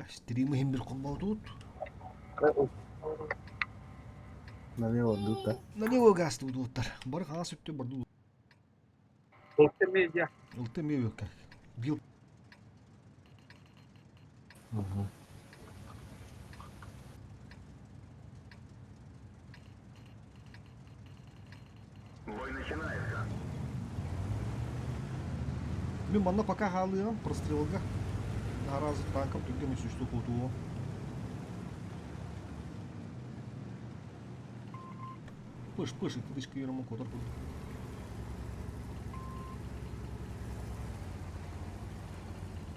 Стримы иһин бир холбоотуут. Налево дуута. Налево гастыбыт уоттар. Бары хаҥас өттө барду. Ылты медиа. Ылты медиа Бил. Бой начинается. Мин манна пока хаалыам прострелга. Наразы танком түргэн үсүстү кутуо. Пыш, пыш, икки ерому котор курдук.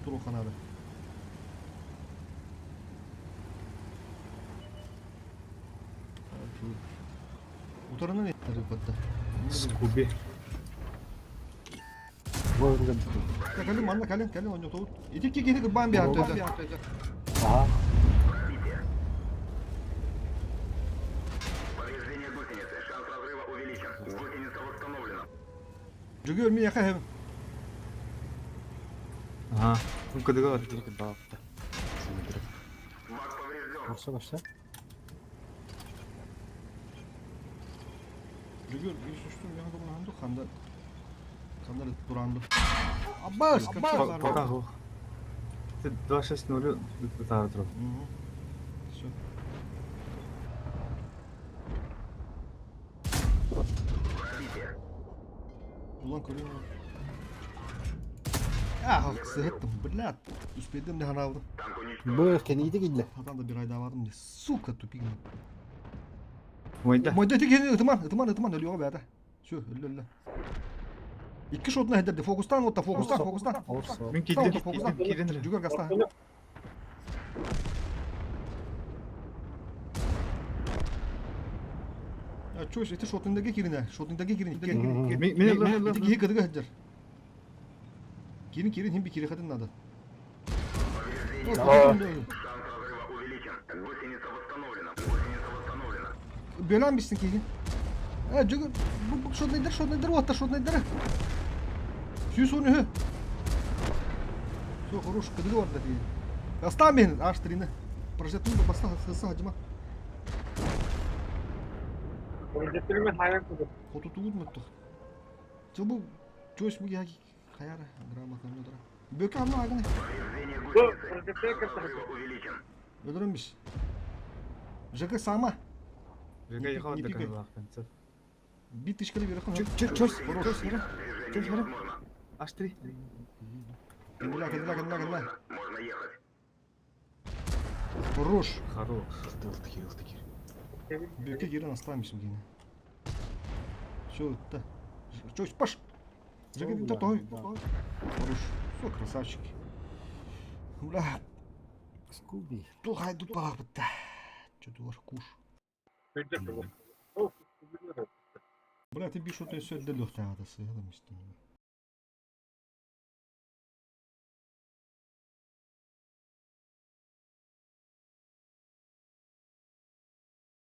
Туруха надо. Утарынан эттериппатта. Скуби. Кэлин манна кэлин кэлин онньотобут. Ити икки киһини кырбаан биһан төдө. Ага. Повреждение гусеницы. Шанс разрыва увеличен. Гусеница восстановлена. Жүгүр миэхэ эһэм. Ага. Кыдыга бар. Бак поврежден. Көрсө көрсө. Жүгүр bir үстүн миэхэ көмөлөһөндүк ханда ханда тураанды. Аббас, аббас. Пока хух. Ты 2.6.0 таар тур. Все. Пробитие. Улан көрүн. Ah, сыһыттым, блядь. Успейдим не ханалдым. Танк уничтожен. Бу кенииди килле. Хатан да bir айдаабадым не. Сука, тупик. Мойда. Мойда тигини ытыман, ытыман, ытыман өлүөҕэ бэйэтэ. Все, өллө өллө. Икки шотuna хэдэрди. Фокустан отта, фокустан, фокустан. Мин киирдим, киирдим, киирдим. Жүгөр гаста. А чё, ити шотундаги киринэ, шотундаги кирин. Мин мин Ити киһи кытыга сылдьар. Кирин, кирин, хим би кириэхэтин надо. Повреждение. Шанс разрыва увеличен. Гусеница восстановлена. Гусеница восстановлена. Бөлөн бистин киһи. Э, жүгөр, бу бу шотнайдар, шотнайдар, уоттар, шотнайдар. Сүүс он үһү. Все, хорош, кыдыгы барда тиги. Астаан бэһин, аш трины. Прожектун баста хысса хадьыма. Прожекторы хайан курдук. Хотутугут мөттөх. Чэ бу чөс бу киһи хайара грамотно мөдөрө. Бөкө анна аганы. Повреждение Бу гусеницы. прожектор Шанс кыртыгы. разрыва увеличен. Өлөрөн бис. ЖК сама. Жека ехал Не до пикай. конца. Бит тышкали берехин. Чё, чё, чё, Хорош. Движение невозможно. H3. Кендила, кендила, кендила, кендила. Можно ехать. Хорош. Хорош. Бөкө кирен астаан бисим кийин. Все, да. Чё, паш. ЖК Да, той. да. Хорош. Все, красавчики. Бля, Скуби. тухай дупа бытта. Чё дуар куш. Бля, ты биш что-то все для легкого сыграл,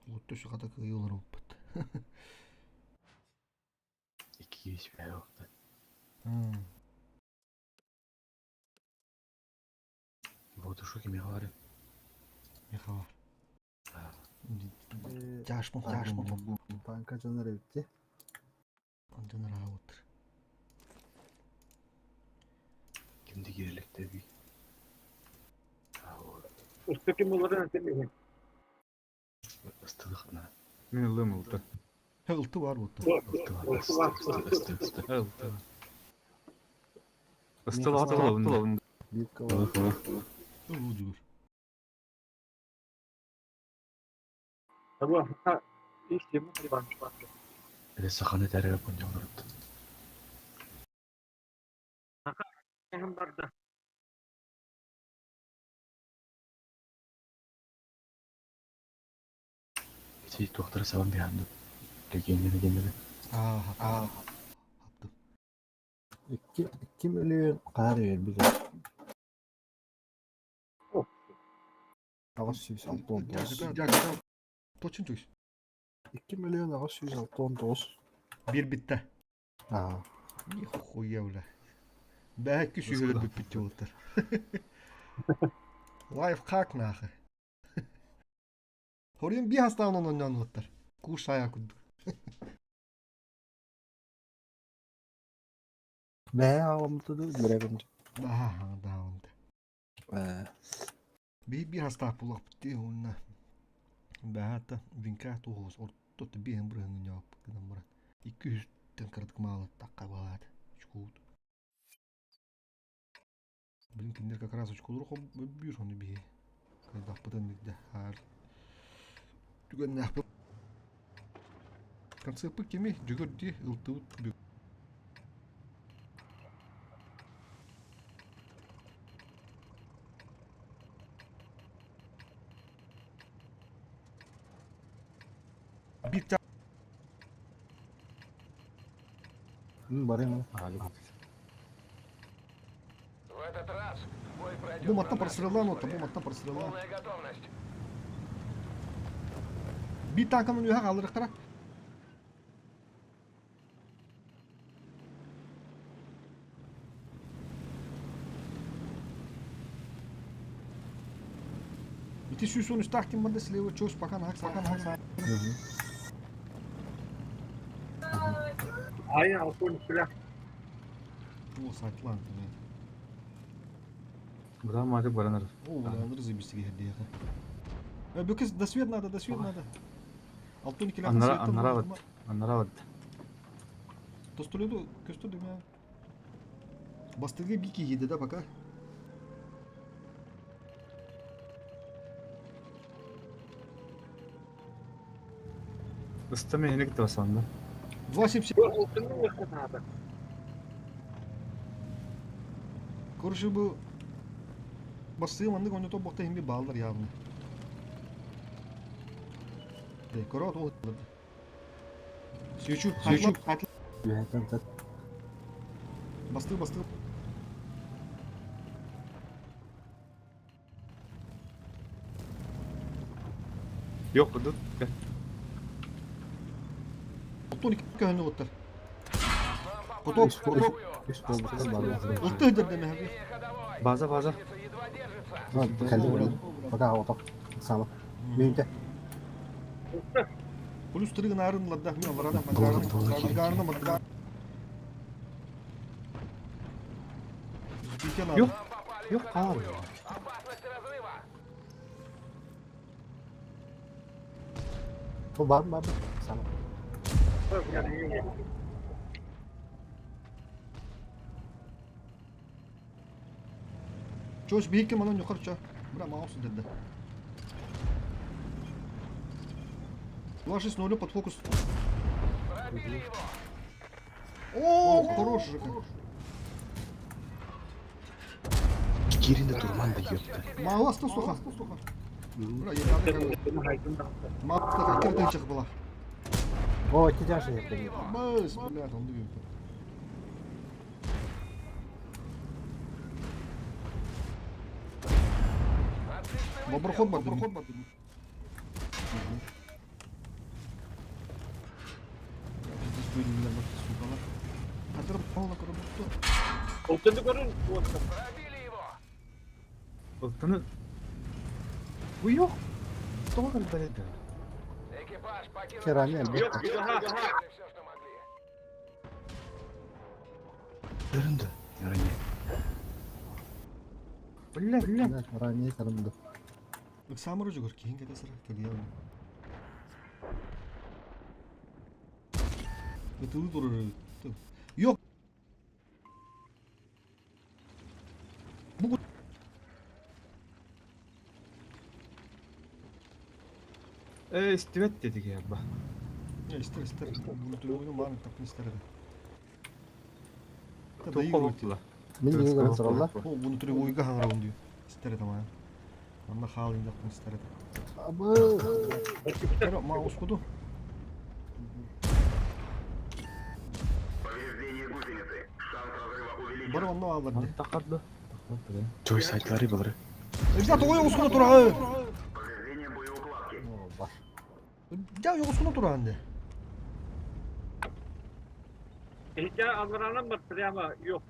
Вот то хата кыйылар опыт. Икки үс бээ Вот ушу кимиэхэ баар Михаил. Э, Тяжмы тяжмы. Танка жанар эбитти. Антеннер аутыр. Кимди киириликтэбий Устуки буларын этемеген. Ыстылыхна Мин ылым ылты. Ылты бар вот. Ылты бар ысты ысты ысты Ылты. Ыстыл атылабын. Бир кала. Ылы жүгөр. Абу ха иш тема бармыш бар. Эле саханы тәрәбе понжолорут. Хам барда. Ити туохтара сабан биһанды. Легенде легенде. Аа, аа. Хаптым. Икки икки миллион каар бербит. Аҕыс сүүс алта он тоҕус. Точин чугс. 2 миллион аҕыс сүүс алта он тоҕус. Бир битте. Аа. Нихуя бля. Бәһәкки сүүһөлөр бүппүт болуттар. Лайфхак нахы. Хорин би хастаан онон оттар. Кушая курдук. Бэйэ аҕаламмыта дуу, билэбин. Даһаа, даһаамта. Ээ, Биир хастаах булуохпут дии уонна бэһээтэ винка туоһус ортото биэһин бырыһыҥҥын ньооппут гынан баран икки үстэн кыратык маалаттахха балаат очкуут. Блин, кинилэр как раз очколору хоббүүр ону биһи кыайдахпытын билдэ аар түгэннээхпит концеппыт кими дьөгөр дии ылтыбыт бүк Биир Барыам. В этот раз бой пройдет Бу на маттан нашей просрелан отто, бу территории. маттан просрелан. Полная готовность. Биир тааканын үөһэ хаалларыахтара. Ити 113 ким барда слева чос пока на пока на Aynen altı silah. О, сайтлан блин. Быдан маатык баран ырыр. О, бля, заебись диэхэ. Бүкес до свет надо, до свет надо. Алтын киле Аннара аннара бат. Аннара бат. Тостоледу көстө дүмә. Бастыгы бики еди да пока. Ыста мехиник да басанда. 2.77. Altını yakın abi. Короче, бу бастыгы маннык ойното бохта химби баалар явно. Де, корот ол. Свечу, свечу, Үөһэттэн тат. Бастыгы, бастыгы. Yok dur. Gel. Оттон икки көһөнү оттар. Потоп, Үс потоп. үс буолбута баар. Ылты дердеме. База база. Едва держится. Кэлли Пока отох. Сама. Миинте. Плюс 3 гынарын ладда мен аларада Долго, долго кирик. мангарны мангар. Битен Yok. Yok abi. Опасность разрыва. Бу бар бар. Сама. Yani Чош бейке манан юқар ча. Бра маус деді. 2-6-0 под фокус. Пробили его. О, хорош же. как. Кирин да турман да ёпта. Мало суха. Бра, я Мало кирден была. О, ити жашы ертең. Быс, блядь, он двигается. Боброход бар, боброход бар. Пиздец, бөлімдер бар, сукалар. Қазір паула көріп Altını görün. Пробили его. Ылтыны. Bu yok. Тоҕо кэлбэт Экипаж покинул. Керами машину. элбэх. Yok daha. Сделали все, что могли. Дырынды. Яроне. Бля, бля. Ранее карымды. Самыр жүгір, кейін кете сыра, келе Ытылы тұрыр. Yok. Bu Э, истибет дедик я ба. Не, истер, истер. Bunu oyunu маны тапын истер. Тоққа болтула. Мин биги көрөн сороллар. О, bunu түрі ойға хаңырауын дейу. Истер это мая. Онна хал индақ истер это. Абы. Pero маус куду. Повреждение гусеницы. Шанс разрыва увеличен. Бар онна алар. Тақарды. Чой сайтлары балары. Ребята, ой, оскуна тура. Повреждение боеукладки. О, бар. Я оскуна тура анде. Ehca aldıran var ama yok.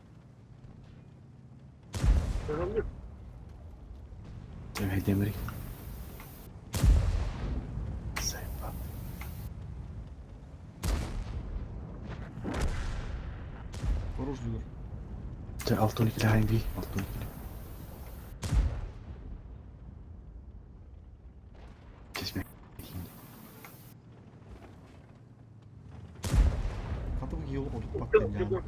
Görünmüş. Демери. Сайпа. Хорош Дюгер. Чэ, 6-12 ХМВ, 6-12. Кесме. Хатыбы киһи олох отуппат Ылтын диэн Жүгүр.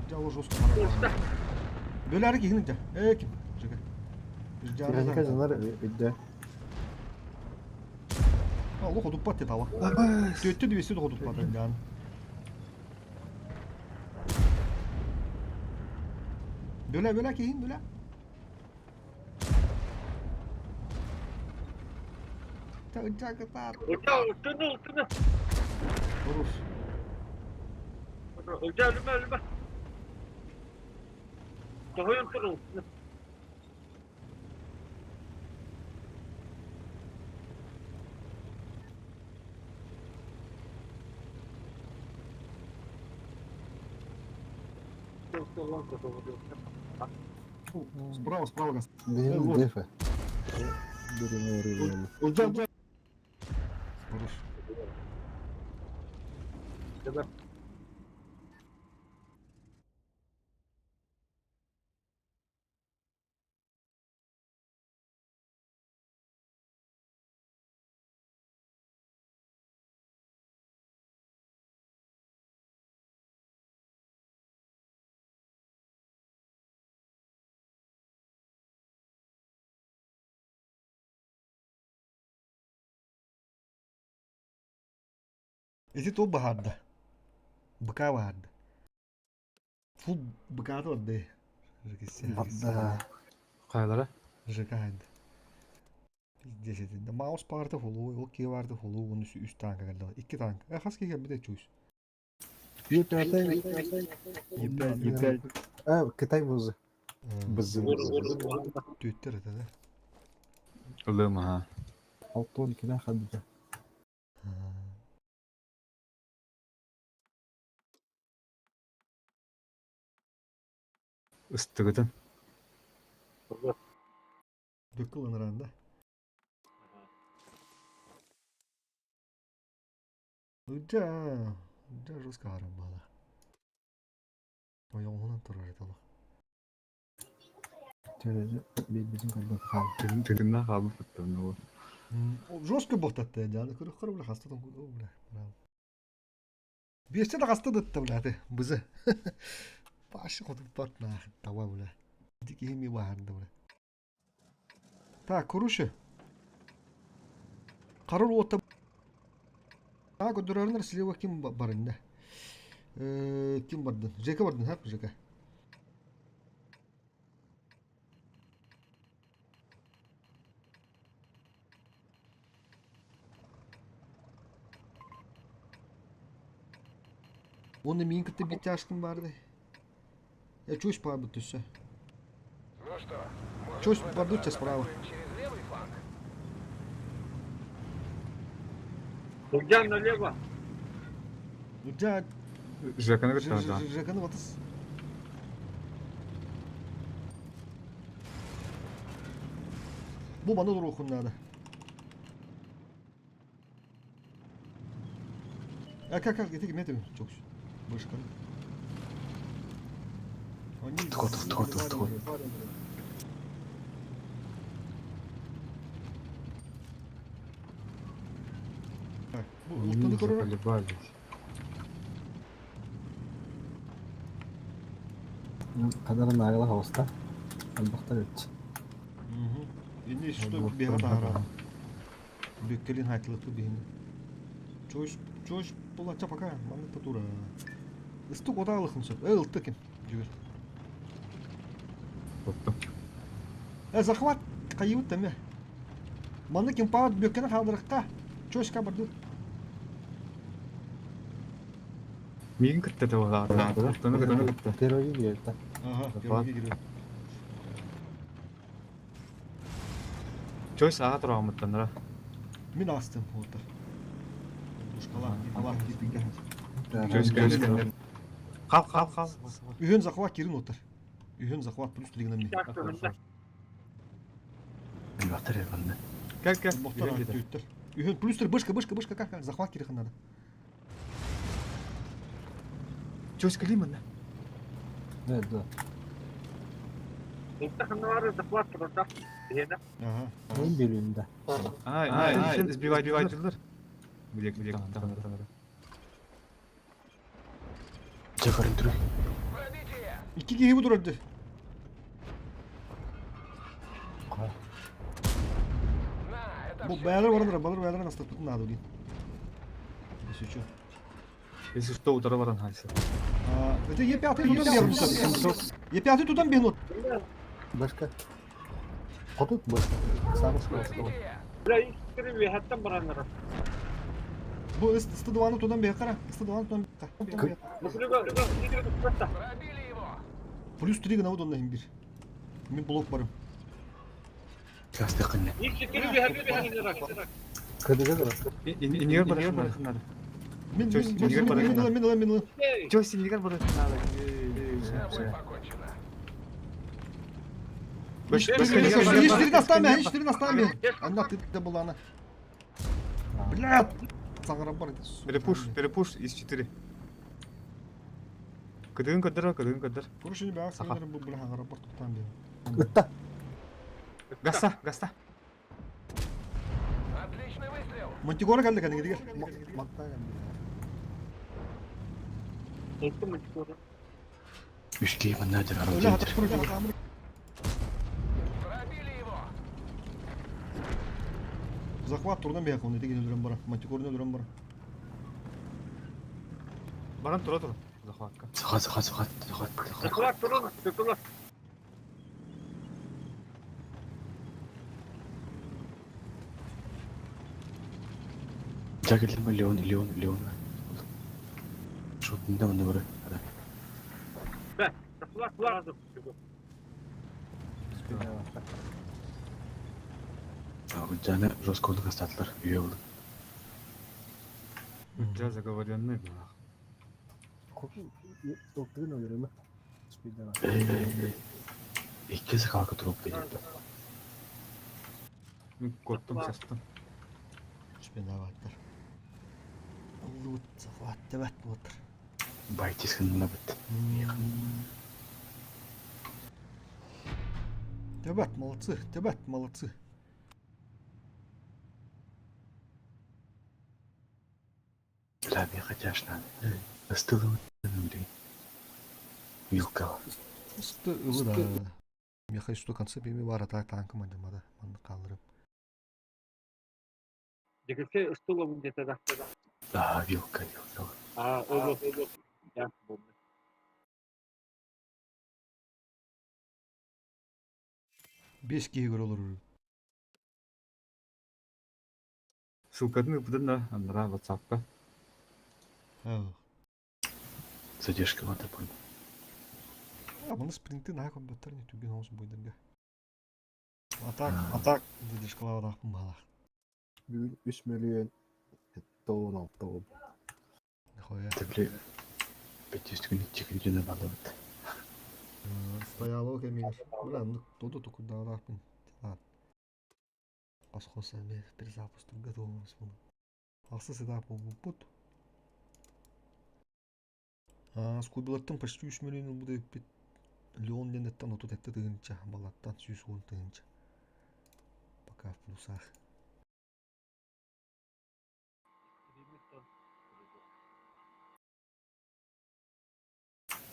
Дьало жестко барар. Бөләри киһини дьэ. Ээ ким? Жеке. Техника дьоннор өйдө. Олох отуппат диэ тала. Түөттэ 200 отуппат диэн. Бөлә бөлә киһин бөлә. Ылтын ылтыны. Хорош. Ылдьа өлүмэ өлүмэ. Тоһуйан тур ылтыны. Справа, справа газ. Биһиги Вот. дефе. Берем Ылдьа. Хорош. Ити туох баһаарда? Быка баһаарда. Фу, быкаата барда. Барда. Хайалара? ЖК хайда. Пиздец этинде. Маус баарда холуой, ол киһи баарда холуой, уонна үс танка кэллэ. Икки танка. Э, хас киһи кэлбитэ чуус. Е5. Е5, Е5. А, Кытай бузы. Бызы. Түөттэр это да. Ылым аха. 6-12 хадыда. Ыстыгытын. Дөккүл ыныран да. Ыдьа, ыдьа жестко харан баала. Ойоҕуһунан турар этэ олох. Биирбитин көрбөккө хаалбыт. Тыгынна хаалбыт бу. Жестко буолтатта дьааны көрөххөр бля хаста бля. Биэстэ да хаста дытта бля ты бызы. Пашы хотуппат нах таба бля. Ити киһи ми баһарда бля. Так, короче. Карыл уотта А, көрдөрөрүнэр слева ким барынна? Ким бардын? Жека бардын, ха, Жека. Оны миин кытта биир барды. Я чусь баарбыт түссе. Чусь бардучча справа. Ылдьа налево. Ылдьа Жеканы кытта да. Жеканы батыс. Бу маны туруохун наада. А как как ити ким этим чокс. Бышкан. Они Тхо, тхо, тхо, тхо. Так, бу ултаны көрөр. Заколебались. Кадары нагла хоста. Албахтар өтчү. Инни что бега тахара. Бүккелин хайтылыпы биһини. Чойш, чойш булача пока, маннык тура. Ыстык отаалыхын сөп. Э, ылтты ким? Жүгір. Отту. Э, захват кайыбыт теме. Манны ким паат бүккені хаалдырыққа. Чойшка барды. Миигин кытта да буолаата. Оттону кытта. Первый киирдэ. Ага, Захват. первый киирэр. Чойс аға тураамыттанара. Мин астым отыр. Душкала, Николай кирбиге. Чойс кэлэн. Хал хал хал. Үһүн захват кирин отыр. Үһүн захват плюс лигнами. Элбэхтэр элбэннэ. Кэл кэл. Бохтор түөттэр. Үһүн плюс бышка бышка бышка как захват кирихэн надо. Чёс кэлии манна. Да, да. Улта ханнары захват турда. Биһиэнэ. Ага. Мен билим да. Ай, ай, сбивай, сбивай. Билек, билек. Дьэ көрөн турар. Икки киһи бу турар дии. Бу бэйэлэр баран балар бэйэлэр астаппытын наада диин. Если что. Если что, удара баран хайса. Это Е5 тутан бегнут. Е5 тутан бегнут. Башка. Хотут башка. Самый скоростной. Бля, иккири үөһэттэн бараннара. Бу СТ2-ны тутан бег кара. СТ2-ны тутан бег. Плюс 3 гына онна хим бир. Мин блок барым. Касты кынна. КДГ да. Инигер баран надо. Мин Чё, мин синегер мин барар мин мин мин мин. Чё, синигер баран надо. Иш настами, иш настами. Анна ты да была она. Блядь. Саңара бар это. Перепуш, перепуш из 4. Кыдыгын кыдыр, кыдыгын кыдыр. Короче, не баа саңара бу бля хаңара бар туктан бе. Ытта. Гаста, гаста. Мантигора келди кәдімгі дигер. Матта Үш киһи манна дьэр Өлө аралдьыйдар. хатып турар. Захват турдан бияқ оны деген өлөрөн бара. Мантикорны өлөрөн бара. Баран тура тур. Захватка. Захват, захват, захват, захват, захват. Дьэ кэллим Леон, Леон, Леон. Шотында манна бары. Жаны жестко астатылар. Үйе болды. Дьэ заговоренный была. Ылтыгын өлөрөмө. Спидера. Икки сахалка туруп келді. Мен коттум, састым. Шпинаваттар. Лут захват тебет отыр. Байтис хынна бит. Тебет молодцы, тебет молодцы. Бля, мен хотяшна. Ыстылы блин. Вилка. Сты ылы да. Михаил что конце беми бар ата танкы мандамада манны калдырып. Да, вилка, вилка. Бес киһи көрө олорор. Ссылкатын ыппытын да, андара WhatsApp-ка. Задержка вата понял. А, маны спринты на компьютер не түген оус бойдырга. Атак, атак, задержкалар мала. Бүгүн 3 миллион 76 болду. Нихуя. Это, бля, 500 күн чекридені бада бит. Стояло кемигер. Бля, ну туду туку да рахпын. Ладно. Асхоса мен перезапуск готовымыз буну. Ахсы сыда пут. А, скубилаттан почти 3 миллион буде бит. Леон денеттан отут этте тыгынча, балаттан сүүс уон тыгынча. Пока в плюсах.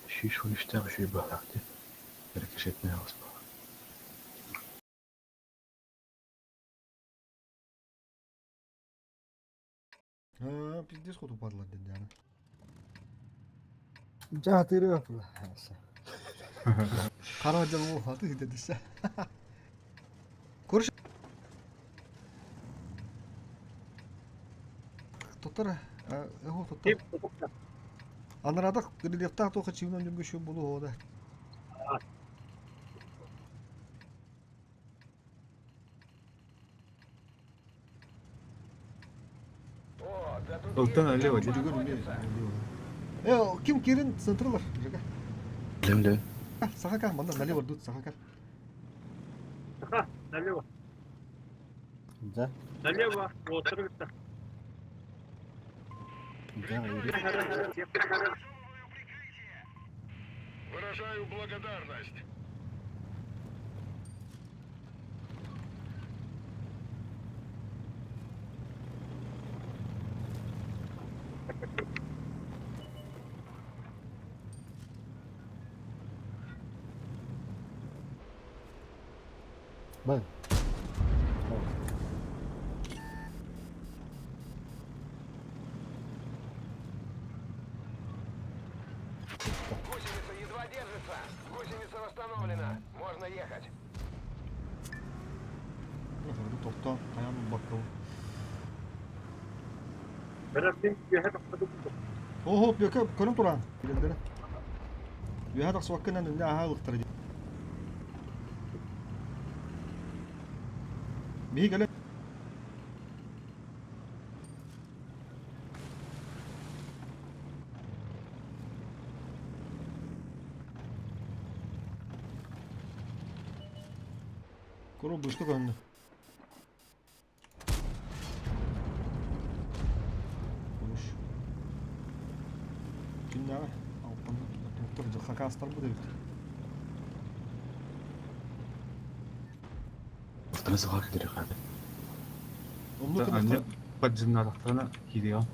Шиш уништағы шүй бағақты. Әрекешетіне ауыз баға. А, пиздец ход упадла дедяна. Жаатыры. Қара жал аты дедісе. Көрші. Тоттар, эго тоттар. Анарада рельефта тоқа чивнан жүргөшө болу ода. Ылтан налево, дии. Жүргөр Э, ким кирин центрлар, жага. Лем, лем. Сахака, манда налево дут сахака. Да. Налево, вот, рыта. Да, Выражаю благодарность. Бай. Гусеница едва держится. Гусеница восстановлена. Можно ехать. Тохто, хайан баккыл. Оһо, бөкө көрөн туран. Билендere. Үөһэ тахсыбаккынан инде аһаа ылыктара дии. Биһи кэлэн Куру бышты көһүннэ. Куруш. Күннээҕи алтанна туттар дьыл хакаастарбыт эбит. Алтана саха кэлэр хаада. Оннук Анне поджимнатахтарына киириэҕим.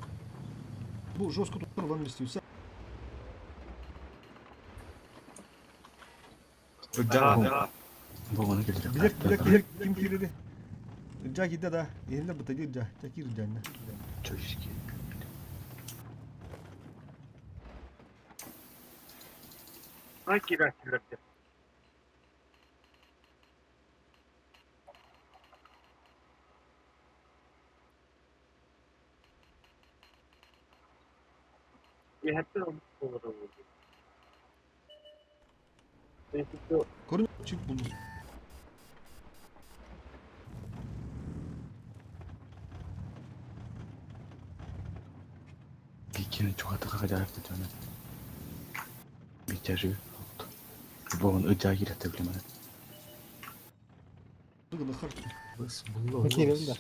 Бу жестко туттар ылан истибитсэ. Ыдьаа. Бу ону кэлэр Билек билек билек ким киирэри? Ыдьаа киирдэ да, иһиллэр бытыгы ыдьаа, дьэ киир ыдьаанна. Чөйүскэ. Көрүн чип булдум. Бикини чугатыга кадаарты дьоно. Бичажы. Бу ону ыдьаа киирэтэ билимэн. Дыгылыхар. Быс булла. Киирэн да.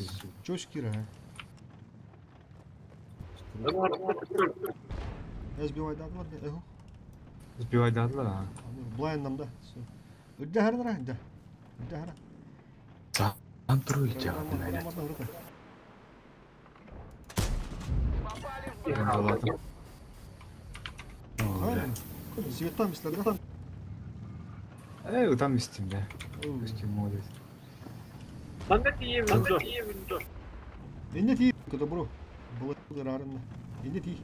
Чөс киирэ. Сбивайдаатылар да, эхо. Сбивайдаатылар аа. Блайндам да. Ыдьаа харынара, ыдьаа. Ыдьаа хара. Саан туру ыдьаа. Андалаатым. Светтан бислер да. Ээ ытам истим да. Көстүм молодец. Инне ти кыда бро. Была дырарынна. Инне ти.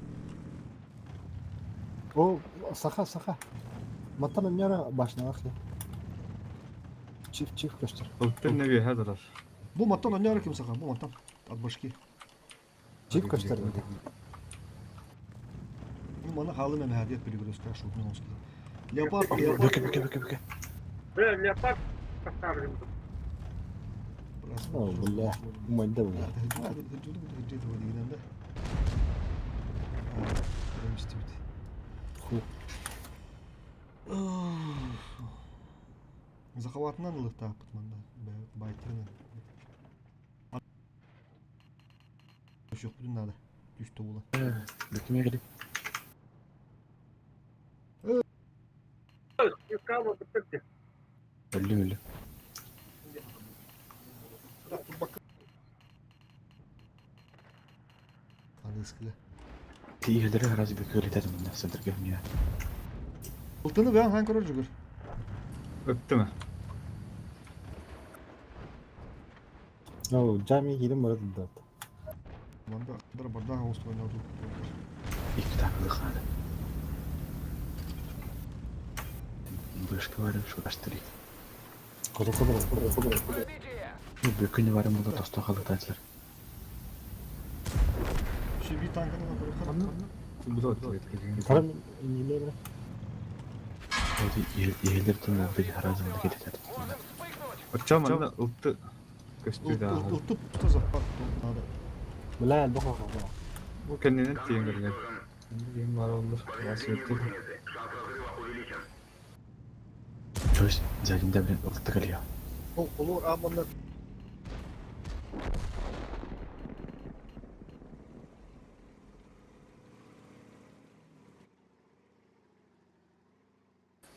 О, саха, саха. Маттан önüne başına bak ya. Çift çift göster. Ылттыр нөбүө хадырар. Бу маттан оннар ким саха, бу маттан. От башки. Çift göster dedi. Ну мана халы мен хадият перегрузка шут не успел. Леопард, леопард. Бүкө бүкө бүкө бүкө. Леопард поставлен. О, бля. Умайда бля. Ху. Захватынан ылыктааппыт манда байтырынан. Өшөкпүтүн надо. Түстө була. Бүкүмө кэлip. Өллүм өллүм. Аныскыга. Тииһэлэри раз бүкө кэлитэтим мында сентэргэ мия. Ылтыны бээн хан көрөр жүгүр. Ыттымы? О, camiye gidin burada da. Манда дар барда ост ойноту. Икки таакылы хаада. Бышка барым шураштыры. Kodu kodu kodu kodu. Бүкүнү барым була тосто халытаачылар. Шеби танканы көрөр. Бу да Tarım inile bile. Иһэлэр тун олды харазын кэлитэтим. Оччо манна ылтты көстүү да. Ылтып тута захват надо. Бля, бak bak bak. Бу кэннинен тиен көргөн. Диэн бар оллur. Бас өттү. Шанс разрыва увеличен. Чөс задинда билен ылтты кэлио. Ол олор аманна.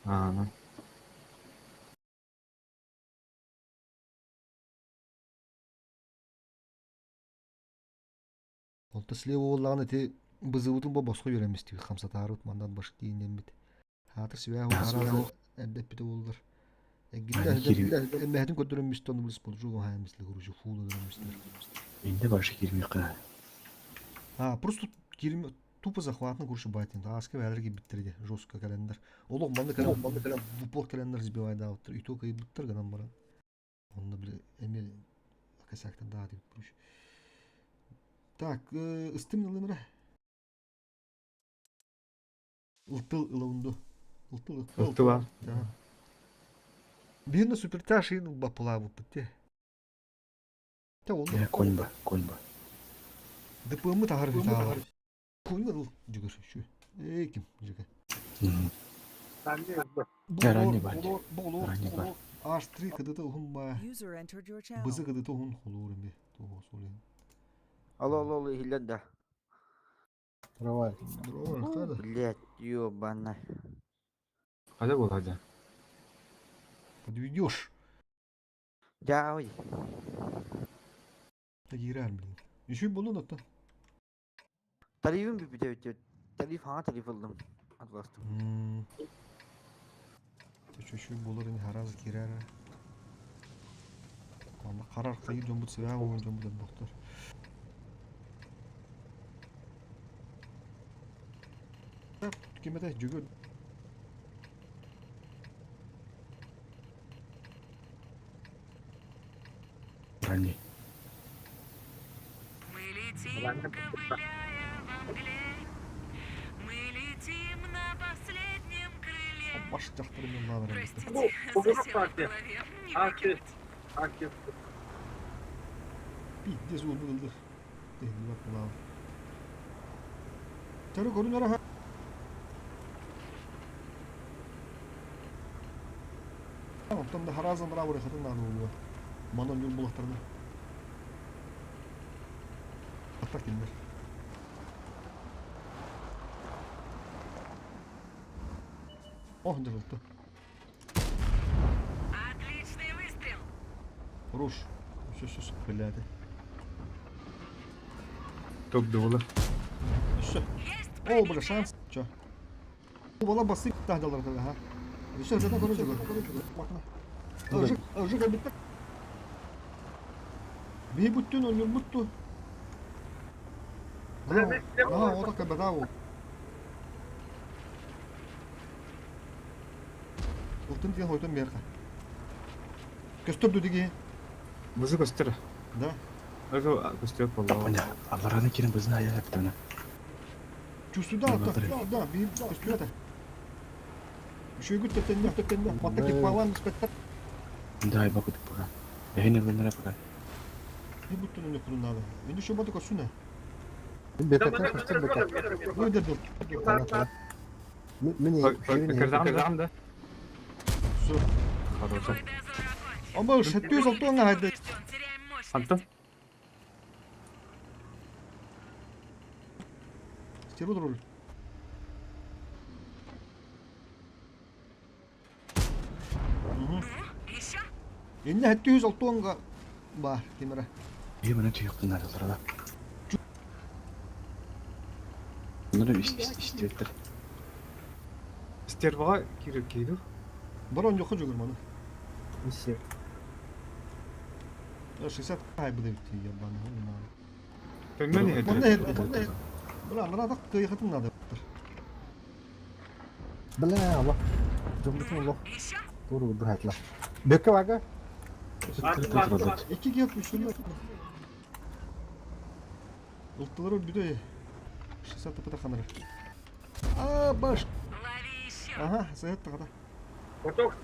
Аана. Онто слева буоллаҕына ити бызыбытын бо босхо үөрэммистибит хамсатаарыбыт мандан башка тиийиннэммит. Хаатыр свяһу араас эрдэ эппитэ буоллар. Эггиттэ эмэһэтин көрдөрөммүстэ ону билис болжуга хааммисле короче фула дөрөммүстэр. Инде башы кирмиққа. А, просто кирми тупо захватны короче байтын. Ааска бээлер кийбиттэр жестко кэлэннэр. Олох манна кэлэн манна кэлэн в упор кэлэннэр сбивайдаабыттар. И то кыйбыттар гынан баран. Онно били эмиэ косяктан даа диэбит короче. Так, ыстым ылым эрэ. Ылтыл ылаунду. Ылтыл Ылтыла. Биир супертяж иин ылбаппылаабыппыт те. Те ол. Коньба, коньба. ДПМы таһар үтаалар. Коньба ыл жүгөр şu. Эй ким жүгө. Ранний бар. Ранний бар. H3 кыдыты ухун ба. Бызы кыдыты ухун холуур эми. Того солен. Алло, алло, алло, иһиллэр да. Давай. Блять, ёбана. Хайда буолла Подведешь. Дьаабый. Тагирар, блин. Еще булун отто. Тарифым бүппүтэ бүттү. Тариф хаҥа тариф ыллым. Атыластым. Чуть-чуть булар ини хараз кирэр. Манна харар кыйыр дьон бут сибээ уон дьон бут элбэхтэр. Ким этэ Дьүгүр Ранний. Мы летим, ковыляя во мгле. Мы летим на последнем крыле. баш дьахтар мен баалар Простите, Ну, засела в партия. голове. Не Ах ты. выкинуть. Акив. Пиздец уолбут ылды. Тэһиллибэт булаабыт. Чары көрүнэр аха. Оттон да хараазан быраабы хатын наада буолуо. Манан ньур булахтарына. Аттар кинилэр. Ох, дьарылты. Отличный выстрел. Хорош. Все, все, все, блядь. Топ дуола. Все. Есть О, бля, шанс. Че? Була басы тахдалар ха. Все, это короче. Ажык, ажык битте. Би бүттүн оннур бутту. Аа, ота кабадау. Ылтын диэн хойтон биэрхэ. Көстөр диги. Музыка көстөр. Да. Ага көстөр болла. Понятно. Алараны кирин бызна аяла птана. Чувствую, да, да, да, да, би көстөр это. Еще и гүт теттенне, теттенне. Матта кипалан спеттер. Да, и баку пока. Эхне венера пока. Би бүттүн өнө курун надо. Мен еще баты көсүнө. Бекеттен көстөр бекет. Ой, дедил. Мин Кырдам да. Все. Хорошо. Твой дозор окончен. Ама 706 аңа хайда. Ждем, теряем мощность. Антон. Стервуд руль. Ну, еще? Инне 706 аңа бар кемера. Е мына түйөктөн аларда. Муну истебеттер. Стервага кирип кейду. Барон жокко жүгүр маны. Миссия. 60 ай буде битти ябаны. Төңнөн Мында эдер. хед. Бра, мына кыйхатын надо. Бля, Аллах. Жомбутун Аллах. Еще? Туру братла. Бекке вага. Iki гет үчүнө. Ылтылар бүдө 60 тапата ханыр. А, баш. Лови еще. Ага, сәт тагада. Поток.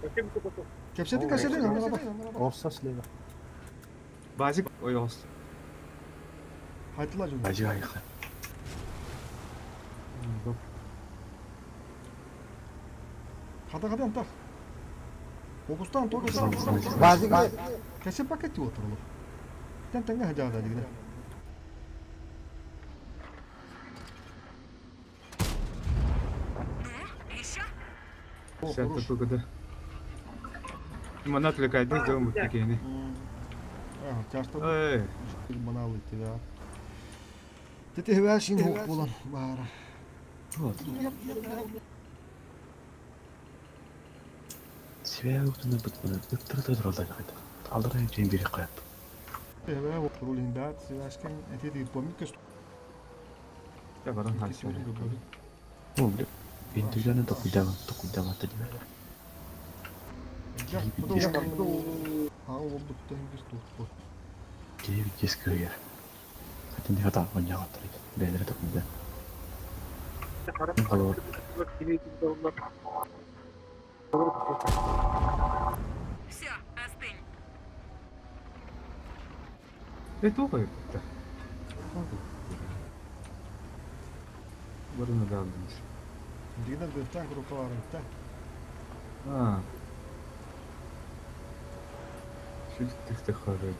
Каким поток? Кепсети касети Орса слева. Базик ойос. Хайтыла жүгүр. Бажы айха. Хата хата антах. Фокустан только Базик. Базик. Кесе пакет отурлу. Иккистэн тэҥҥэ садьаҕата дигинэ. Ну, еще? О, Sen хорош. ТПГД. Манна отвлекайдың сделан будет кини. А, часто Эй, баналы тебя. Ты ты шин хук булан бара. Связь утуна бытмана ыттырда туралдан хайда. Алдырайын чейин бери коят. Тебе вот рулин дат, связкен, эти ты помнишь, что я баран хайсы. Ну, бля. Индивидуально токуйдама, токуйдама тадима. А, oldu bu Киев диск кыйыр. Хатын хата оньяга тарыт. Бэлere токуйда. Алор. Все, остынь. Э, туга это. Барына да алдыңыз. Дигинен бөттен группаларын та. А. Шүлттікті хорой.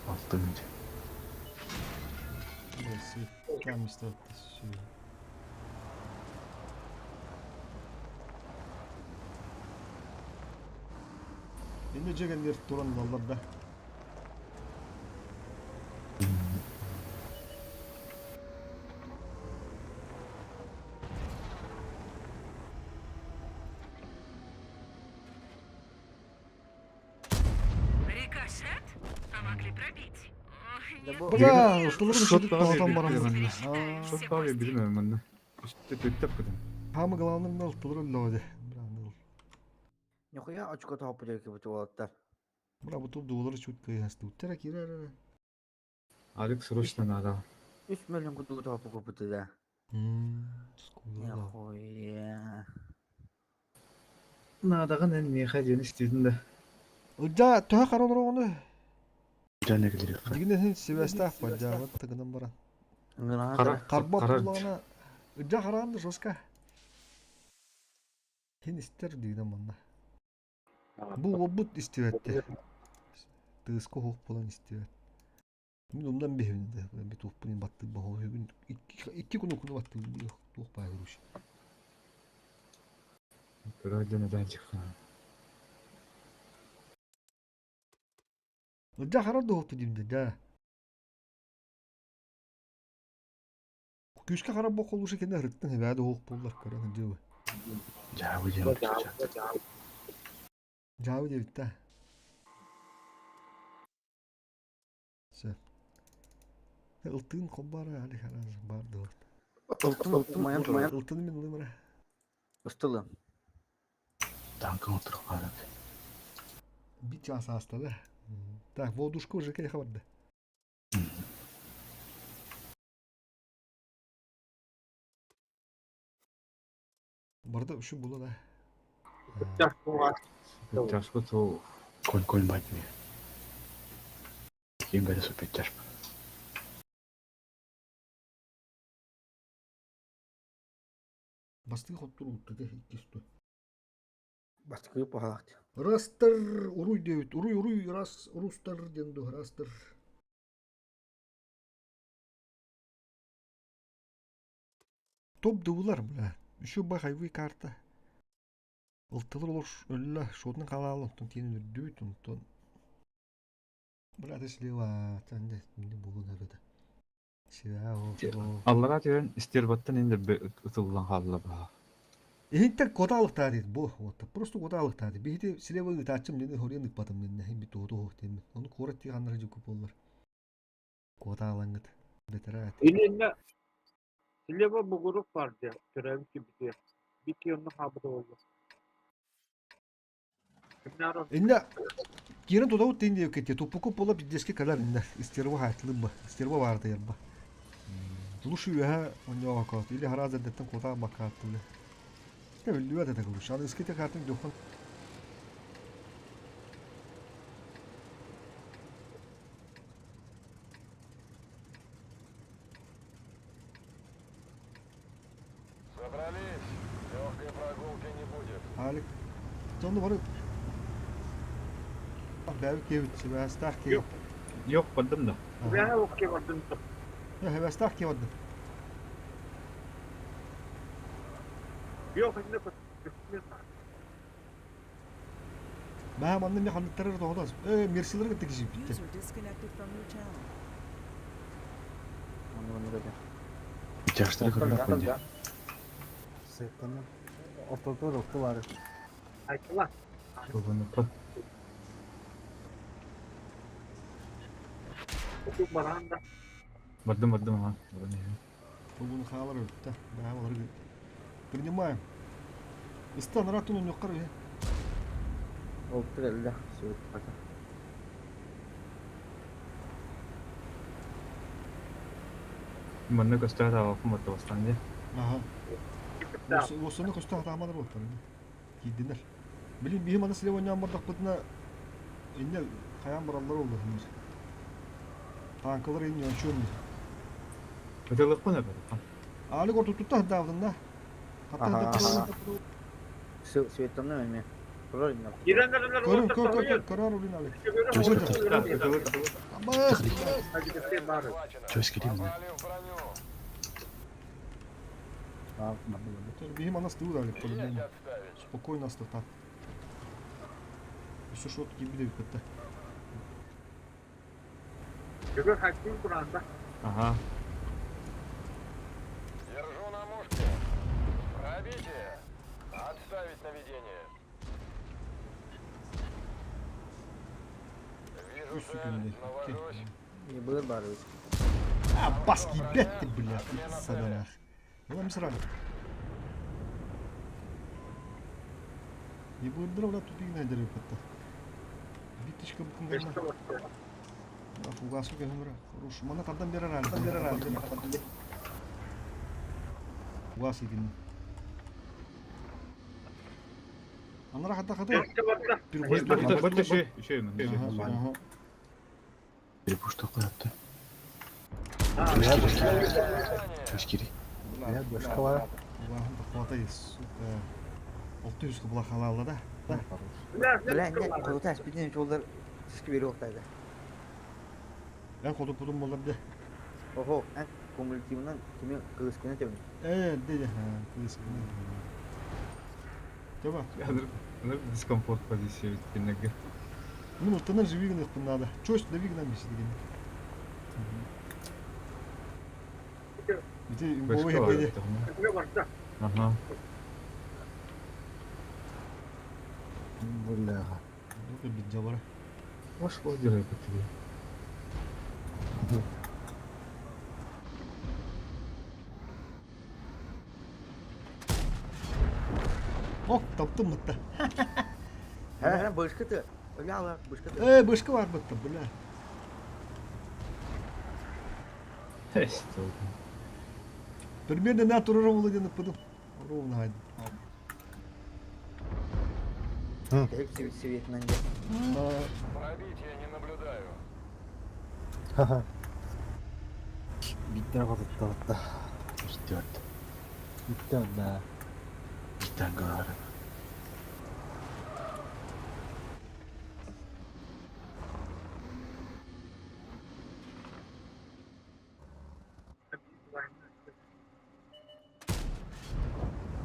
Алтын. Там işte. Енді жегендер туран балдар да. Рикошет? А могли пробить. Ох, Да нет. бо- Бля, орталары Шот шөтіп тағы талатан берді барамыз. Пересчитаем Шот все тағы кости. білмеймін мында. Үсті төттеп кідім. Хамы главным алтылар өллөді. Нихуя очко топ дерки бут уолаттар. Бра бу туп дуолары чут кыйхасты. Уттара кирер. Алик срочно надо. 3 миллион куту топ купты да. Нихуя. Надаган эн меха ден истедин да. Ыджа төһө каралар ону. Жана келер. Дигинен себестах баджабат тыгынан баран. Қара. Карба Карар. буллагана ыджа караганды жоска. Хин истер дигинен манна. Бу обут истибетти. Тыско хук булан истибет. Мин ондан бехин де. Би тух бунин батты бу күн икки күн күн батты бу тух бай груш. Көрөдөн эден чыккан. Ыджа карарды хопту димде да. Күскә карап бу колушы кенә рыттын хәбәде хук буллар караны дибе. Жабы жабы. Жабы дебит да. Все. Ылтын кобара али хараз барды. Ылтын маян турар. Ылтын мен лымра. Ыстылы. Танкын отырып карап. Бит час аста да. Так, водушка уже кele хабарда. Барда şu була да. Тяжко то Конь конь батми. Ким бәрі супер тяжко. Басты хоттур утты де иккисту. Баскы пахалакты. Растер уруй девит. Уруй уруй рас рустер денду растер. Топ дуулар бля. Еще бахайвый карта. Ылтылыр олор өллө шотун калаалы онтон тиен үрдүбүт онтон. Бля ты слева тенде не болу набеда. Сива о. Аллара түйен истербаттан енді ытылдан қалла ба. Эхинтер кодалык дейт бу вот просто кодалык дейт. Бихти слева ытачым дени хорен ыкпатым дени хим бит ото хох дени. Оны корот тиганнар жуку боллар. Кодалаңыт. Бетерат. Илинне Слева бугурук бар де. Көрөм ki бите. Бики онны хабыда oldu. Kimler o? Инде кирен тудау тенде кетте тупуку пола бидеске калар инде истерва хатлымба. Истерва барды ярба. Лушу юха оньо кот или хараза деттен кота бакаттылы. Те билүә дә күрүш. Аны искете картын дөхөн. Собрались. Легкой прогулки не будет. Алик. Сонда бар. Бәбик кебит, себәстах ки. Yok. Yok бардым да. Бэҕэ окей бардым то. Хэвэстаах киһи бардым. Yok инне көстүмүн. Баа манна эмиэ ханныктары эрэ тоҕо Ээ, мерсилары кытта киирбиттэр. User disconnected from your channel. Оны оны көтө. Чаштары көрөр күндэ. Сыттаны. Ортотугар ылтылар. Айтыла. Тобунукка. Отук баран да. Бардым бардым аха. Баран иһин. Бугун хаалар өлтө. Баа олары принимаем. Истан ратун ньоккар үһэ. Ол кэллэ. Сүөт хата. Манна көстөөх таабаппын барда бастаан дии. Аха. Уосуну көстө хатаамалар буолтар. Киирдинер. Билин биһи маны силе ойнаан бардахпытына инне хайаан бараллар олду хымыр. Танкалар инне ончуон. Ытылыкпын эбэтэ. Аалык ортутутта хандаабытынна. Аха. Хатта Сүөттөннө эме. Турар инне. Киреннерлер Көрүн көр көр көр көрөр улин али. Абас. Чөс кирим. А, барды барды. Биһи маны стыгы али по-любому. Спокойно астыта. Еще шот кибиде битте. Бүгүн хаким туранда. Аха. Держу на мушке. Пробитие. Отставить наведение. Вижу Үс цель, күндө. навожусь. Не быр бар. А, баски бетти, бля, саданах. Ну, мисрали. Не будет дрова тупик найдеры потта. Биточка букунга. Фугасу кемра. Хорош. Мана тардан берер али. Берер али. Фугас игин. Анара хата хата. Барды барды шүй. Шүй мен. Ага. Перепушта коятты. Чөс кири. Я башкалар. Аллахым хватай, сука. 600 кыбла халалла да. Бля, не, кылташ битин жолдар сиски берип октайды. Ben kodum болар де. Охо, эн кумулятивынан кими кыргыз күнө тебин. Э, де де. Кыз. Теба. Ыныр дискомфорт позиция биткеннерге. Ну, тынан живигн их надо. Чөс да вигна миси деген. Бите имбовый хепеде. Аха. Бля. Дука бит жабара. Пошло делай по тебе. Ок, таптым мытта. Хэ, хэ, бышкыты. Ляла, бышкыты. Э, бышка бар бытта, бля. Эс. Примерно на туруру болу пыдым. Ровно хайды. Хеп светинен де. Пробития не наблюдаю. Ха-ха. Биттер котуттабытта. Битти барды. Биттер да. Биттен кылары.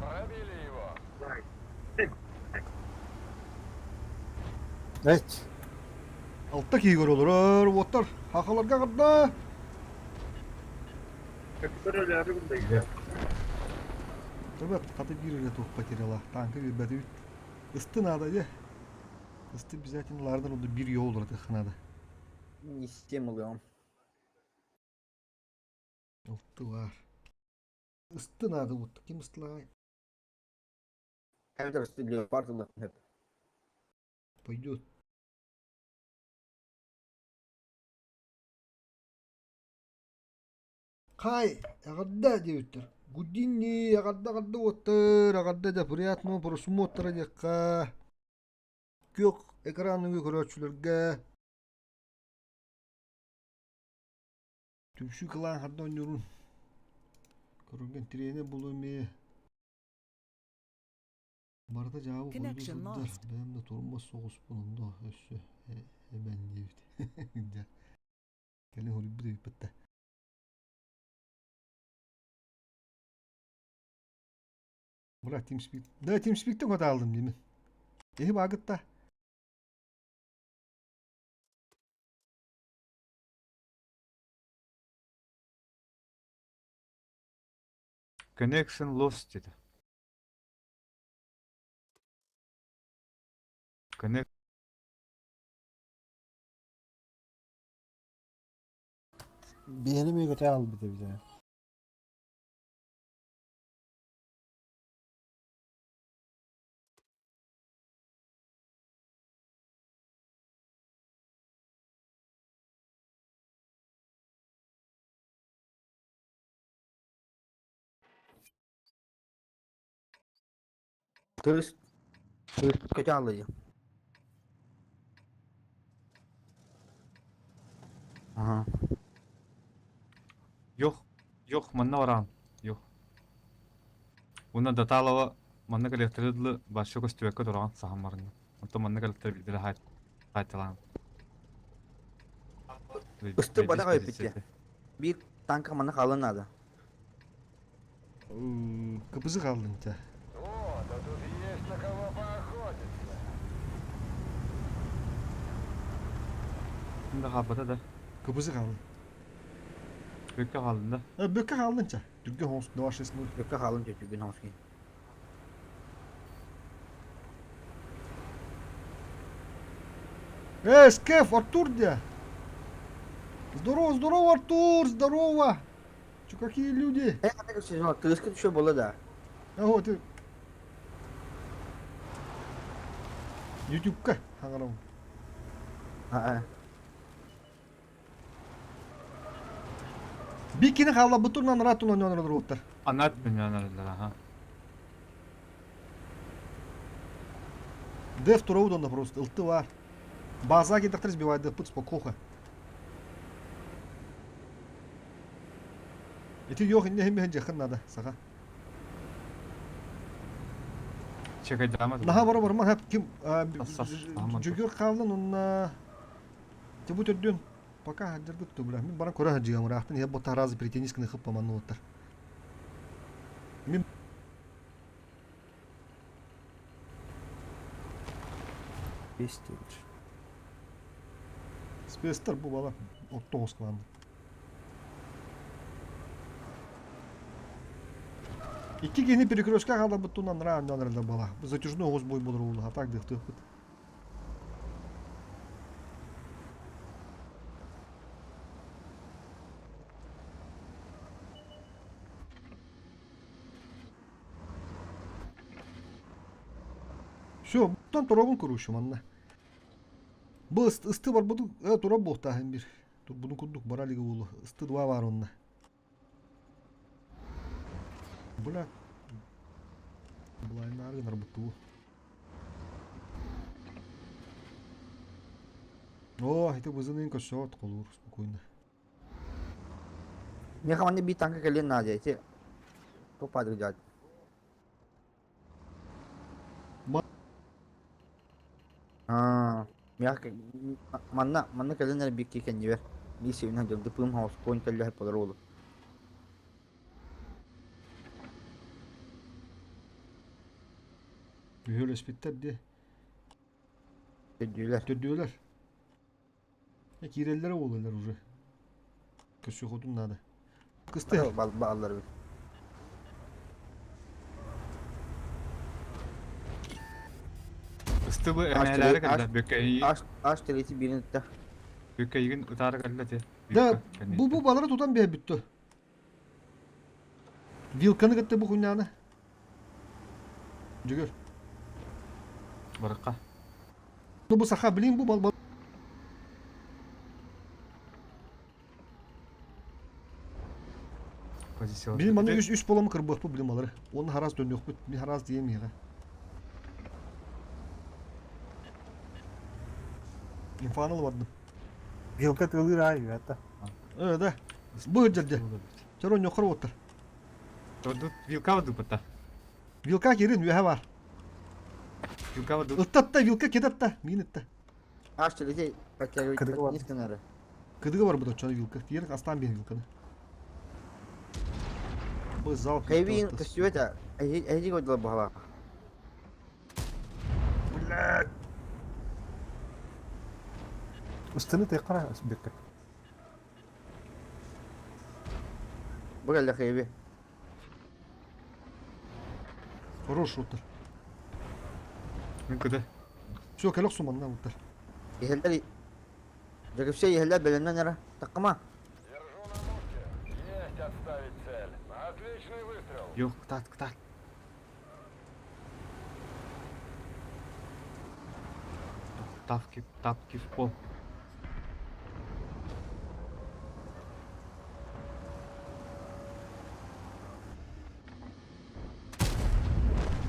Пробили его. Evet. Алтта кийгер olur. Оттар. Хахаларга кырда. Ребят, хаты бир эле тух потеряла. Танкы бир бәті Исты надо, е. Исты обязательно лардан онда бир yol olur надо. Не система ылыам. Алты бар. Исты надо вот. Ким ыстылай? Компьютер леопард хеп. Пойдет. Хай, ағадда деуттер. Гудини, ағадда ағадда оттыр, ағадда да приятного просмотра декка. Көк экранын көрөчүлөргө. Түпшү кылаан хадда ойнорун. Көрүнгөн тирени булуми. Барда жаабы койду Connection сылдар. lost. Бэм да турмас соғуспун ондо өссө эбен диэбит. эбиппит да. Бра TeamSpeak. Да TeamSpeak'те көтө алдым деймин. Эһи багытта. Connection lost dedi. Connect Биһини эмиэ көтө аҕалбыт эбит ээ. Кыыс кыыспыт көтө ааллыйа. Аха. Yok, yok манна бараҕын. Yok. Уонна Даталова манна кэлиэхтэрэ дылы барша көстүбэккэ тураҕын саһан баранна. Онтон манна кэлиэхтэрэ биирдэрэ хаайталаан. Ыстык батах өйпүттэ. Биир танка манна хаалан наада. Кыбызы хааллыҥ те. О, да тут есть на кого поохотиться. Да хаалбата да. Кыбызы хааллыҥ. Бүккэ хааллын да. Бүккэ хааллыҥ ча. Түргэн хоҥус 2-6-0. Бүккэ хааллын чэ түргэн хоҥус киһи. Эй, Скеф, Артур где? Здорово, здорово, Артур, здорово! Че, какие люди? Э, кыыска түшө буола да. А вот ты. Ютубка хаҥарабын. Аа. Бикини хааллабытынан ратунан оноролоруттар. Анат миллионерлар, аха. Деф тура просто ылты бар. База кидахтар сбивает деф спокоха. Ити yok инне хим жакын надо саха. Чекайдама. Наха бара барман хап ким жүгөр хаалан онна Тебу төрдүн пока хаддыргыт тубла. Мин баран көрө хаддыгам ыраахтан иһэ бота разы притенисканы хыппаман уоттар. Мин Бестер. Спецтер бу бала оттоҕус команда. Икки киһини перекрестка хааларбыт туһунан раа анньан бала. Затяжной оҕус бой болор уолу, а так дыхтыахпыт. Все, буттан туробун көрүүшүм анна. Бу ысты бар буду э тура буохтааһын бир. Турбунун курдук бара илигэ уолу. Ысты два бар онно. Бля. Былайнаары гынар буттуу. О, ити бызынын көрсөт колуур спокойно. Миэхэ манна биир танка кэлиэн наада ити. Туох баадыр Аа, миэхэ манна манна кэлэн эрэ биир кэннибэр биир сиринэн дьон дыпыым хаос конь кэллэһэ болар уолу. Үһүөлэспиттэр дии. Төрдүөлэр. Төрдүөлэр. Киирэллэрэ буолаллар уже. Көрсүөххүтүн наада. Кыстыһар. Бааллар эбит. Ыстыбы эмээлээри кэллэ бүккэйи Аш тэлити биирин ытта. бүккэйигин ытаары кэллэ ти. Да, бу бу балары тутан биэ бүттү. Вилканы кытта бу хуйняны. Жүгөр. Барыкка. Ну бу саха блин бу бал Позиция. Билим аны үс үс боламы кырбыахпыт билим алары. Оны харас дөнүөхпүт. Мин харас диэм иһэҕэ. Инфаны ылбардым. Вилка тылыр аай это. Э, да. Бу дьэрдэ. Чоро ньохор уоттар. Тут вилка вдупата. Вилка кирин үөһэ бар. Вилка вдуп. Ыттатта вилка кедатта. Мин ытта. Аш тэлити Кыдык бар. гынары. Кыдыга барбыт оччону вилка. Тиер астаан биһин вилканы. Бу зал Хэйбиин көстүбэт эһиги койдулар баһалаах. Блядь! Ыстыны тыйкара бекке. Бу кэллэ Хэйби. Хорош шутер. Мин кыды. Все, кэлэх суманна уттар. Иһэллэр Дьөгүсэ иһэллэр бэлэмнэн эрэ. Таккыма. Держу на мушке. Есть отставить цель. Отличный выстрел. Yok кытаат кытаат. Тапки тапки в пол.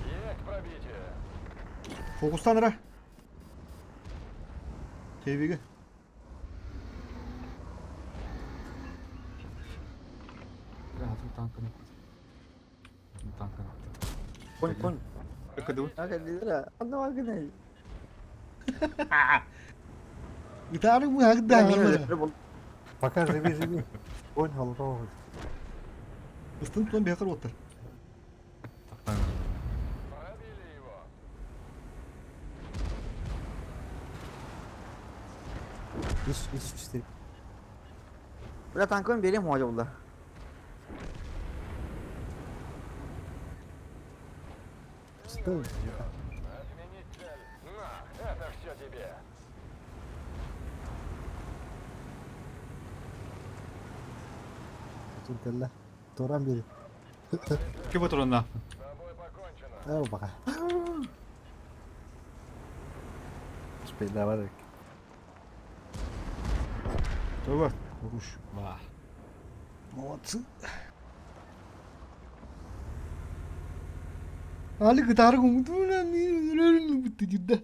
Есть пробитие. Фокустан эрэ. Тэбигэ. Атын танканы. Танканы. Кун кун. Кыды. Анна гынай. Ытаары бу хагда. Пока живи, живи. Понял, ролл. Ыстын тутан бэхэр уоттар. Пробили его. Ис, ис, четыре. Бля танкын берем hoca bulda. Стой. Отменить цель. На, это все тебе. Тут кэллэ. Туран бери. Ким отурунна? С тобой покончено. Оо баҕа. Успейдавар. Давай, хорош. Ва. Молодцы. Али кытары кумутуна ми битти дидда.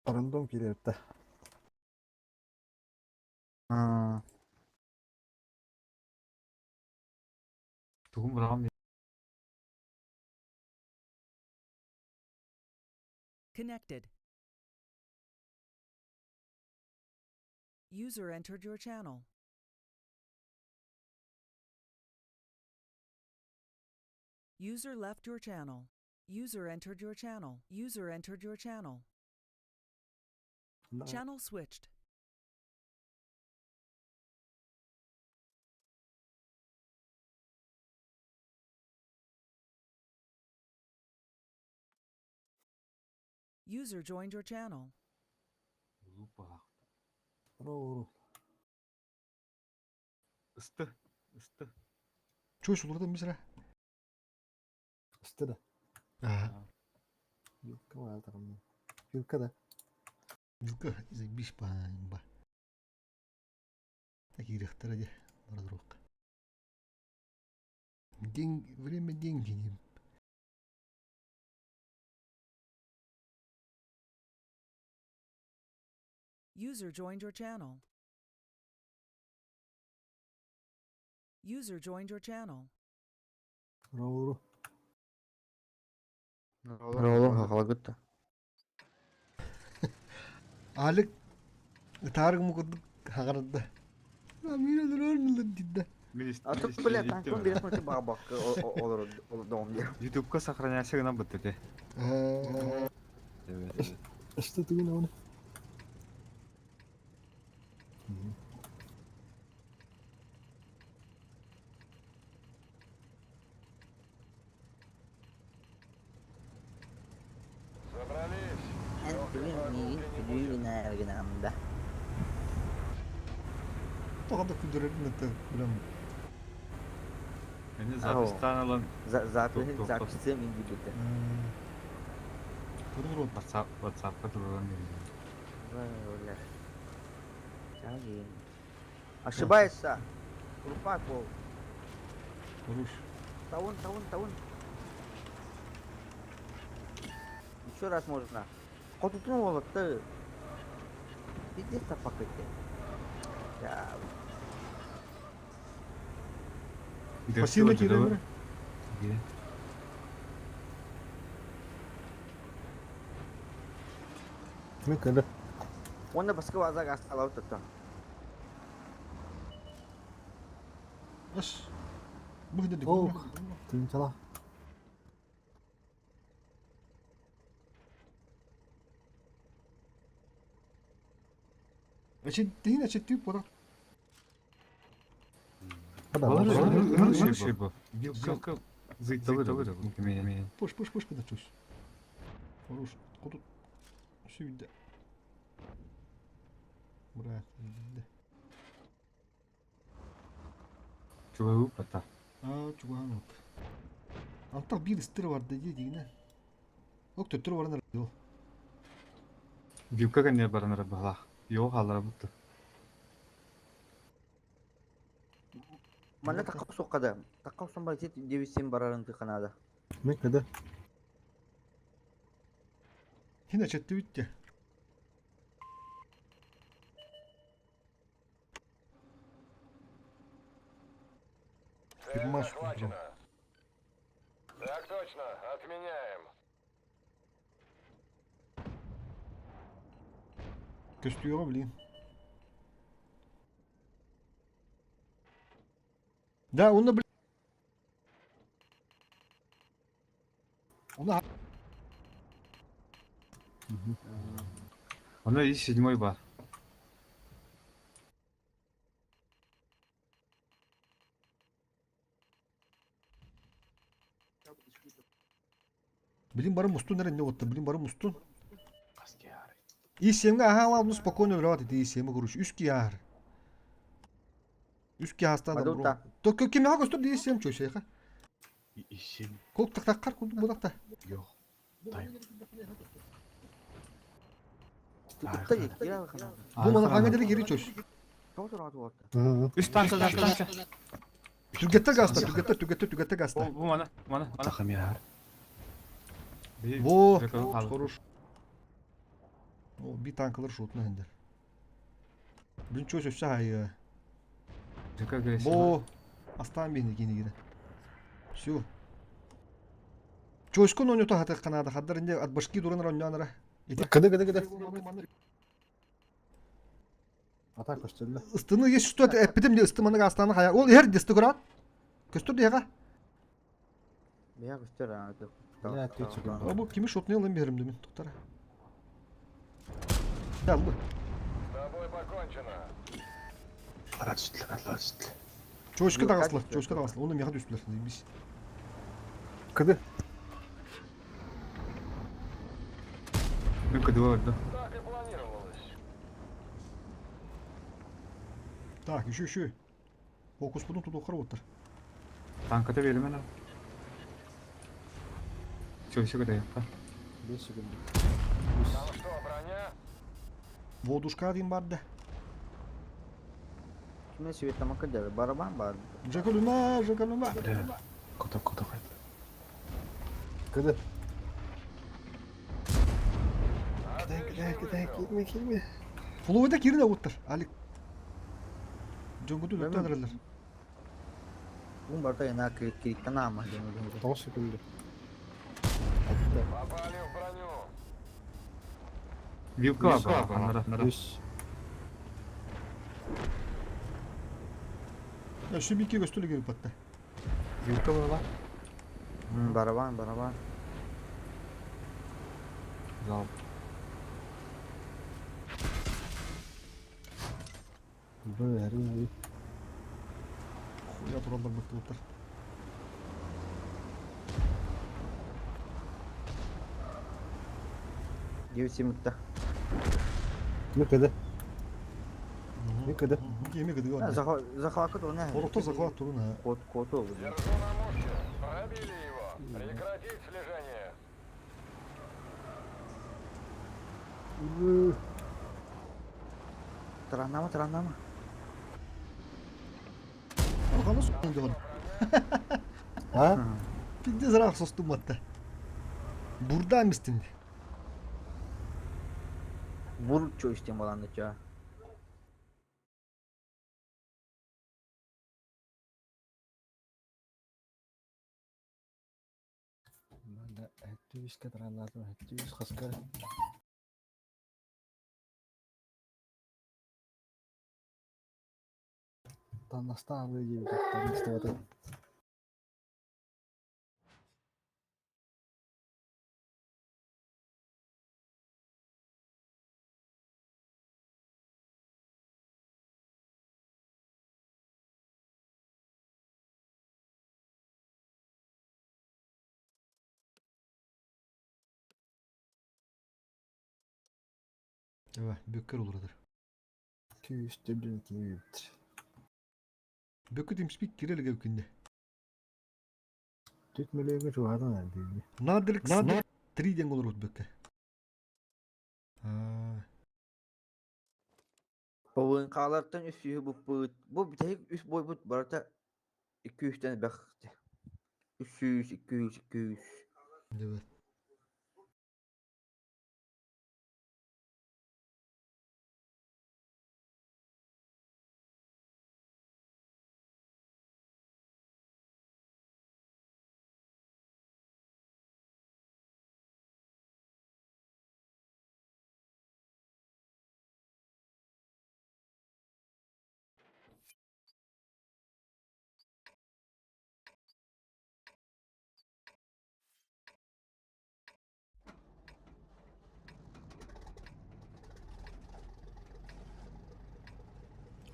Рандом кириэртэ. Аа. Тугум бырагам Connected. User entered your channel. User left your channel. User entered your channel. User entered your channel. Channel switched. User joined your channel. Лупа. Ролл. Ысты. Ысты. Чё шулардан мисра? Ысты да. Ага. Вилка var там. Вилка да. Вилка заебись па ба. Такие рехтера де друг. День, время деньги не. User joined your channel. User joined your channel. Ролл. Роллу хахалагытта. Алик ытаарык мукурдук хагарда. Мин дидда. Мин А тут бля танкын берем hoca баҕа бакка olur olur diye. Ютубка сохраняйся гынан бытты. Что ты гына Собрались. Легкой прогулки не будет. Тоҕо да күндөрөрүн это прям Мени запистан алан Zaten Тук, тук, тук. записым инди бите. Турун WhatsApp WhatsAppка турган. Бля. Ошибается. Крупак был. Хорош. Таун, таун, таун. Еще раз можно. Хотутун уолаттар. Пиздец таппаккыт. Пассивно киирэн Мин кэлэ. Уонна баска база гасталабыт тоттон. Ас. Бу Ох, тыынчала. Эчиттиин эчиттүү буолар. Пуш, пуш, пуш, куда чусь. Хорош. Куда? Сюда. Брат, да. Чугаһыы Аа, чугаһаан от. Антах биир ыстыр барда дии дигинэ. Ок төттөрү баран эрэ. Вилка кэннигэр баран эрэр быһалаах. Йоо хааллара бутта. Манна такка охсуохха да. Такка охсон баран девять барарын тыханаада. Мин кэдэ. Хин эчеттибит те. Цель Маш, захвачена. Так точно, отменяем. Көстүөҕэ блин. Да, онно блин. Онно Онно и седьмой бар. Блин бары мустун эрэ не отта, блин бары мустун. И семге аха ну спокойно өлөт ити семге короче үс киар. Үс киастан да бро. Только ким яга көстөр дии сем чөйсэха. Исим Кол тактаккар курдук будакта. yok. Тайм. Бу мана хаңа дели кири чөс. Үс танка танка. Түргеттер гаста, түргеттер, түргеттер, түргеттер гаста. Бу мана, мана, мана. Тахам яар. Во, хорош. О, би танкалар шутна хендер. Блин чөс өссө хайы. Бо, астан бини кини кире. Всё. Чөскөн оньото хатык канада хаддар инде от башки дуран роньонара. Кэдэ кэдэ кэдэ. Атака көстөллө. Ыстыны есть что это эпидем де ысты маны астаны хая. Ол эр десті көрат. Көстөр деға. Бия көстөр а. Бля, ты чё, А бу кими шотны алым берим деmin токтара. Да, бу. С тобой покончено. Ара түстүлөр, ара түстүлөр. Чөшкө дагасылар, чөшкө дагасылар. Оны меха түстүлөр. Биз. Кэдэ. Мен көдүгө барда. Так и планировалось. Так, еще еще. Фокус буну туту карап Танката беремен ал. Чөйсө көдө япта. 5 секунд. Там что, броня? Водушка дейм барды. Кимне свет тамакка дер. Барабан бар. Жакалума, жакалума. Бля. Кота кота кайт. Кэдэ. Кэдэ кэдэ кэдэ кирме кирме. Флойда кирин оттар. Алик. Жонгуту өттө адыралар. Бун барта яна кириттан ама дем. 9 секунд. Попали в броню. Вилка бар. Анара. 3. Şu бикке көстөлө келип атты. Вилка бар. Барабан, барабан. Зал. Б, әрине. Хуя туралар бытты оттар. Девять семутта. Мин кэдэ. Мин кэдэ. Эме кыдыгы бар. Захват оны. Орокто захват турун ha. Кот коту. Держу на мушке. Пробили его. Прекратить слежение. Таранама, таранама. Арканы с***ын деган. А? Пиздец рақ состум атты. Бурда мистин. Бур чо истиэн баланды ча. Надо өттүбүскэ тараннаатым, өттүбүс хаскар. Таннастаалыы диэбит, таннастыбатын. Evet, бөккер олорор. Күүс төбүн киирбит. Бөккө TeamSpeak кирелге күнде. Түт мөлөөгө чугадан эрдиби. Надрик Надрик 3 ден олорот бөккө. Аа, ПВНК-лартан үс сүүһү буппут. Бу бүтэһик үс бойбут барыта икки үстэн элбэх. 300, 200, 200. Evet.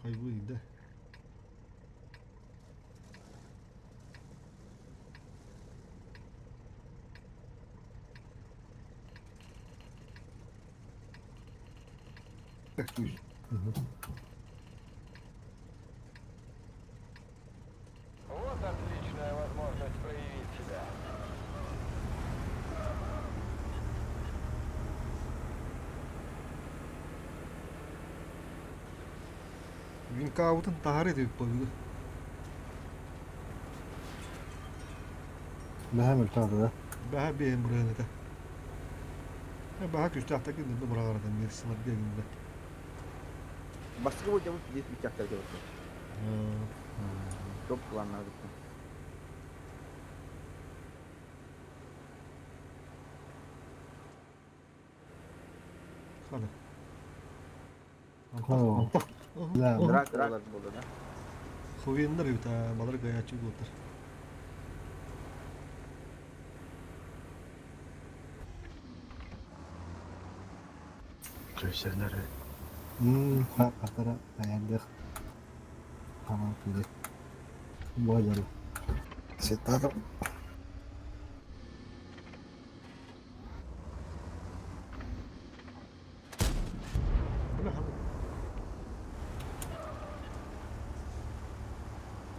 Хайвы да. Вот отличная возможность проявить себя. Винкаутын тахары деп қойды. Бэһэм өлтөҕө да. Баха бэйэм бырыһын этэ. Баха күстээхтэ кин быраҕардан мерсилар диэгинде. Бастакы бойдьабыт биир үчахтар кэлбит. Топ планнар битти. Хана. Оо. Да. Драк болар болды да. Хувеннер бит балар гаячы болтар. Көйсөнөр. Хатара аялдык. Хаман күйдек. Божары. Сетадым. Бля, хана.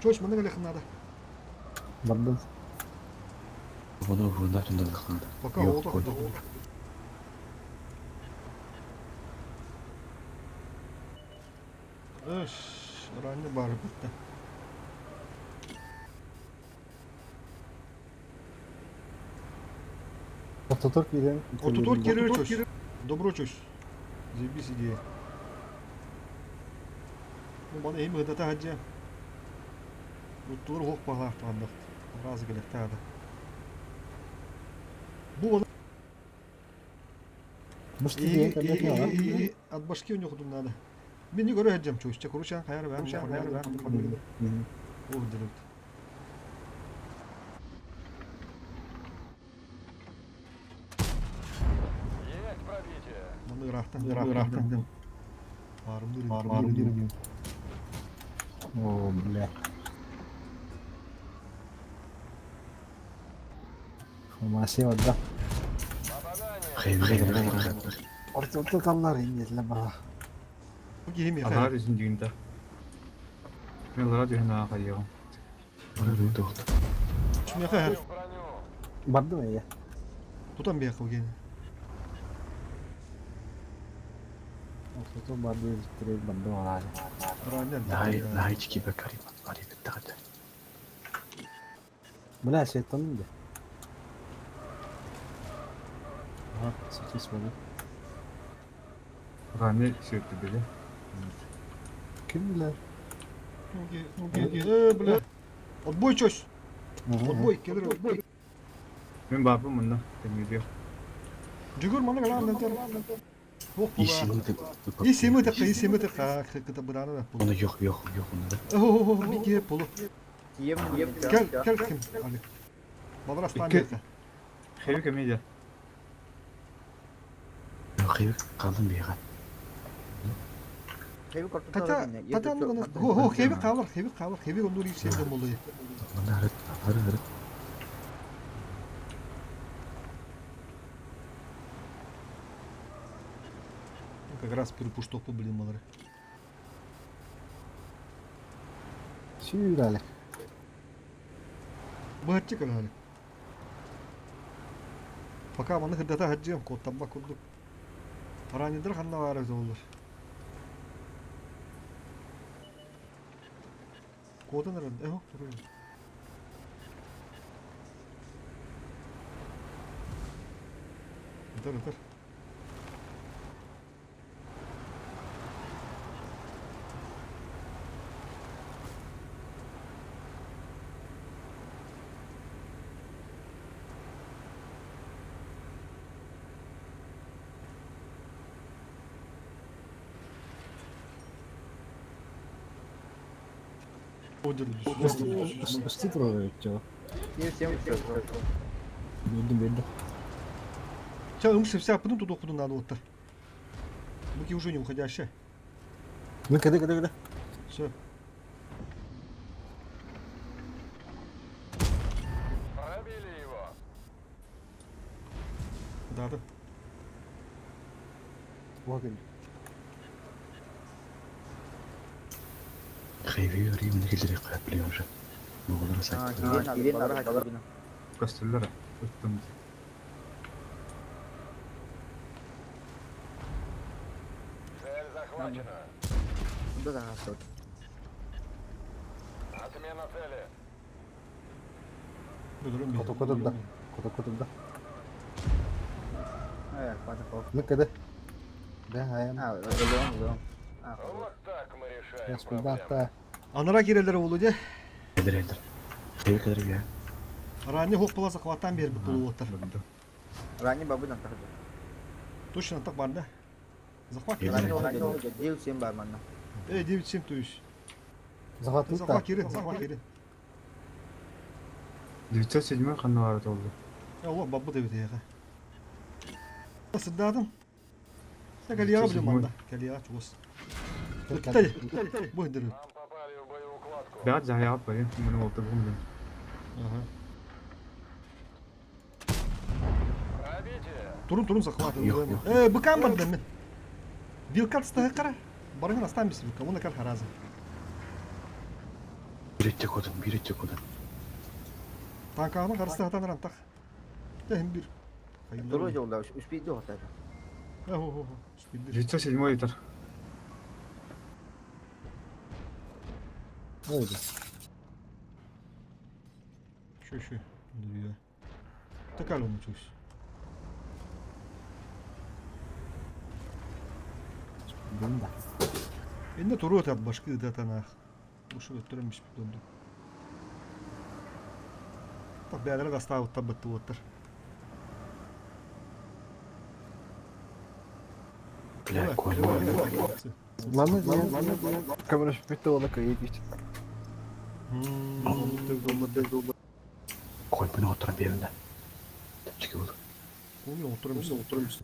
Чоч, маны галех надо. Бардым. Bunu bunlar tundurluklandı. Пока Yok, oldu. koy. Öş, ранне бар бітті. Ототор күйден. Отутор керер чоч. Добро чоч. Заебись идея. Ну, бана эми гыдата хаджа. Уттулар хоқ бағлар туғандық. Разы келек тағады. Бу бана от башки у него надо. Мен не көрө хаджам чоч. Чакуручан хайар бәм, хайар бәм. О, дерут. Есть пробитие. Маны рахтан, рахтан. Барым барым дыр. О, бля. Формация да. Попадание. Хей, хей, хей, хей. Ортотор таллар иннетле бара. Бу кихим Алар яхай. үзүн дүйүндө. Мен алар дүйүнө кайыгым. Bunu duyduk. Шмяхай. В броню. Бардым я. Тутан бияқ ген. Ортотор барды тирек бардым алар. Ранен. Нahai, nahai çiki bekari. Bari bitti. Бля, сеттан да. Ага, сейчас смотри. Раны сүөрдүбүтэ. Ким билэр? Э, бля. Отбой чөс. Отбой, келер отбой. Мин баарбын мунна тэҥҥэ Жүгүр маны калаан дентер. Ох, Исimi була. Исими тыкка, исими тыкка, кыта быраны да. Оны yok yok yok onu da. О, бики полу. Тием Кел, кел ким. Алик. Балар астан Икки. берді. Хеви комедия. Хеви қалдым бейға. Хотя, хотя ну, хо, хо, хеви қалар, хеви қалар, хеви онdur iyi sevdim olayı. Мында арыт, ары арыт. Как раз перепуштопу, блин, малары. Сүүр Алик. Быһаччы кэлэ Пока маны хырдата хаджыам, куоттамма курдук. Аранидыр ханна баар эбит оллар. Куотан эрэн, эһо, турун. Ытар, ытар. Өстө турар өттө. Тием Билдим билдим. Сейчас ымсы вся потом туда куда надо вот так. Быки уже не уходящие. Мен кеде кеде кеде. Все. Пробили его. Да, да. Уа кел. Хеви римini келдірек қойып білем уже. Моғолар сайт. Көстүллэр. Ыттым. Цель захвачена. Отмена цели. Öldürün Кото кото да. Кото кото да. Мен кеде. Да, хаям. Вот так мы решаем Я проблемы. спилда Анара кирелер болу де. Келдір елдір. Хеви келдір я. Ранне хоқ боласа қуаттан бер бұл болуттар. Ранее бабы нам тахды. Точно так бар да. Захват. Елдер. Ранее дел всем барманна. Э, 9-7 то есть. Захватылды. Захват кирен, захват кирен. 907 ханна бар олду. Я Allah бабы деп ете Сыдадым. Sen калияға білем анда. Калияға чугус. Үтті. Бұл індірі. Нам попали в боеукладку. Бәт жаяп барым. Мені олды бүгін. Ага. Пробитие. Турун турун захват. Yok, yok. Э, быкам бар мен. Вилка тстағы қара. Барыңын астан бес вилка. Оны кәл харазы. Bir etecek odun, bir etecek odun. Танкағының қарысты хатан рантақ. Тәхім бір. Туру жолда успейді отар. Хо, хо, хо. Успейді. 907 итер. Öyle. Şu şu. Duruyor. Tekrar onu çöz. Bildim да. Енді туру өтіп башқы датанақ. Ушу өттіріміш донду. Так бәдірі дастағы табытты оттыр. Бля, koyma. Ладно, ладно, ладно. Камера шпитте ола кайып ич. Koyma oturan bir yerinde. Tepçik oldu. Отырмыз, отырмыз.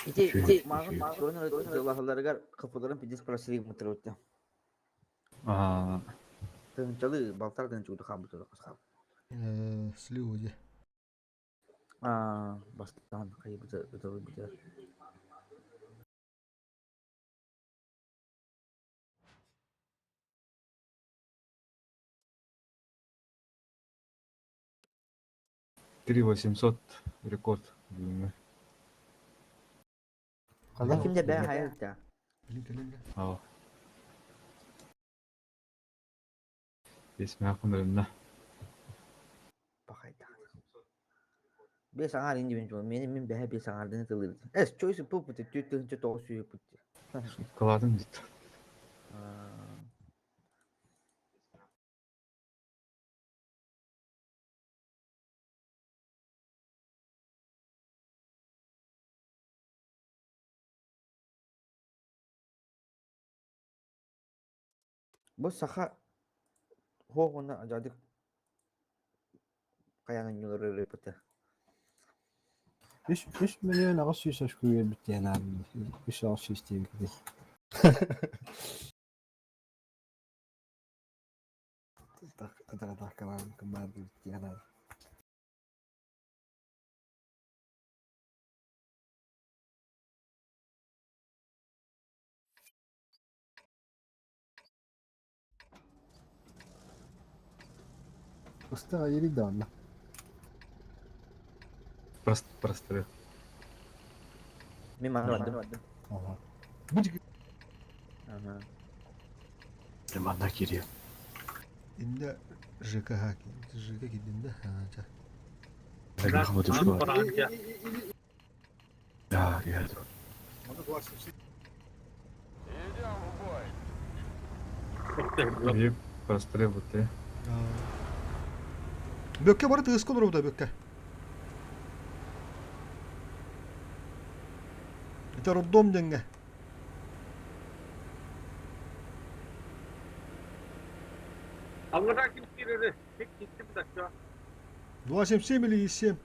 Ити Шү, ити шү. мағын мағын Allah'larга капыларын пидес просили мутырытты. Аа. Тынчалы балтар тынчы уды хам бутыр кысқа. Сливоди. А бастан кайы бутыр бутыр бутыр. Три 800 рекорд. Бүгүнгү. Када? Кимде бә хаятта. Блин, кэлэн, бля. Аа. Бес мә күнөрүнө. Бахайда. Биэс аҥаар ин диэбин чуо, миэнэ мин бэһэ биэс аҥаардыны тылыырбын. Эс, чой сыппыппыт, 4900 пут. Кылаатын дит. Бу саха һуох уонна дьадык хайаан анньылар ырыппыта. Үс, 3 800 000 очко биэрбит диэн аабын. Үс 800 диэбит. Атакалаан кымаардыбыт диэн аабын. Ыстаҕа иирик да онно. Просто прострел. Мин манна бардым. Ага. Ага. Манна киириэ. Инде ЖКХ ЖК киирдим да. Ча. Да, я это. Биир прострел бутты. Бөккө бары тыыска олорбута бөккө. Это роддом деңге. Аллара ким киирэрэ? Tek gittim dakika. 277 или 7.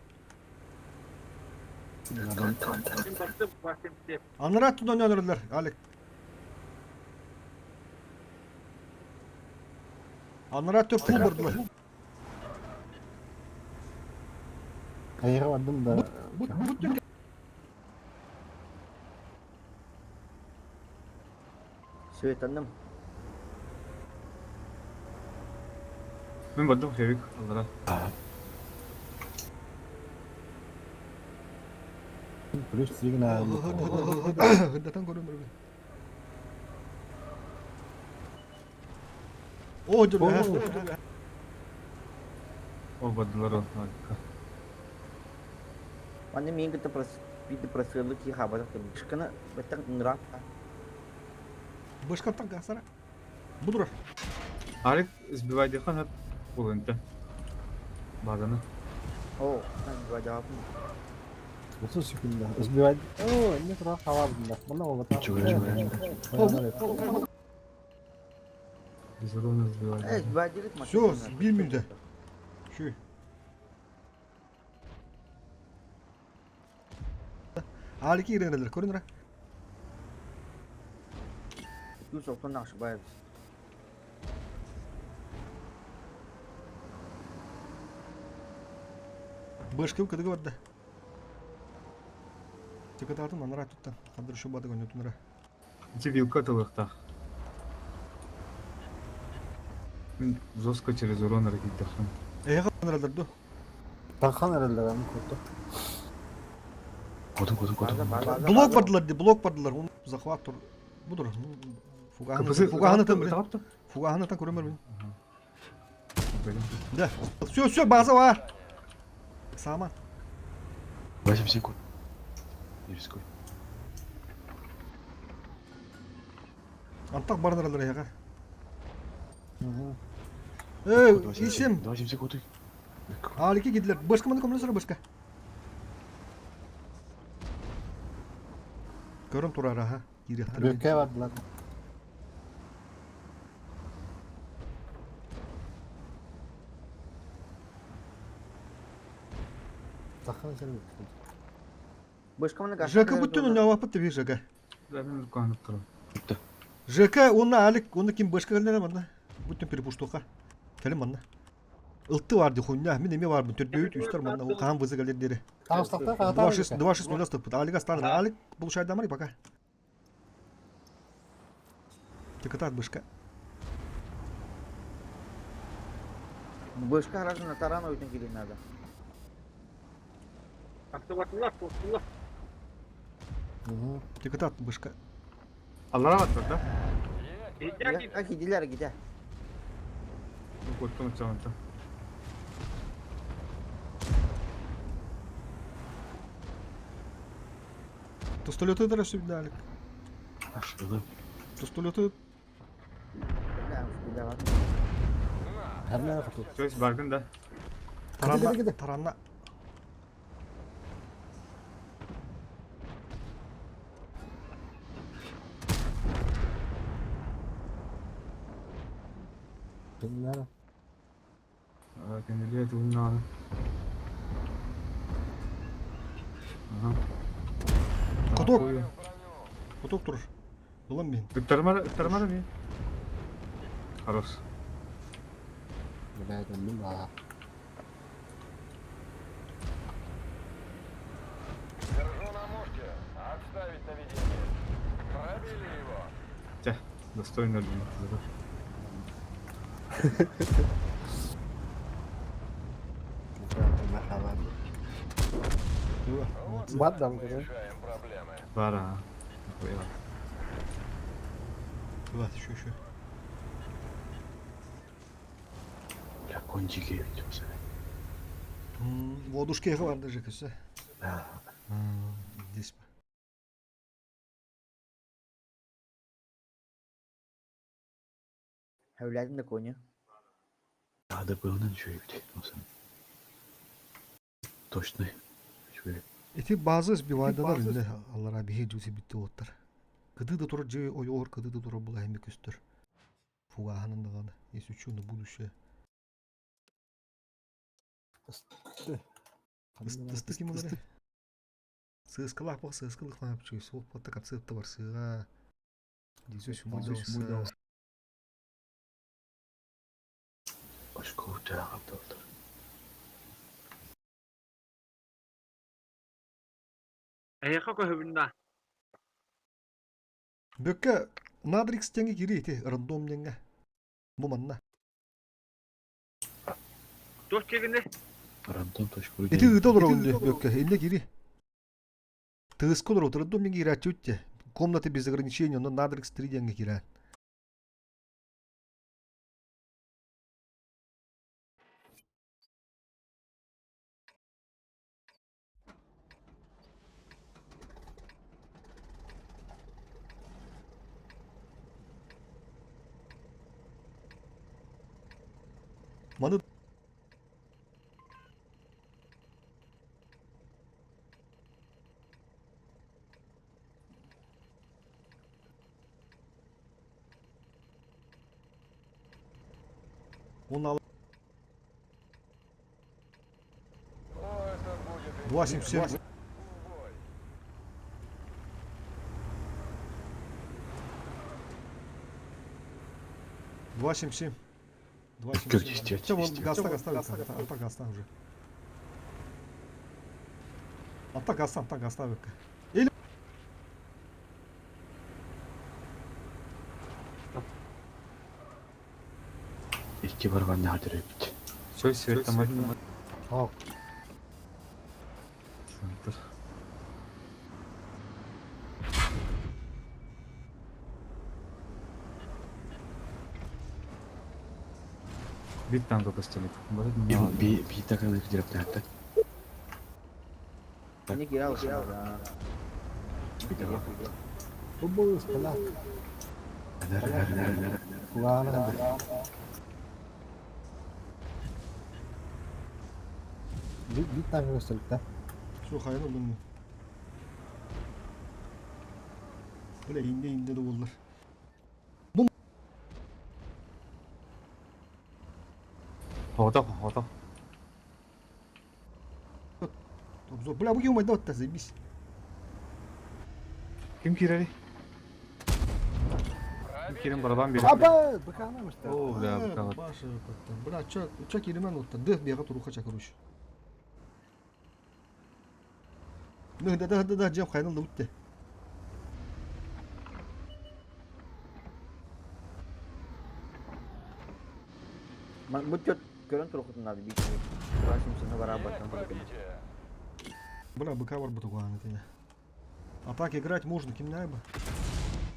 Мен баттым басым Анара тунан өнөрөлөр, Алик. Анара төп пул бардылар. Айыга бардым да. Бут бут Светанным. Мин бардым хевик аллара. Плюс сигнал. Хырдатан көрөм бир. О, жүр. Ол бардылар ол. Манна миин кытта прос биирдэ простреллы кии хаабатах кэмим. Шканы бэттэх ыҥыраат Башкаттан касара. Будур. Алик сбивайдыхан хат булынты. Базаны. О, жаапын. 30 секунда. Сбивать. О, не туда халабында. Мына ол бата. Чугай, чугай, чугай. Безуровно сбивай. Э, сбивайдыгыт Всё, бир мүндө. Şu. Алики иренелер көрүнөр. 290 нақшы байабыз. Башкы кыдыгы барды. Текататын анара туттан. Кандыр шу бады гөнөтүнөр. Ити вилка тылыктах. Мин жестко через урон ракетахан. Эге анаралар ду. Тахан эрелер аны көрдү. Кодун, кодун, кодун. База, база. Блок бардылар ди, блок бардылар. Он захват тур. Будур. Фугаханы фугаханы там. Фугаханы там көрөмөр мин. Да. Все, все, база бар. Сама. 8 секунд. Не рискуй. Антак барнаралар яга. Эй, ишим. 8 секунд. Алики гидлер. Башка маны комнасыра башка. Көрөм турар аха. Кири. Бөккә бардылар. Тахан сен. Бышка маны ЖК бүттүн уня вапыт бир ЖК. Да мен куанып турам. ЖК оны Алик, оны ким башка келдер манна. Бүттүн перепуштука. Келим манна. Ылты бар ди хуйня, мен эме бар, төрдөйт үстер манна, ол каан вызы келдер дери. Тагыстакта ката. 2-6 2-6 0 стып. Алик астан, Алик получает дамари пока. Текатат башка. Бышка разы на таран өтін келген надо. Автоматылар, тоқтулар. Текатат башка. Аллара баттар да? Ejder Я кидилер гиде. Куттум чаманта. Пистолеты да сүбдалик. Ашылы. Пистолеты Хәрнә хату. То есть баргын да. таранна, таранна. Кимнәр? Кенелия тугуннаҕына. Ага. Кутук. Кутук турар. Ылан мин. Ыттармар, ыттармар ми. Хорош. Блядь, мин баа. Держу на мушке. Отставить наведение. Пробили его. Чэ, достойно өлбүт. Бат дам көрө. Решаем проблемы. Баар аа. Вот, еще, еще. Бля, кончики ведь. Водушки бар даже көсө. Да. Здесь. Хәүләдин да коня. Надо было на ничего ведь. Точно. Үчүгэй. Ити база сбивайдалар инде аллара биһи дьуси битти оттар. Кыды да турар же ойоор кыды да турар була эми көстөр. Фугаһанын даҕаны. Если что, на будущее. Ыстык ким олар? Сыскалах бак сыскалык лап чуй. Суох патта капсыт бар сыга. Дизөс муйдос. Очко утааҕа Эһиэхэ көһүбүннэ. Бөккө Надрикс теңге кири ити рандом неңге. Бу манна. Туох кигини? Рандом точка Ити ыта олорор инде бөккө. Инде кири. Тыска олорор рандом неңге кирээччи үтте. Комнаты без ограничений, но Надрикс 3 денге кирээ. Маны Он ал... 2,77. 2,77. 2,77. Көр, Все, вон десять, гаста, гаста, ата гаста уже. Ата гаста, ата гаста. Или... Икки барабанна хатырыбыт. Все, свет там один. Ок. Центр. Бит танка постелит. Би би таканы киреп так. Они кирал, да. Би таканы. Бу спалак. Фугаана. Би би танк көстөлтө. Все, хайын олдum. Бля, инде инде de oldular. Хода, хода. Обзор. Бля, бу ким майда отта, заебись. Ким кирери? Ким кирин барабан бери. Аба, бакана мышта. О, бля, бля. Баша, бля, ча, ча киримен отта. Дых бега туруха ча, короче. Да, да, да, да, джем хайнал да утте. Бу чөт көрөн турухутун надо бит. Рашим барабан. Бля, быка бар бутуган это. А так играть можно, ким найба.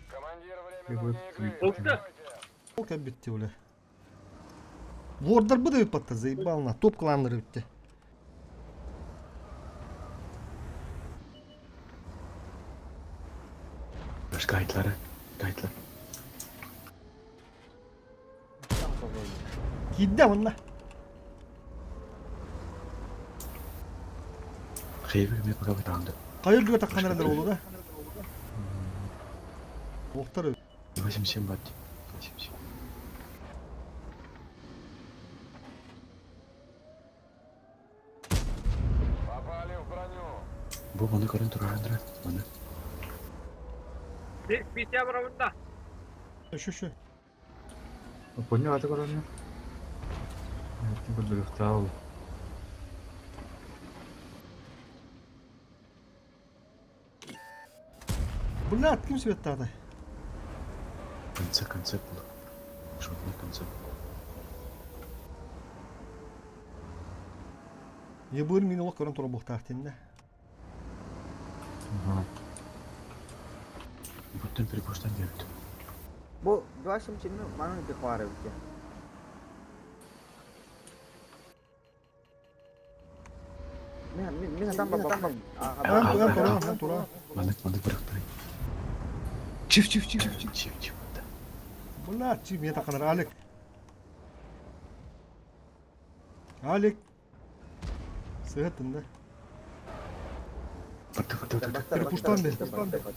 Командир, время нужнее игры. Олта. Полка битти, бля. Вордар бы патта, заебал на. Топ кланнер битти. Başka kayıtları. Kayıtlar. Киирдэ манна. Хейвер ми пока бытанды. Хайыр дүгә таккан эрэ буолуо да. Уохтар 87 бат. 87. Бу маны көрөн турар Маны. Петя бравында. Şu şu. Понял, это көрөнү. Эртин көрдөрүхтаа ол. Блядь, ким светтаады? Конце конце был. Шотный конце. Ебыр мин олох көрөн турар буохтаах тиннэ. Ага. Буттан перепоштан берді. Бу 277 манан bir бар эбит. Мен мен адам бабам. Эн эн тура, эн тура. Маны маны бырақтырай. Чиф чиф чиф чиф чиф чиф. Блядь, чип мне таканар Алик. Алик. Сыгыттын да. Бырты бырты бырты. Перепуштан бер.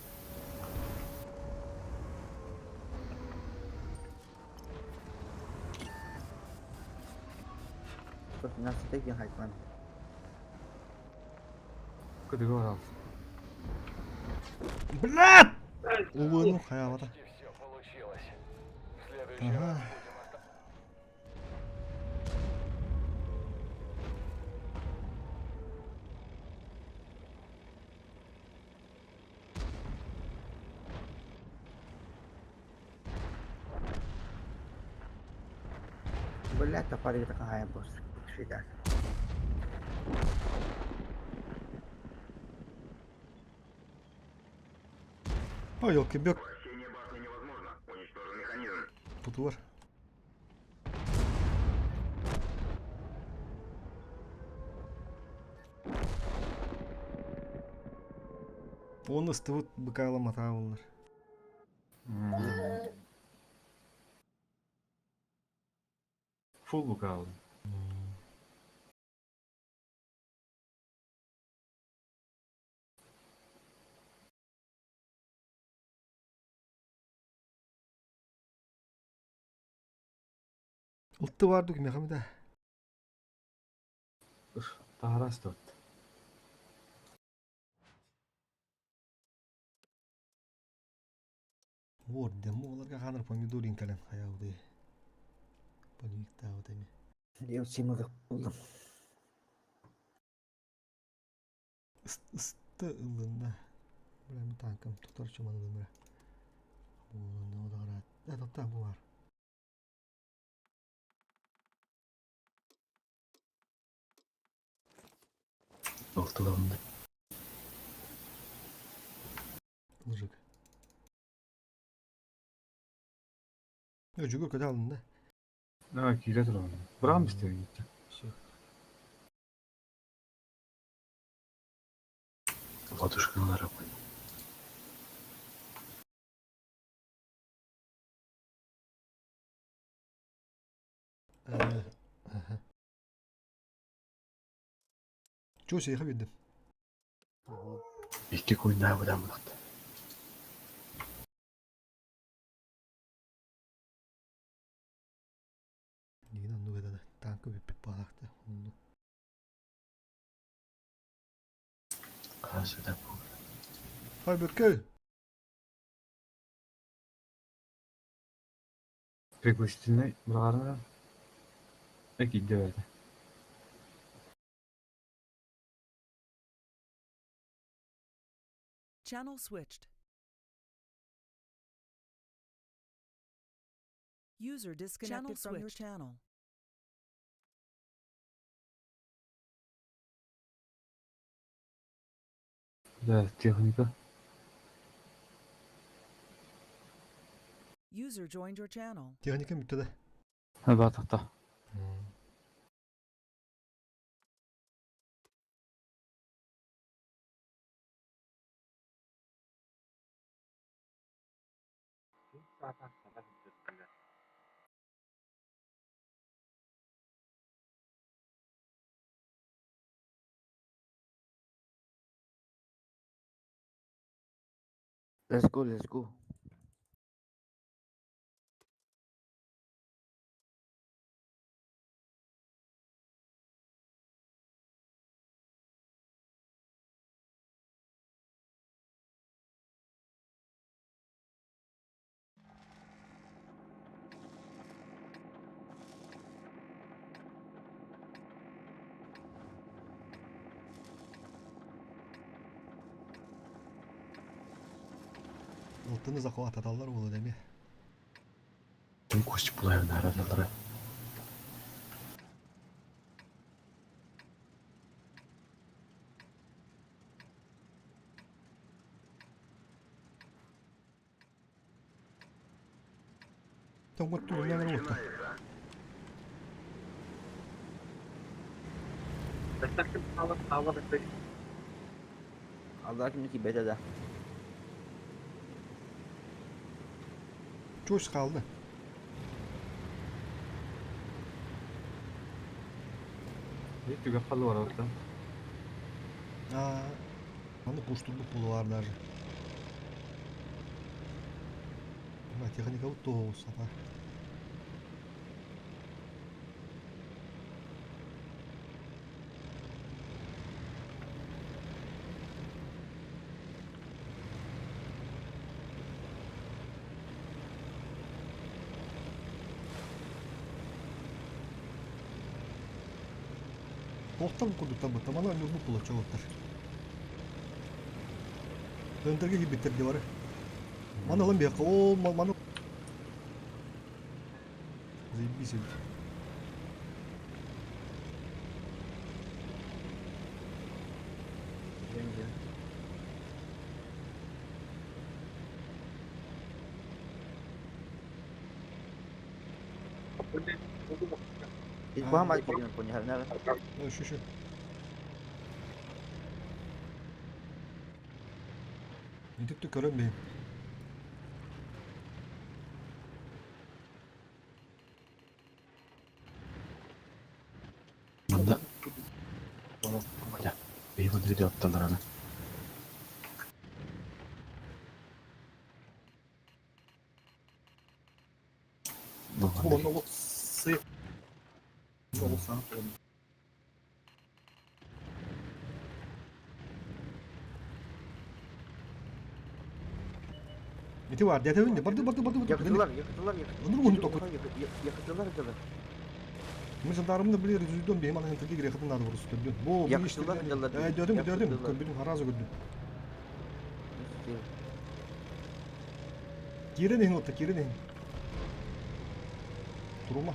Nasıl hayvan. Кыдыгы орал. Блядь! Увы, ну хаявата. Ага. Блядь, топоры такая босс. Всегда. Ой, елки бек. Вращение башни невозможно. Уничтожен механизм. Путуар. Оны ыстыбыт быкайла матаабылар. Фул букал. Ылтты бардык мехамида. Таарас тут. Вор демо оларга ханыр помидорин кален хаяуды. Полевиктаабыт эми. Я симылык булдум. Ысты ылында. Бля, танкым тутар чуман ылымра. Бу одагара. Э, топта бу бар. Алтылығында. Лыжык. Ö, жүгөр көтө алдын да. А, кире турар. Бырам истер гитти. Все. Ладушкалары қой. Чо сейха бидим. Икки койна бұдан бұлақты. Нигин анну ведада. Танкы биппит балакта. Онну. Қасыда бұл. Хай бөккө. Пригласительный быраарна. Эки берди. Channel switched. User disconnected from your channel. Да, техника. User joined your channel. Техника бүттү да. Ha, батакта. саатан саба сылдьыбыттар. Let's go, let's go. Алтыны захвататаллар буолуо эмиэ. Ким кустик булайын арадалара. Тоҥмоттуу Бой үлэлэр уотта. начинается. Бастакы хаалар хаалар эбит. Аллар кимники бэдэ да. Чуос хаалла. Bir түгэх халы бар оттон. Аа, аны куштурбут буолуар даже. Техника тоҕус сата. Туохтан курдук талбыттар, маны онньуурбут буолуоччу Өнтөргө киирбиттэр дии бары. Маны ылан биэххэ, оо, маны Заебись эбит. Баһамай киирэн поньяһарнар. Şu şu. Ититтэ көрөн бэйим. Манна бэйи манна видео отталларана. Бу манна Ити бар, дәтәвин барды барды барды барды. Yakıtılar, yakıtılar, yakıtılar. Bunu bunu toku. Yakıtılar дылы. Мен жандарымны билер жүздөн бейм анан тилге кире хытын нады бурус көрдүм. Бу бу ишти. Yakıtılar дылы. Э, дөрдүм, дөрдүм, көрдүм, харазы көрдүм. Кирен ихин отта, кирен ихин. Турума.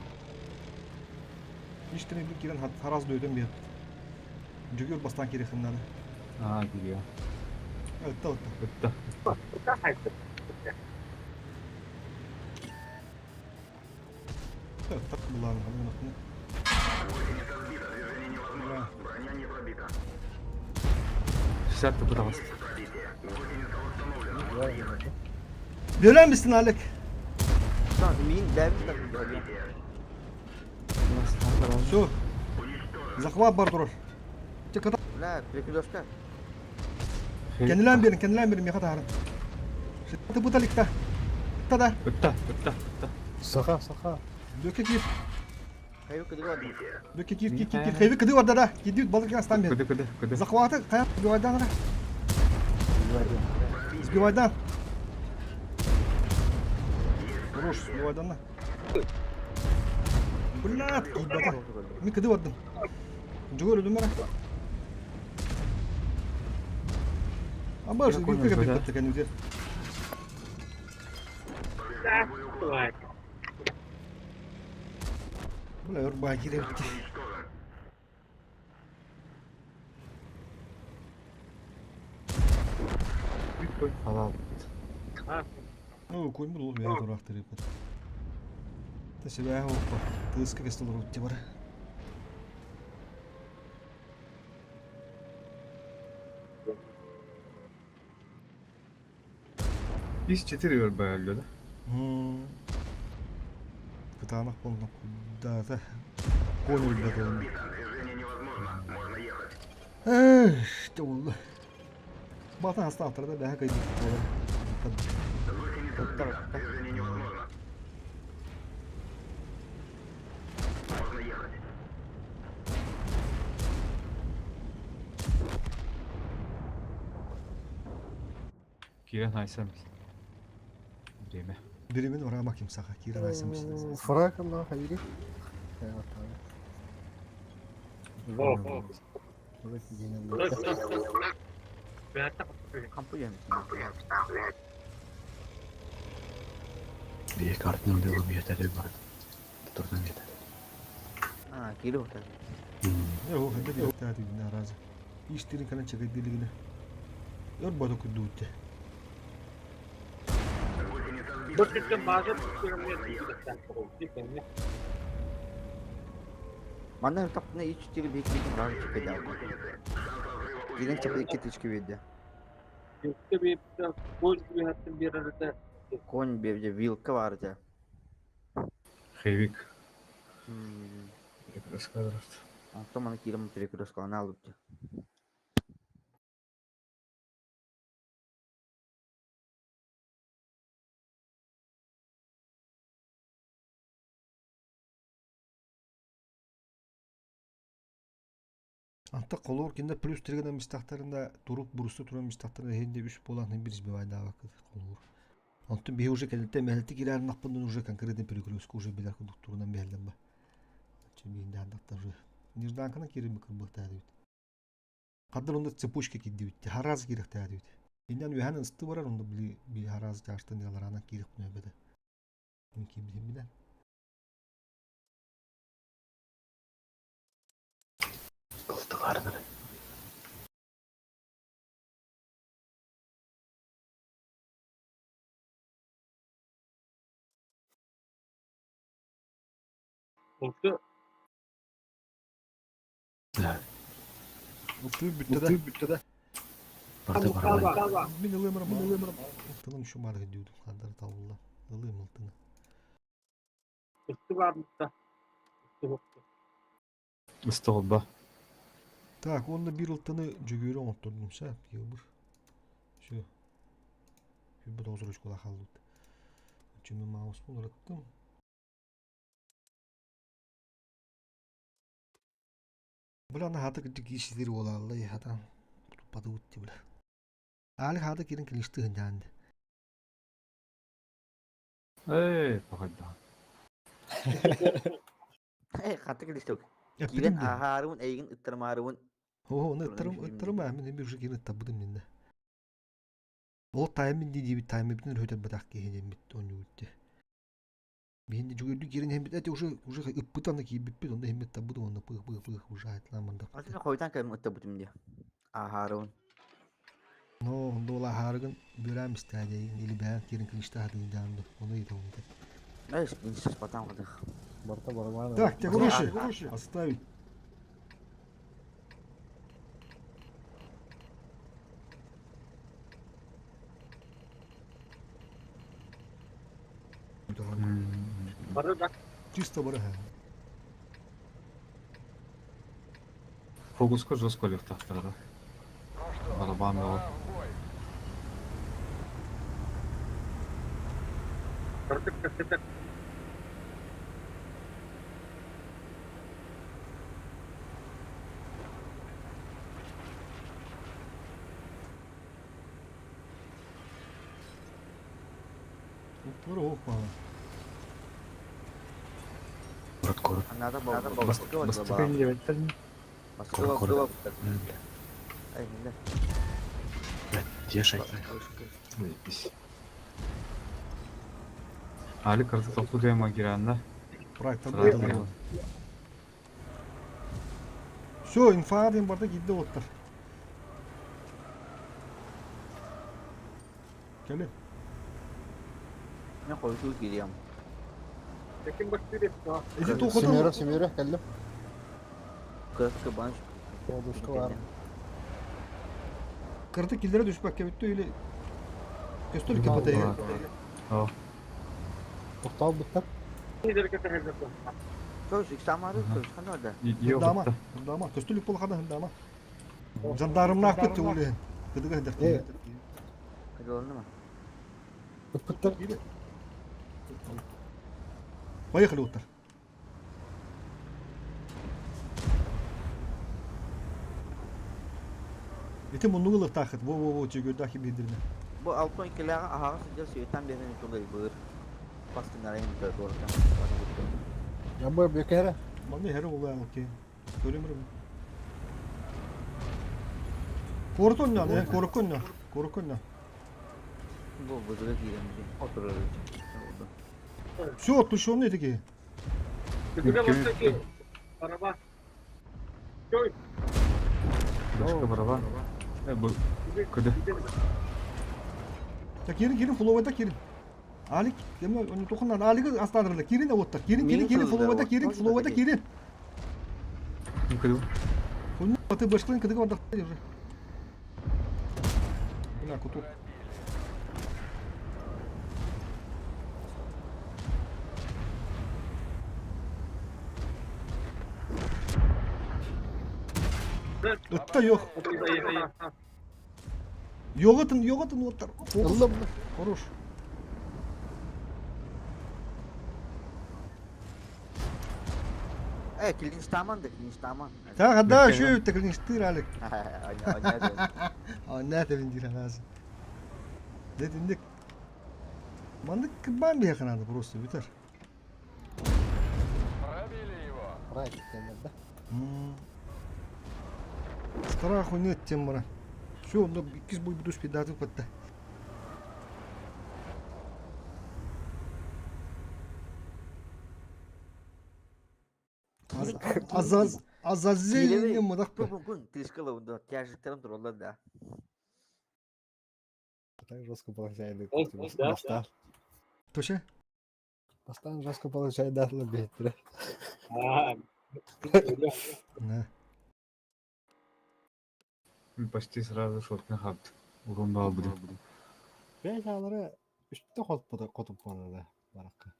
Иштен бир кирен харазы дөйдөн бейм. Жүгөр бастан кире хын нады. Аа кириэ. Ытта ытта. Ытта. Так булан, аны Гусеница сбита, движение невозможно. Броня не пробита. 60 тупу таҕыс. Пробитие. Гусеница восстановлена. Можно ехать. Бөлөн бистин Алек. Мин бәбин Пробитие. Все. Захват бар турар. Тек Бля, перекрестка. Кенилен берин, кенилен берин, меха тахарын. Ты буталикта. Та да. Ытта, ытта, ытта. Саха, саха. Дөкө кир. Хайы кыды бар. Дөкө кир, кир, кир, кир. Хайы кыды бар да да. Кидит балык астан бер. Кыды, кыды, кыды. Захваты, кая сбивайдан ара. Сбивайдан. Хорош, сбивайдан на. Блядь, ебата. Мен кыды бардым. Жүгөр өлүм ара. Аба, Я понял, бир да. бит экен үзе. Бля, өрбай кире битти. Халал. Ну, коймур ол бәй турактыр ипет. Та себә опа. Тыска кестел рутти бар. Из 4 өрбай өллө да. Кытаанах буолла курдаата. Конь өлбөт уонна. Движение невозможно. Можно ехать. Эх, дьэ буолла. Бата астаахтара да бэһэ кыйбыт буолар. Гусеница сбита. Движение невозможно. Можно ехать. Кирен хайсам. Время. Биримин урама ким саха киирэн айсам. Фраг аллах хайри. Бие картина дело бие тәре бар. Турдан бие тәре. А, кири хотар. Оо, хайда диэхтээ түгүнэ арааза. Иштирин кэлэн чэгэйдилигинэ. Өр бодо курдуутте. Бу сиртэн бааза Манна тохтуна ич тири бихи ран чепеда. Кирен чепе икки тычка берди. Конь берди, вилка бар этэ. Хевик. Рассказывает. Онтон маны киирэн перекресткалана алыпты. Антах холуур кинилэр плюс тригынан мистахтарына турук буруста туран мистахтарына иһинде үс буолан иһин бир избивайдаабаккыт холуур. Онтон биһи уже кэлинтэ мэлти киирэрнахпын уже конкретно перекрестка уже билэр курдук турунан биһэллэр ба. Чэ биһинде хандактар уже нежданканан киирин кырбыктаа дибит. Хаддар онда цепочка кирдибит. Хараас киирэхтээ дибит. Иннен үһэн ысты барар онда били би хараас жаштан ялараанан киирэх бэдэ. Мин киирбитим билэн. Кылтыларыныр. Oldu. Да. Бүттэ да. Барда барабан. Мин ылыам мин ылыам Ылтыным şu марга дүйдүм хандар табылла. Ылыам ылтыны. Üstü var mı da? Üstü yoktu. Ыстолба. Так, онно бир ылтыны жүгүрү оҥоттордум сэ йылбыр. Все. Хүббүт оҕус хаалбыт. Чүмү мауспун ырыттым. Бля, аны хата кырдьык киирситир буолаалла хатан туппатыбыт дии бля. Аали хата киирэн килишти сылдьаан Эй, погода. Э, хата килисток. Эппитим Киирэн дии. ааһаарыбын, эйигин ыттарымаарыбын. Оо, ону Туран ыттарым, үчүгэй ыттарым аа, мин эмиэ уже киирэн ыттарбытым иннэ. Ол таймин дии диэбит таймыбытын өрүһүтэрбэтэх киһи диэммит оонньуубут дии. Биһинди жүгүрдүү киирэн иһэммит эти уже уже ыппыт аны киирбиппит онно иһэммит таббыт уонна пых пых пых уже айтылаан Атын бардахпыт. хойутан кэлэн ыттарбытым дии. Ааһаарыбын. Но онда ол аһаарыгын бүрээн истээдэйин или бэйэн киирэн килиште хатыйдаан ону ыйытабын Эй, спатан кудах. Барта барабан. Так, те груши оставить. Barı bak. Чисто бары Фокуска жестко лефтахтарда. Барабан да. Artık kasete Бары ох баҕа. Город, город. Надо было. Бастакы деветтер. Кор- кор- Эй, да. Блядь, где шайтан? Али карты топтугайма гиранна. Проекта Сразу. Все, инфа диэн барда киирдэ уоттар. Кэлин. Мен хойутуу киириэм. Tekin bak bir Ити туохутун Семеров, Семеров, кэллим. Кыракы банш. Подушка бар. кырты киллere түспэккэ бүттү или көстөр КПТ. О. Тоқтау бұттар. Көз, иксамары көз, қана да. Hındama, hındama. Көстүлүк болхана hındama. Жандарымнаах бит уле. Кыдыга Э. хыдыр. Қадаланы ма? Ыппыттар. Поехали уттар. Ити муннугу лыктаахыт. Во во во чөгөрдахи бидирне. Бу алтон икилээҕэ аһаҕас сылдьар сүйэтэн биэрэн тулай быыр. Бастыҥнара иһин туораттан. Я бы бекere. Манны хери ула окей. Көрөмөр. Коротон не, корокон не, корокон не. Бу быдыга киирэн дии. Отурар үчүн. Все, отключенные такие. Башка барабан. Э, бу кыды. Так кирин кирин фловайда кирин. Алик, дема onu тохунан Алик астадырла. Кирин оттар. Кирин кирин кирин фловайда кирин фловайда кирин. Кыды. Хуйня, ты башклын кыдыга барда уже. Бля, куту. Ытта yok. Йогатын, йогатын оттар. Ыллым. Хорош. Э, клинштаман да, клинштаман. Так, да, şu текнештир Алик. Аня, А не те виндир ханаз. Дед индик. Мандык кыбан бия ханады просто битер. Рай кеткендер да. Страху нет тем мара. Все, ну иккис бой буду спидаты патта. Азаз Азазель мадак. Күн тишкала унда тяжиктерим тураллар да. Так жестко получает. Ол, да, Бастан. Тоше? Бастан жестко получает датла беттер. Не. Почти сразу шот на хабт. Урон бал будет. Бәй алары үстте хотпода котуп барады баракка.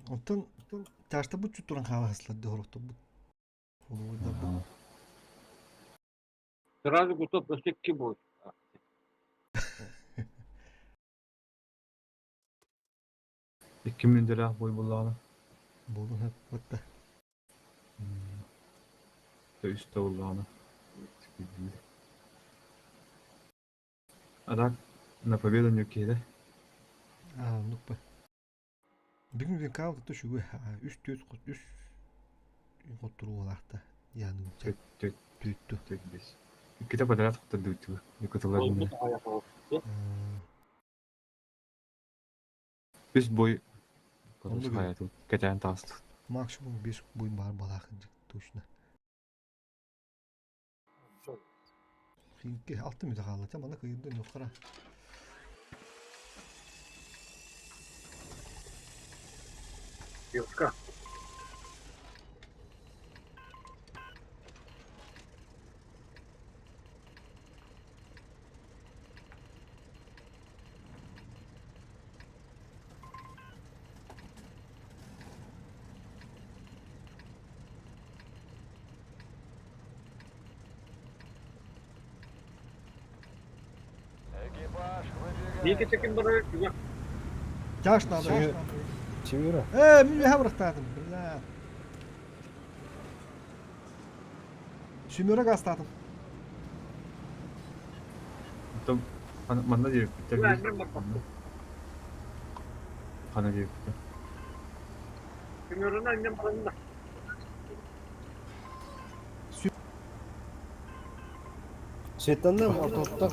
Онтон ташта бу чутуран халаслар дорото бу. Фловайда. Сразу готов до всех будет. Икки миндера бой булланы. Болду хеп батта. Üstte булланы. А так, на победу не окей, да? А, ну па. Бүгүн мен каалды то шүгө 3 4 3 хоттуру болакта. Яны Төт, төт, түттү. төт бес. Икките подряд хоттурду үттүгү. Якуталар. Үс бой. Онду Короче, бир. хаяту. Кетен тааст. Максимум 5 буй бар балакын точно. Хинке алты мүдө хаалата мана кыйырды нохара. Девушка. Неге чекин бар? Жаш надо. Чевира. Э, мен хабрахтадым. Бля. Сүмөрөк астадым. Там манна дип битер. Хана дип. Светанны ортоттар.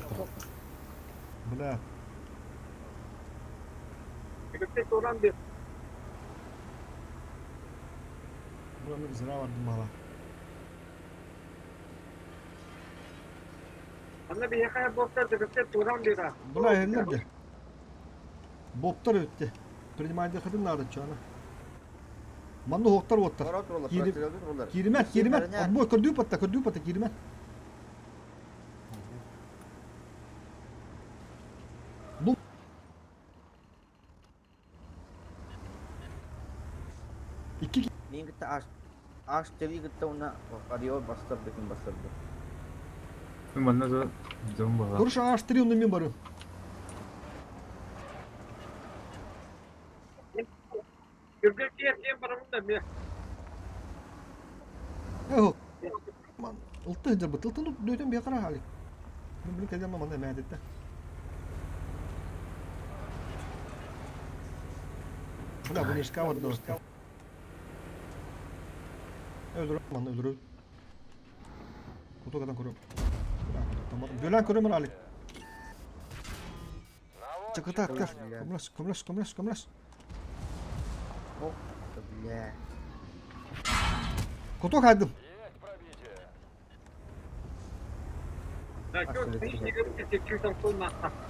Бля. Бура мен зыра бардым бала. Була эллер де. Боптар өттү. Принимайды хыдын нады чана. Манны хоктар оттар. Корот тураллар, Кирип- прострелдер тураллар. Киримет, киримет. Отбой көрдүү патта, көрдүү патта киримет. Бу. Мин кытта аш аш три кытта уонна Ориол бастырды ким бастырды. Мин манна да дьон буолар. Хорошо, H3 онно мен барыам. Түргэн киэр барабын да эмиэ. Эх, ман ылты сылдьарбыт. Ылтын дөйтөн биэ хара хаалик. Мин билин кэлэн манна эмээтитте. Бля, бу нешка бар да. Öldürüm manna öldürüm. Kutu kadar kurum. Бөлән көрөмөр Алик. Чакыта көр. Көмлөс, көмлөс, көмлөс, көмлөс. Ох, бля. Куту кайдым.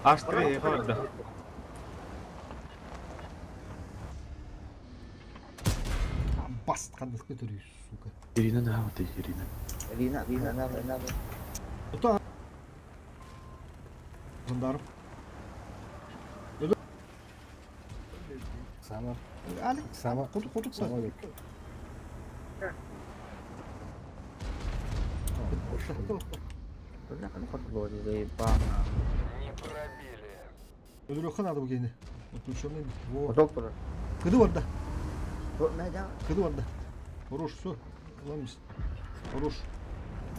H3 эйхэ барда. Баст ханнык көтөрүй, сука. Ирина наһаа Ирина. Рина, Рина, Рина, Рина. Куту Жандарм. Сама. Алик, Сама. куту куту Сама. Бля, ну хоть вроде заебал. Өлөрөххө надо бу киһини. Отключенный. Во. Поток турар. Кыды барда. Мэ Кыды барда. Хорош, все. Ламис. Хорош.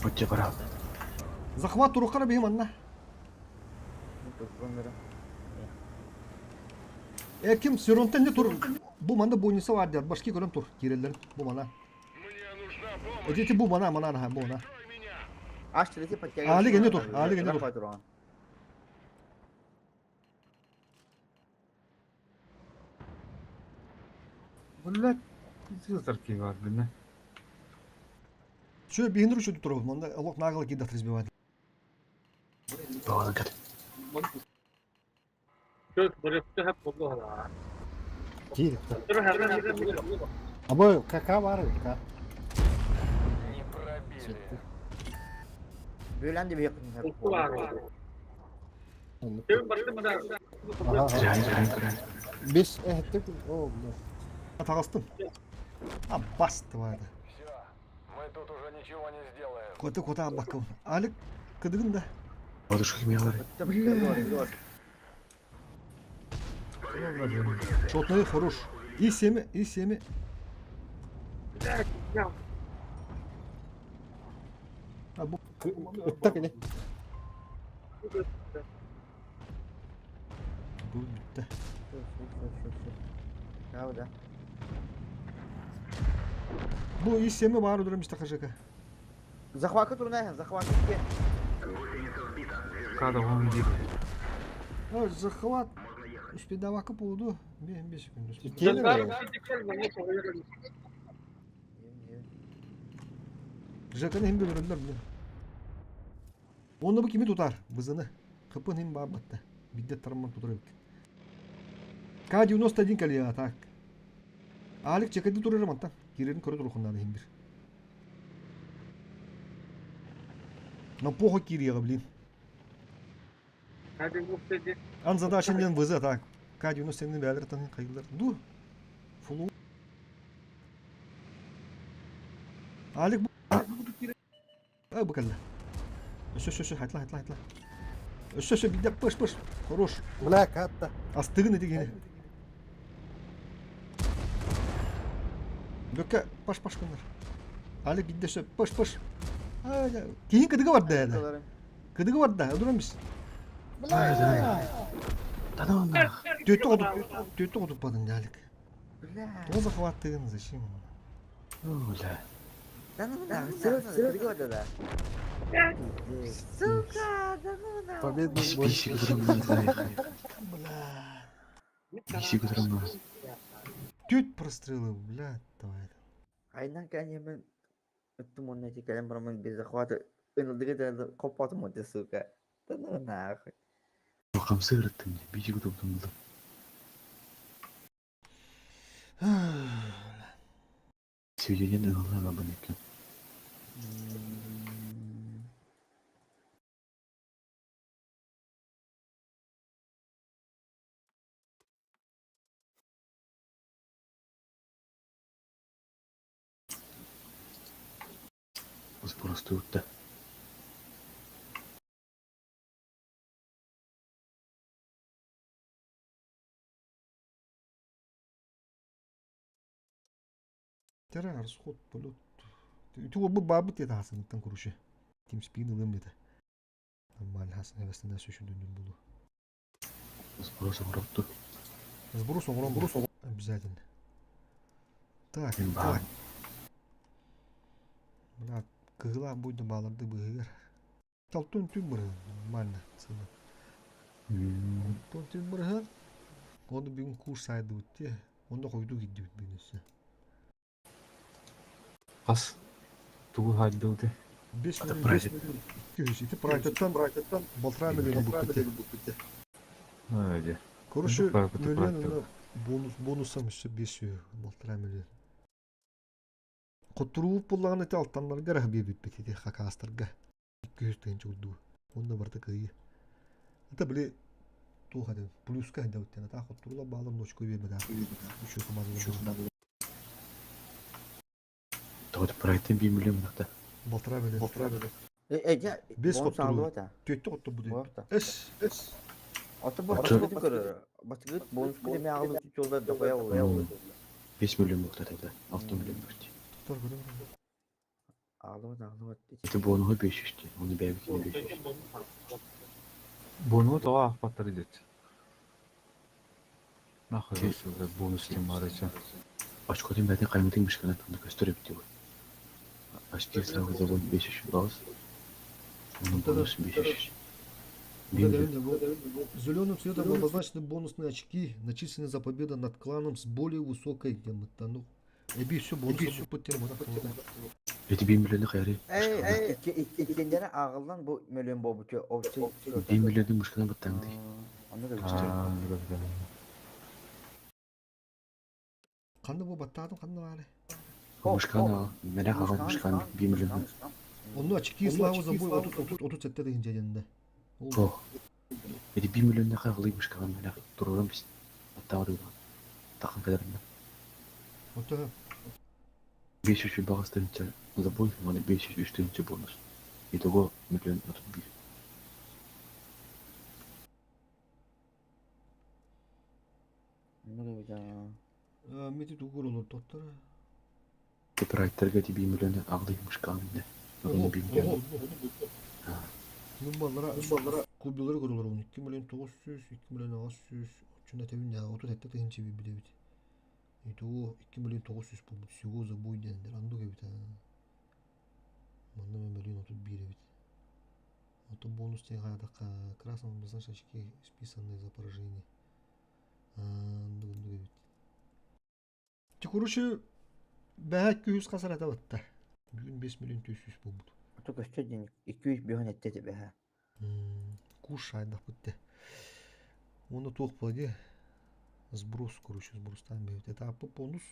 Оччо бара. Захват туруккара биһим анна. Э ким Сиронтен не тур. Бу манда бойниса бар дияр. Башки көрөн тур. Киреллер. Бу мана. Эти бу мана мана ха бу мана. Аш третий подтягивай. Али гене тур, али гене тур. Блядь, сызар киһи бар билнэ. Все, биһин ручу тур. Манда лок нагыл кидат разбивать. Баҕана кэл. Söz bıraktı hep buldu hala. Киир. Dur hemen hemen. Абы кака бар ка. Бөлән де бек. Buldu var. Sevin barılı mı da? Аха. Ирина, Ирина, Ирина. Бес эхтик. О, бля. Тагыстым. А басты барды. Мы тут уже ничего не сделаем. Кота кота бакыл. Алик кыдыгын да. Бодушка кимиэлэр. Шотный хорош. И семя, и семя. А бу Ыттак или? бу битте. Да, Бу и семя бар өдөрөм истакажыка. Захватка турнай, захватка. Гусеница сбита. Движение Када он диир. А, захват. Успедавака поводу. 5 секунд. Киир. Жаканы хим бөлөрөлөр билем. Оны бу кими тутар? Бызыны. Кыпын хим бар батта. Бидде тарман тутар бит. К-91 калия так. Алик чекеди турар манта. Кирерин көрө турухуннады хим бир. На похо кирияга, блин. Hadi bu dedi. Ан задача нен вызы так. К-91 бәлер тан кайгылар. Ду. Фулу. Алик бу. Ай бакалла. Өсө өсө хайтла хайтла хайтла. Өсө өсө бидде пыш пыш. Хорош. Бля, катта. Астыгын эти гене. Бөккә паш паш кыннар. Алик бидде өсө пыш пыш. Ай, кийин кыдыгы бар да. Кыдыгы бар да. Өдөрөмбүз. Бля. Тана Төттө кодуп, төттө кодуп бадың Алик. Бля. Тоғыз захваттыгын зачем? Бля. Да ну нахуй, сука, да. Сука, да ну нахуй. Победный бой. Биши көтөрөм. Бля. Биши көтөрөм. Төт прострелы, бля, давай. Айнан кәне Өттім оны эти кәлем барамын без захвата. Ынылдыгы копатым өте, сука. Да ну нахуй. Хамсы ырыттым. Биши көтөрөм. Сведение ылла бабын экен. Сбростуутта. Тера расход полет. Ити уолбут баабыт диэтэ хасыныттан короче. Тимспигин ылыам диэтэ. Нормально хасын эбэстэн сүшүндүндүн булу. Сброс оҥоропту. Сброс оҥорон обязательно. Так, Мин баар. Бля, кыһылаах буйда бааларды быһыгар. Талтын түн бырыһын, нормально сына. Алтын түн бырыһын. Оны бүгүн курс сайдыбыт те. Онда хойду киддибит бүгүн өссө. Хас тугу хаайдыбыты? 5 Это миллион праздник. 200. Ити прайтаттан 1,5 миллион буппут. Öyle. Короче, Бу миллион проекты. онно бонус бонусам өссө 500 1,5 миллион. Хотуруубут буллаҕына ити алтаннарга эрэ биэрбиппит ити хакаастарга. 200 тыһыынча курдугу. Уонна барыта кыайыы. Это били туох этэ плюска сылдьабыт диэн атаах хотуруулар баалар ночку биэрбэтэх. Үчүгэй командалар Тоҕо проектын 1 миллион мунахта. 1,5 миллион. Э, дьэ, Бес бонус хотторуу. аалыбата. Түөттэ хотторбут. Буолта. Эс. Эс. Ото бу Оччо- батыгыт көрөр. Батыгыт бонус күтэ аалыбыт чуолдар дохуя буолар. 5 миллион мунахта тогда. 6 миллион мунахта. Тутар көрөр. Аалыбат, аалыбат. Ити бонуһу 500 ти. Оны бэйбикини 500. Bunu тоҕо аахпаттар идет. Нахуй бонус ким бар için. Очкотун бәтин каймытын мышкана танда көстөр эбит диye. Очки сразу забон 500 баллс. Onun бонус 500. 1 миллион. Зеленым цветом обозначены бонусные очки, начисленные за победу над кланом с более высокой ну, Эби все бонус Эти 1 миллионы хайры. Эй, иккиндere ааҕыллан бу мөлүөн буолбут общий 1 миллионы мышкана баттаңды. Онно да Ханна бу баттаатым ханна баары. Мышкана, мене хагал мышкана 1 миллион. Онно очки славы за бой 37 тыһынча дьэннэ. О. Эти 1 миллионы хагалы мышкана мене турурам бис. Аттаары. Тахын кадарында. Ото 500 багас тыһынча забой, оны 503 тыһынча бонус. Итого миллион 31. Мети тугур олор тоттора. Проекттарга ти 1 миллион агды мышкана мене. Оны 1 миллион. Нумбалара кубилары көрөлөр 12 миллион 900, 2 миллион 600, очуна тебин я 37 тыһынча билебит. Итого 2 миллион 900 болбут. Всего за бой дендер. Анду кебит. Манна миллион 31 эбит. Ото бонус тен хаятакка красным обозначены очки, списанные за поражение. Анду кебит. Ти короче бэһэ 200 хасар ата батта. Бүгүн 5 миллион 400 болбут. Ото көстөр ден 200 бөһөн этте бэһэ. Куш айдах бутте. Оны туох була Сброс, короче, сбростан бэбит. Этапы бонус.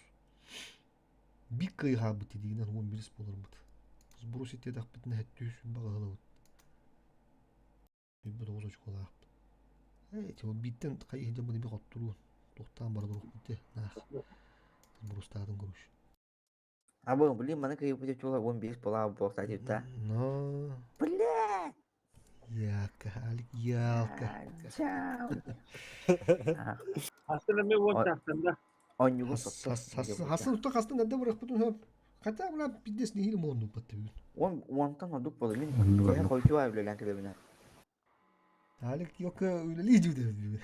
Бик кыйха бит дигинен 11 болар бит. Сброс итедах битне хәттүүс багалабыт. Бит тоғыз очколаах бит. Эй, типа биттен кай хиджа бу би хоттуру. Тохтаан бардыр битте. Нах. Сбростадын короче. А бу блин маны кыйбыт чуолар 15 була буолта дип. Но. Бля! Яка, Алик, ялка. Чао. Aslında мен он тахтанда. Онньугу Хасын утта хастын әдде барах бутун хөп. Хотя бля пиздец не хилим онну патты бүгүн. Он онтан одук болу мин Оннук, киһи оннук. хойчуа үлелән кебебинэ. Алик йока үлели жүдө бүгүн.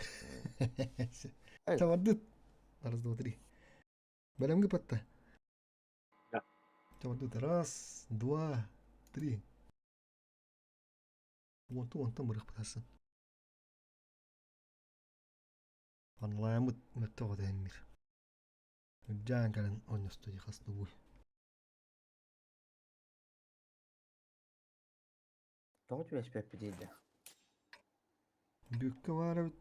Тавардыт. Раз, два, три. Бәлемге патта. Да. Тавардыт. Раз, два, три. Онту онтан барах батасын. Анлаямыт мөттө годен мир. Жан кален онносту хасты буй. Тоҕо түбэспэппит диде. Бүккө бара бит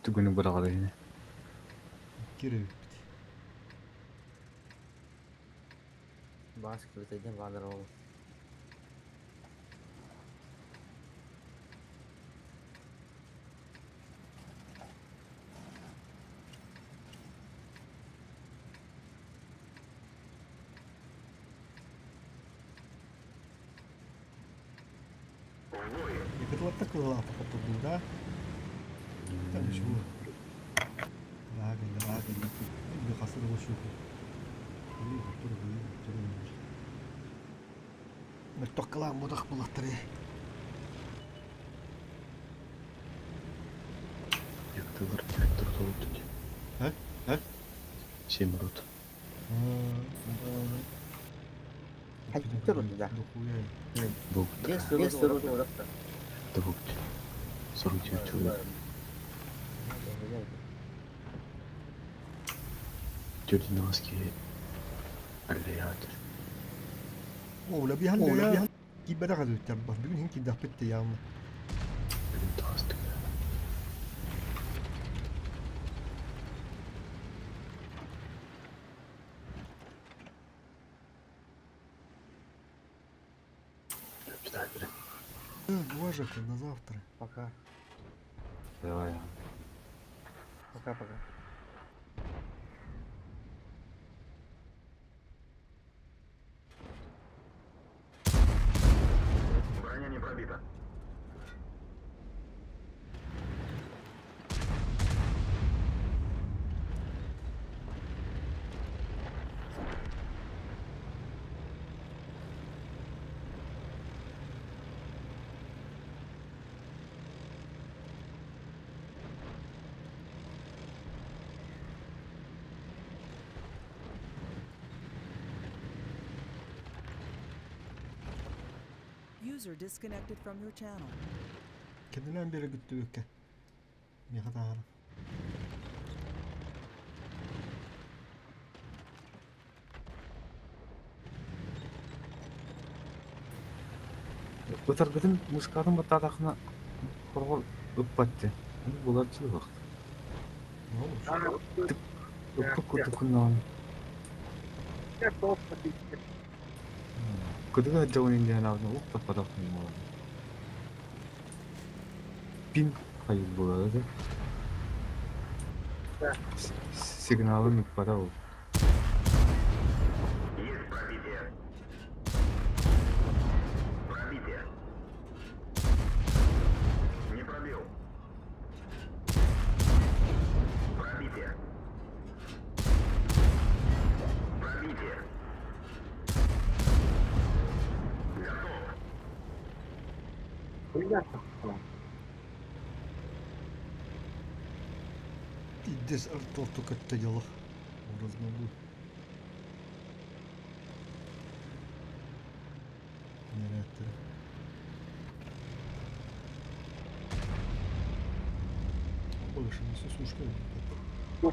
Түгүнү бырагады yine. кире бит. Бас кыбытыден баалар ол. В бой. Якытларта кылалаата хотурдуу да? Да ничего. Да, да, да. Бу хасыр бу. Мөттөккалаан мудах булаттары. Яктылар 9 рот oldu. А? А? 7 рот. Хәттер да. Бог. Есть рот. Да бог. 49 человек. Тюрдиновский аллеятор. Оля биһалля. Кибәдә газөттәр бар. Бүген һин кидә питте яңны. Блин, тастык. Боже, на завтра. Пока. Давай. Пока-пока. Броня не пробита. User disconnected from your channel. Kendine beri güttü ökke. Меха тағара. Ытаргытын мушкатын баттатахына хоргол ыппатты. Булар чылык. Ыппы кутукуннан. Кыдыга жауын индиан алдын уппат падахын болар. Пин хайыл болады. Сигналын ыппата ол. Есть пробитие. Пробитие. Не пробил. Пробитие. Пробитие. Готов. Идес артыл көттө ялы. Разнобой. Нерәттер. Больше не сушка. Ну,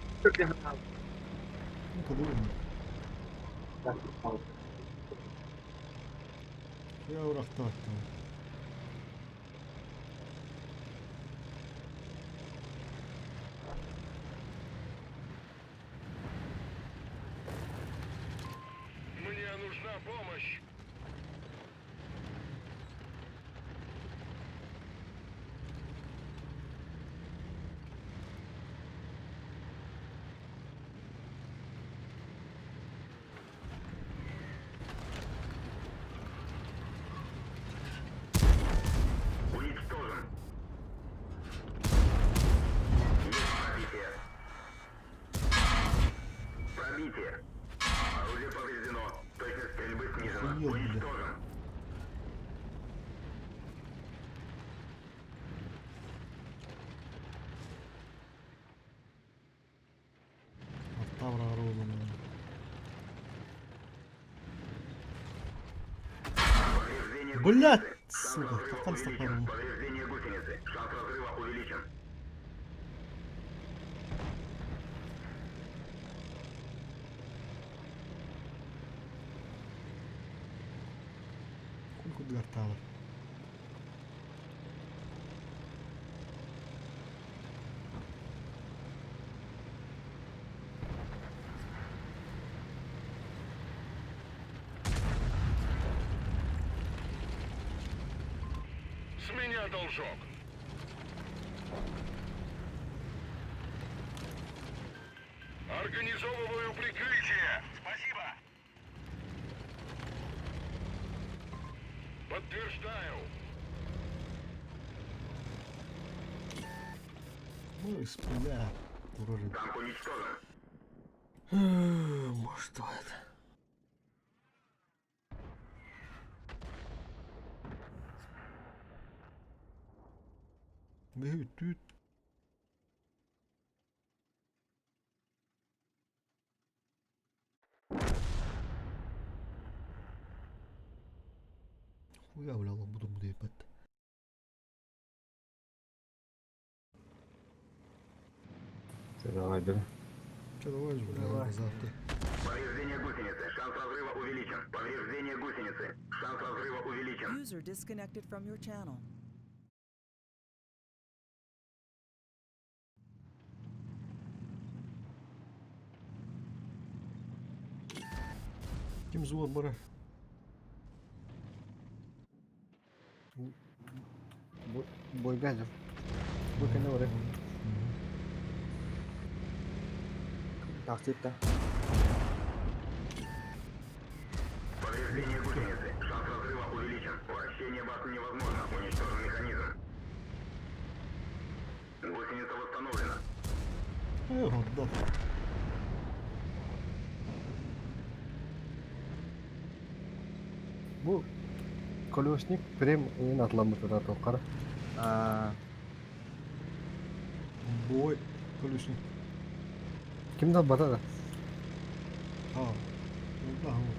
кадырым. Я урахтаттым. Мне нужна помощь. Уничтожен. Есть пробитие. Пробитие. Орудие повреждено. Точность стрельбы снижена. Охуел, бля. Уничтожен. Артавра орудие. Повреждение Блядь, гусеницы. Шанс сука, разрыва какан увеличен. стопором. Повреждение гусеницы. Шанс разрыва увеличен. Сколько дгартавр? С меня должок. Организовываю прикрытие. Спасибо. Подтверждаю. Ну, испуга. Турар Танк уничтожен. Может, это. Бүһү түүт. Хуя, бля, буду буду ебать. Давай, да. Че, давай же, бля, Давай. до завтра. Повреждение гусеницы. Шанс разрыва увеличен. Повреждение гусеницы. Шанс разрыва увеличен. User disconnected from your channel. Ким звон бара? Бойга дьон. Бу кэннэ барар. Тахсыт да. Повреждение гусеницы. Шанс разрыва увеличен. Вращение башни невозможно. Уничтожен механизм. Гусеница восстановлена. Э, вот, да. Бу колесник прем эҥин атламмытыра тоққара. Аа, Бой. Колесник. Ким да бата да. А, ну да, вот.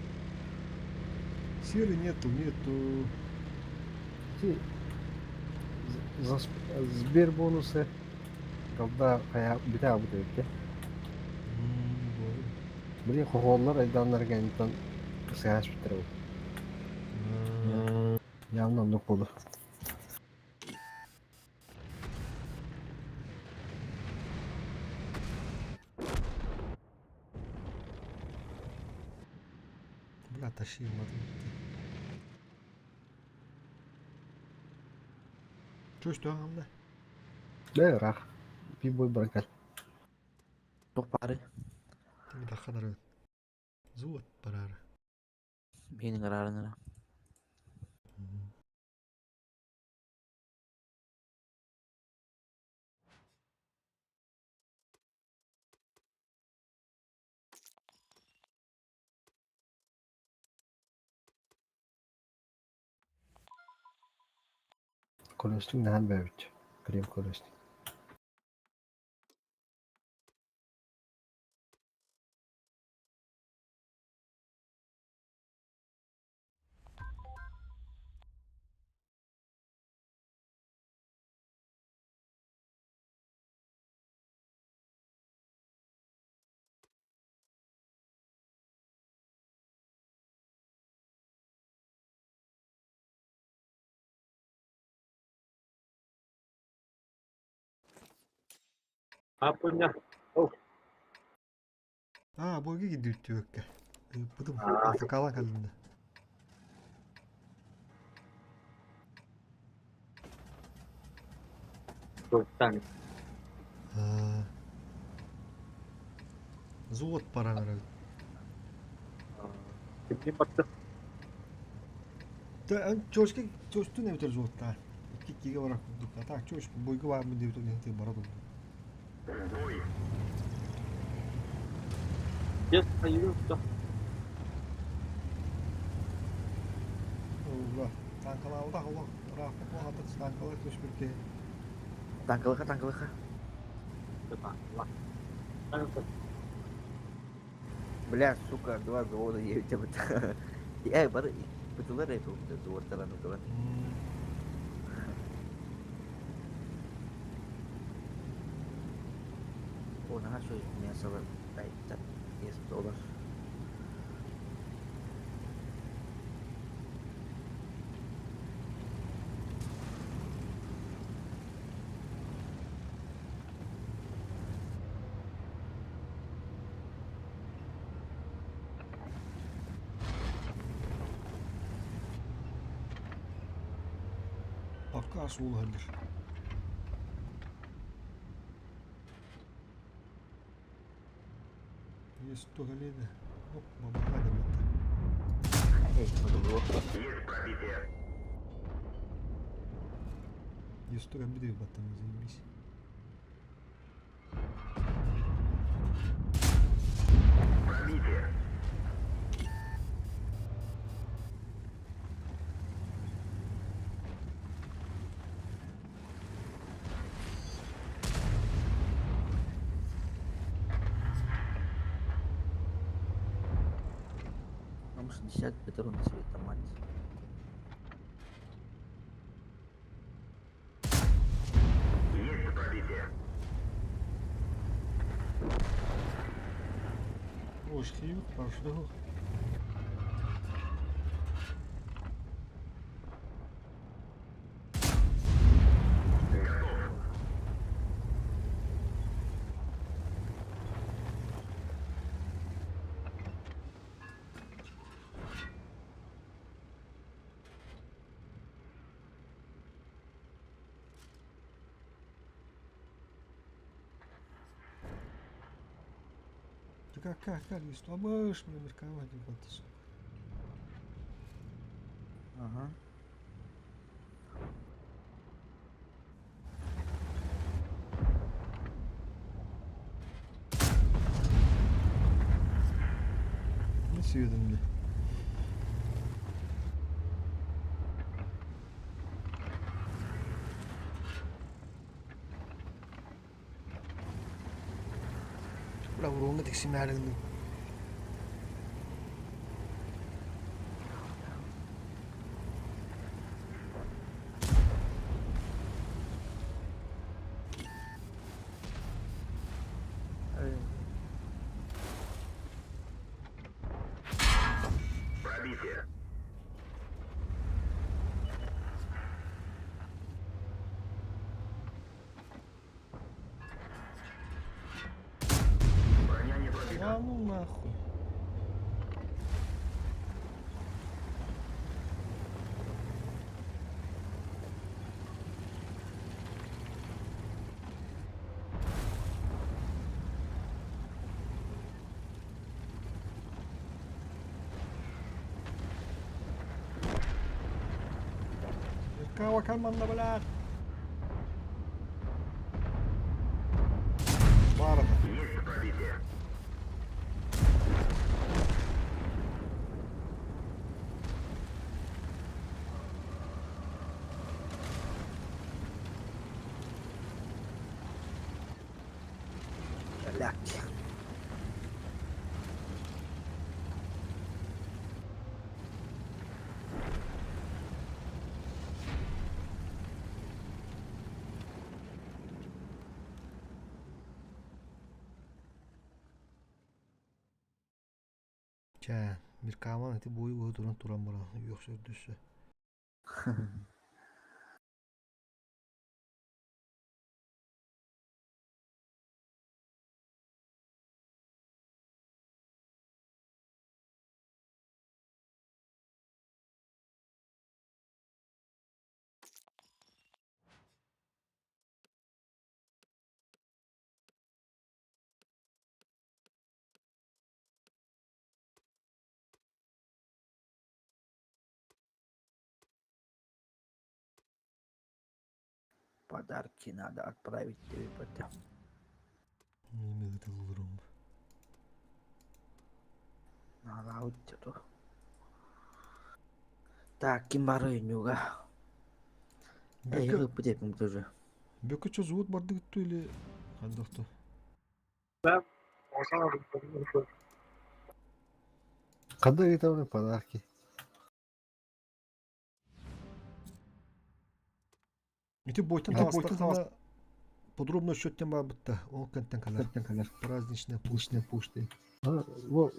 Серы нету, нету. Ти за Сбер бонусы когда хая битэ абыт эбитте. Бой. Били хохоллар айданнарга интан кысыгаш биттер бу. Явно оннук буолу. Бля, тащи, мат. Чё, что там, да? Бэ рах. Би бой баракал. туох баары. Ты даханар. Зуот барар. Миэнин араарынара. Колесник нахан бэбит. Прем колесник. А поня. А, бойга кидүүттүөккэ. Бутум Аа. афакала калында. Туттан. А. Зуот барар. Кимни батты. Та чошки чоштун эбитер зуотта. Икки киге барар курдук. А так чош бойга бар мен деп нехте барат. Бой. Yes, айылды. Ула. Танкалауда хула. Рахма хула танкала көшбүрке. Танкалыха, танкалыха. Бля, сука, два завода едете вот. Э, бары, бытылар это заводтаран уталар. О, наха шо мясо дай, есть доллар. Пока суолалыр. Есть то галина. Оп, бабака Эй, подумал. Есть пробитие. Есть то гамбиды баттан заебись. 50 патронов света мать. Есть пробитие. Ой, хорошо. Готов. Ты как, не сломаешь мне мерковать, вот ты, сука. Ага. Не сүйедім мне. Бля, уронга тексимәрігінді. Пробитие. Броня не пробита. А ну нахуй. Кава карманда, блядь. Барата. Есть пробитие. Блядь. Чэ, Миркаман эти бойы бою туран туран баран. Yoksa düşse. Подарки надо отправить тебе потом. Неме ытылырым. Надо. Так, ким бары нюга. Эй, Бөкө, вы тоже. бөкө чо зуут барды гытту или хандахту? Когда это подарки? Ити бойтан Ити бойтан тавастахына подробно счеттен бар битте. Он кенттен калар. Калар. Праздничная пушня. Пушты. Бу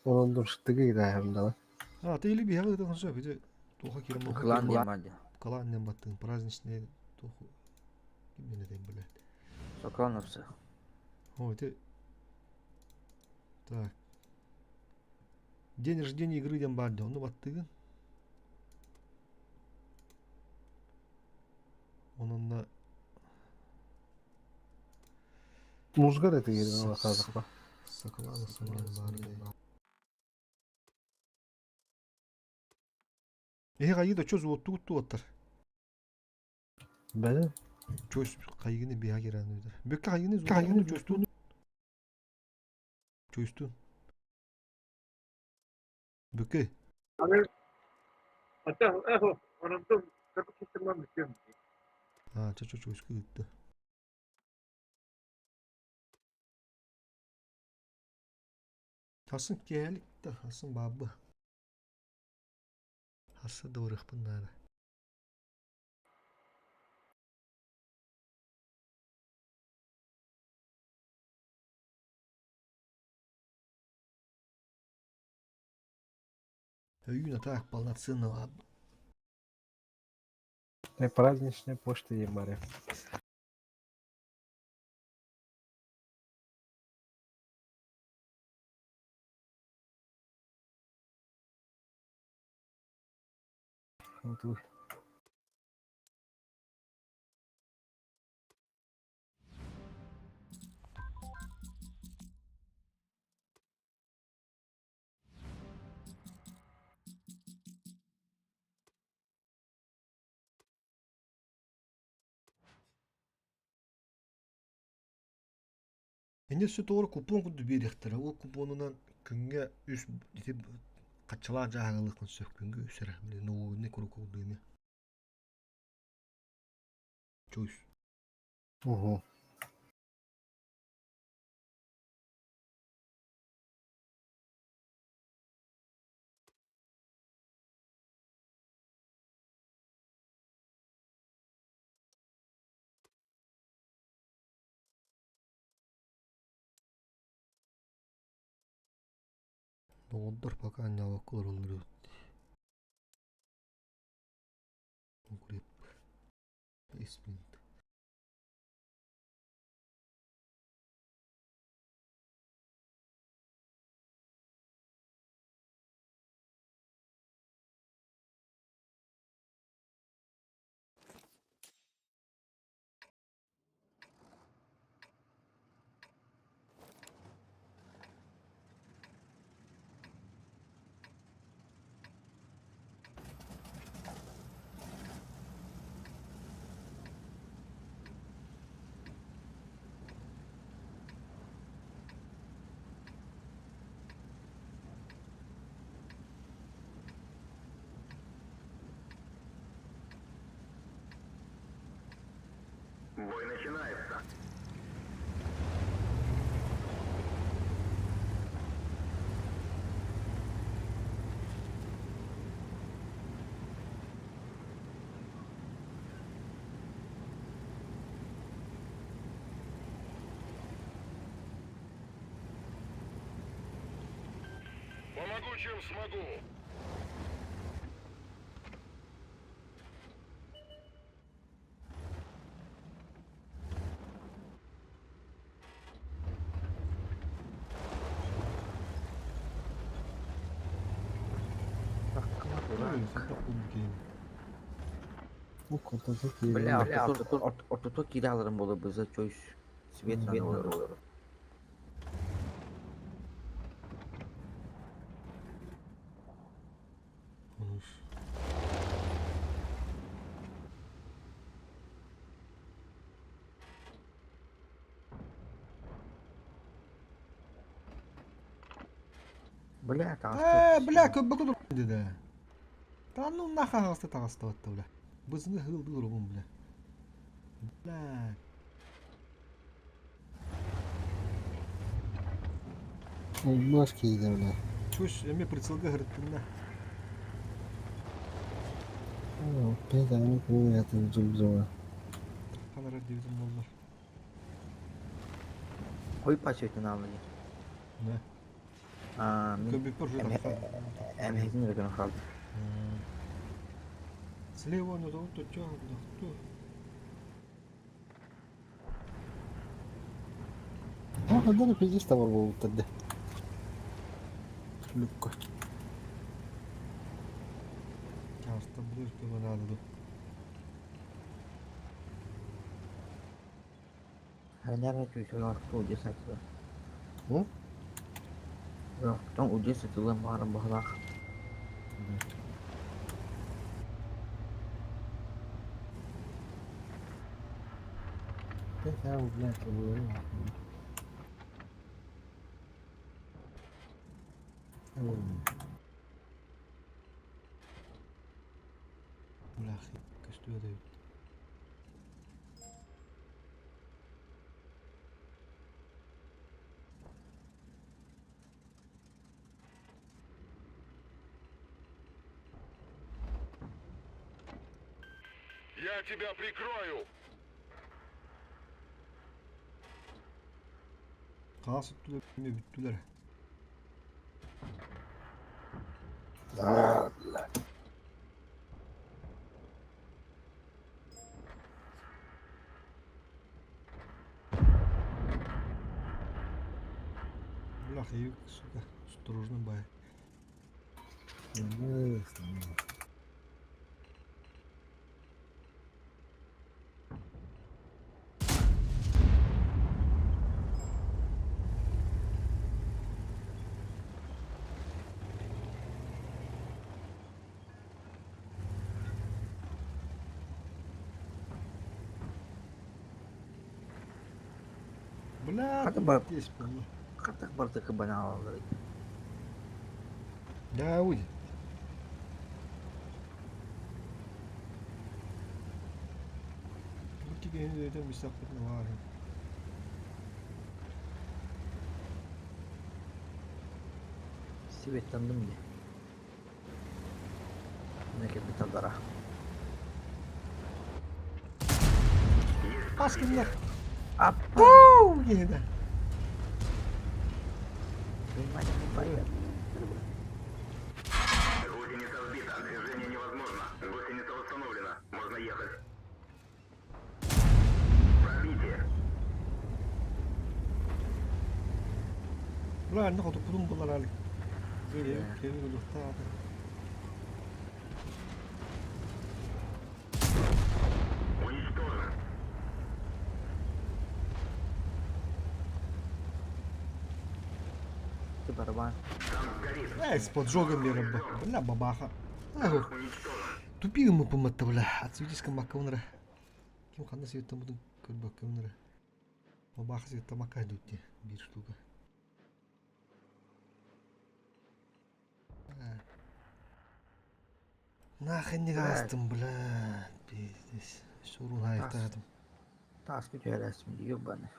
орондурштыгы да. А, ты или бихага это ханса, бите тоха кирам. Клан Ямади. Калан не баттын, праздничная тоху. Ким мене дем блядь. Соклановцы. Ой, ты. Так. День рождения игры дем барды. Он баттыгын. Он на Музгар это ерин казахпа. Саклана саман барды. Эхе кайыда чөз отту тутту оттар. Бәне Чөз кайгыны биха киран өйдер. Бөккә кайгыны кайгыны чөстүн. Чөстүн. Бөккә. Ата, эхо, онон кыргыз мүмкүн. А, чө чө чөскү гытты. Хасын келик да, хасын бабы. Хасса да барыахпын наада. Өйүүн атаак полноценного Праздничная почта ебаре. Инньэ өссө тоҕо купон курдук биэриэхтэрэ, ол купонунан күҥҥэ үс ити хаччалаах дьааһык ылыаххын сөп, күҥҥэ үс эрэ, били ноугуннай куруук курдук эмиэ. Чуйс. Угу. Доҕордор пока анньаабакка олороллор эбит Укреп. Испинт. Бой начинается. Помогу, чем смогу. Бля, ортото киирэ аларым буолуо быза чойс свет надо олорор. Бля, Ээ, бля, көббөкө диде. Да ну нахуй аҕаста таҕыстыбатта, бля. Бызыны хылдыр обун, бля. Бля. Уллар киирдэ, бля. Чуш, эми прицелга хырыттынна. Опять они это зубзова. Ханара дивизм боллар. Хой пачетин алны. Не. Аа, мин Көббүкпөр уже эмэһитин өргөн хаалды. Слева на того, то чё, да кто? А, когда пиздец товар был тогда. Легко. Часта блыр көмө надо ду. Ханара чуйсалаах удесатыла. М? Тон удесатыла баарым баһалаах. Я, блядь, говорю. Бля, көстүө да Я тебя прикрою! Хаас өттүлэр эмиэ бүттүлэр. Аа, бля. Бля, хаюк, сука, осторожно, бай. Бля, Хата бар, здесь было. хата барта кыбанаалар. Да, уйди. Бу тигиһин өйтөн мисахпытын баар. Сибеттандым де. Неке биталдара. Пас кинилэр. Аппа! Уу, киһитэ. Гусеница сбита. Движение невозможно. Гусеница восстановлена. Можно ехать. Пробитие. Бля, анна хотуппутун булар алик. Кеви кулуктаата. Уничтожен. Барабан. Танк горит. Эй, с поджогом берем. Бля, бабаха. Эх, Уничтожен. тупигы мы поматта, бля. Отсветись-ка маккаунра. Ким ханна света буду көрбөккөмнөр. Бабаха света макка дутти. Бир штука. Нахрен не гастым, бля. Пиздец. Сурун хайттадым. Тас күтәрәсем, ёбаны.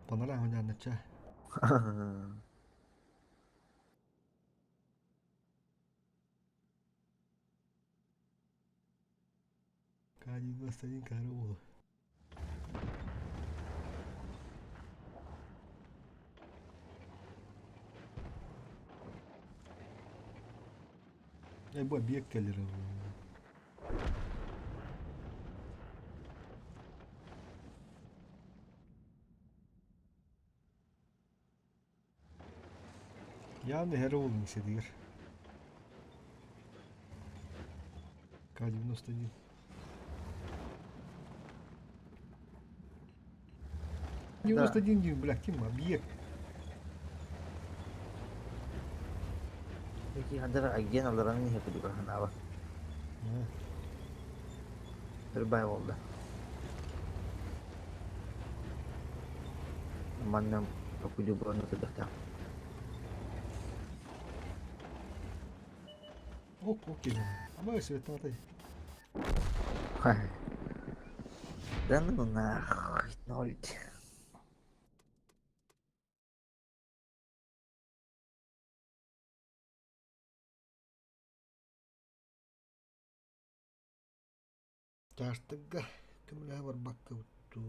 Панара хунянача. К-91 караул. Эй, бу объект кэлэр. Яны Heroğlu'nun istediği. К-91. 91 дюйм, бля, ким объект. Peki хадара аген алараны не кудуга ханава. Bir bay oldu. Манна окуду буну тудахта. Ок, окей. А мы светатай. Да ну нахуй, ноль. Таштыга көмөлө бар бакка утту.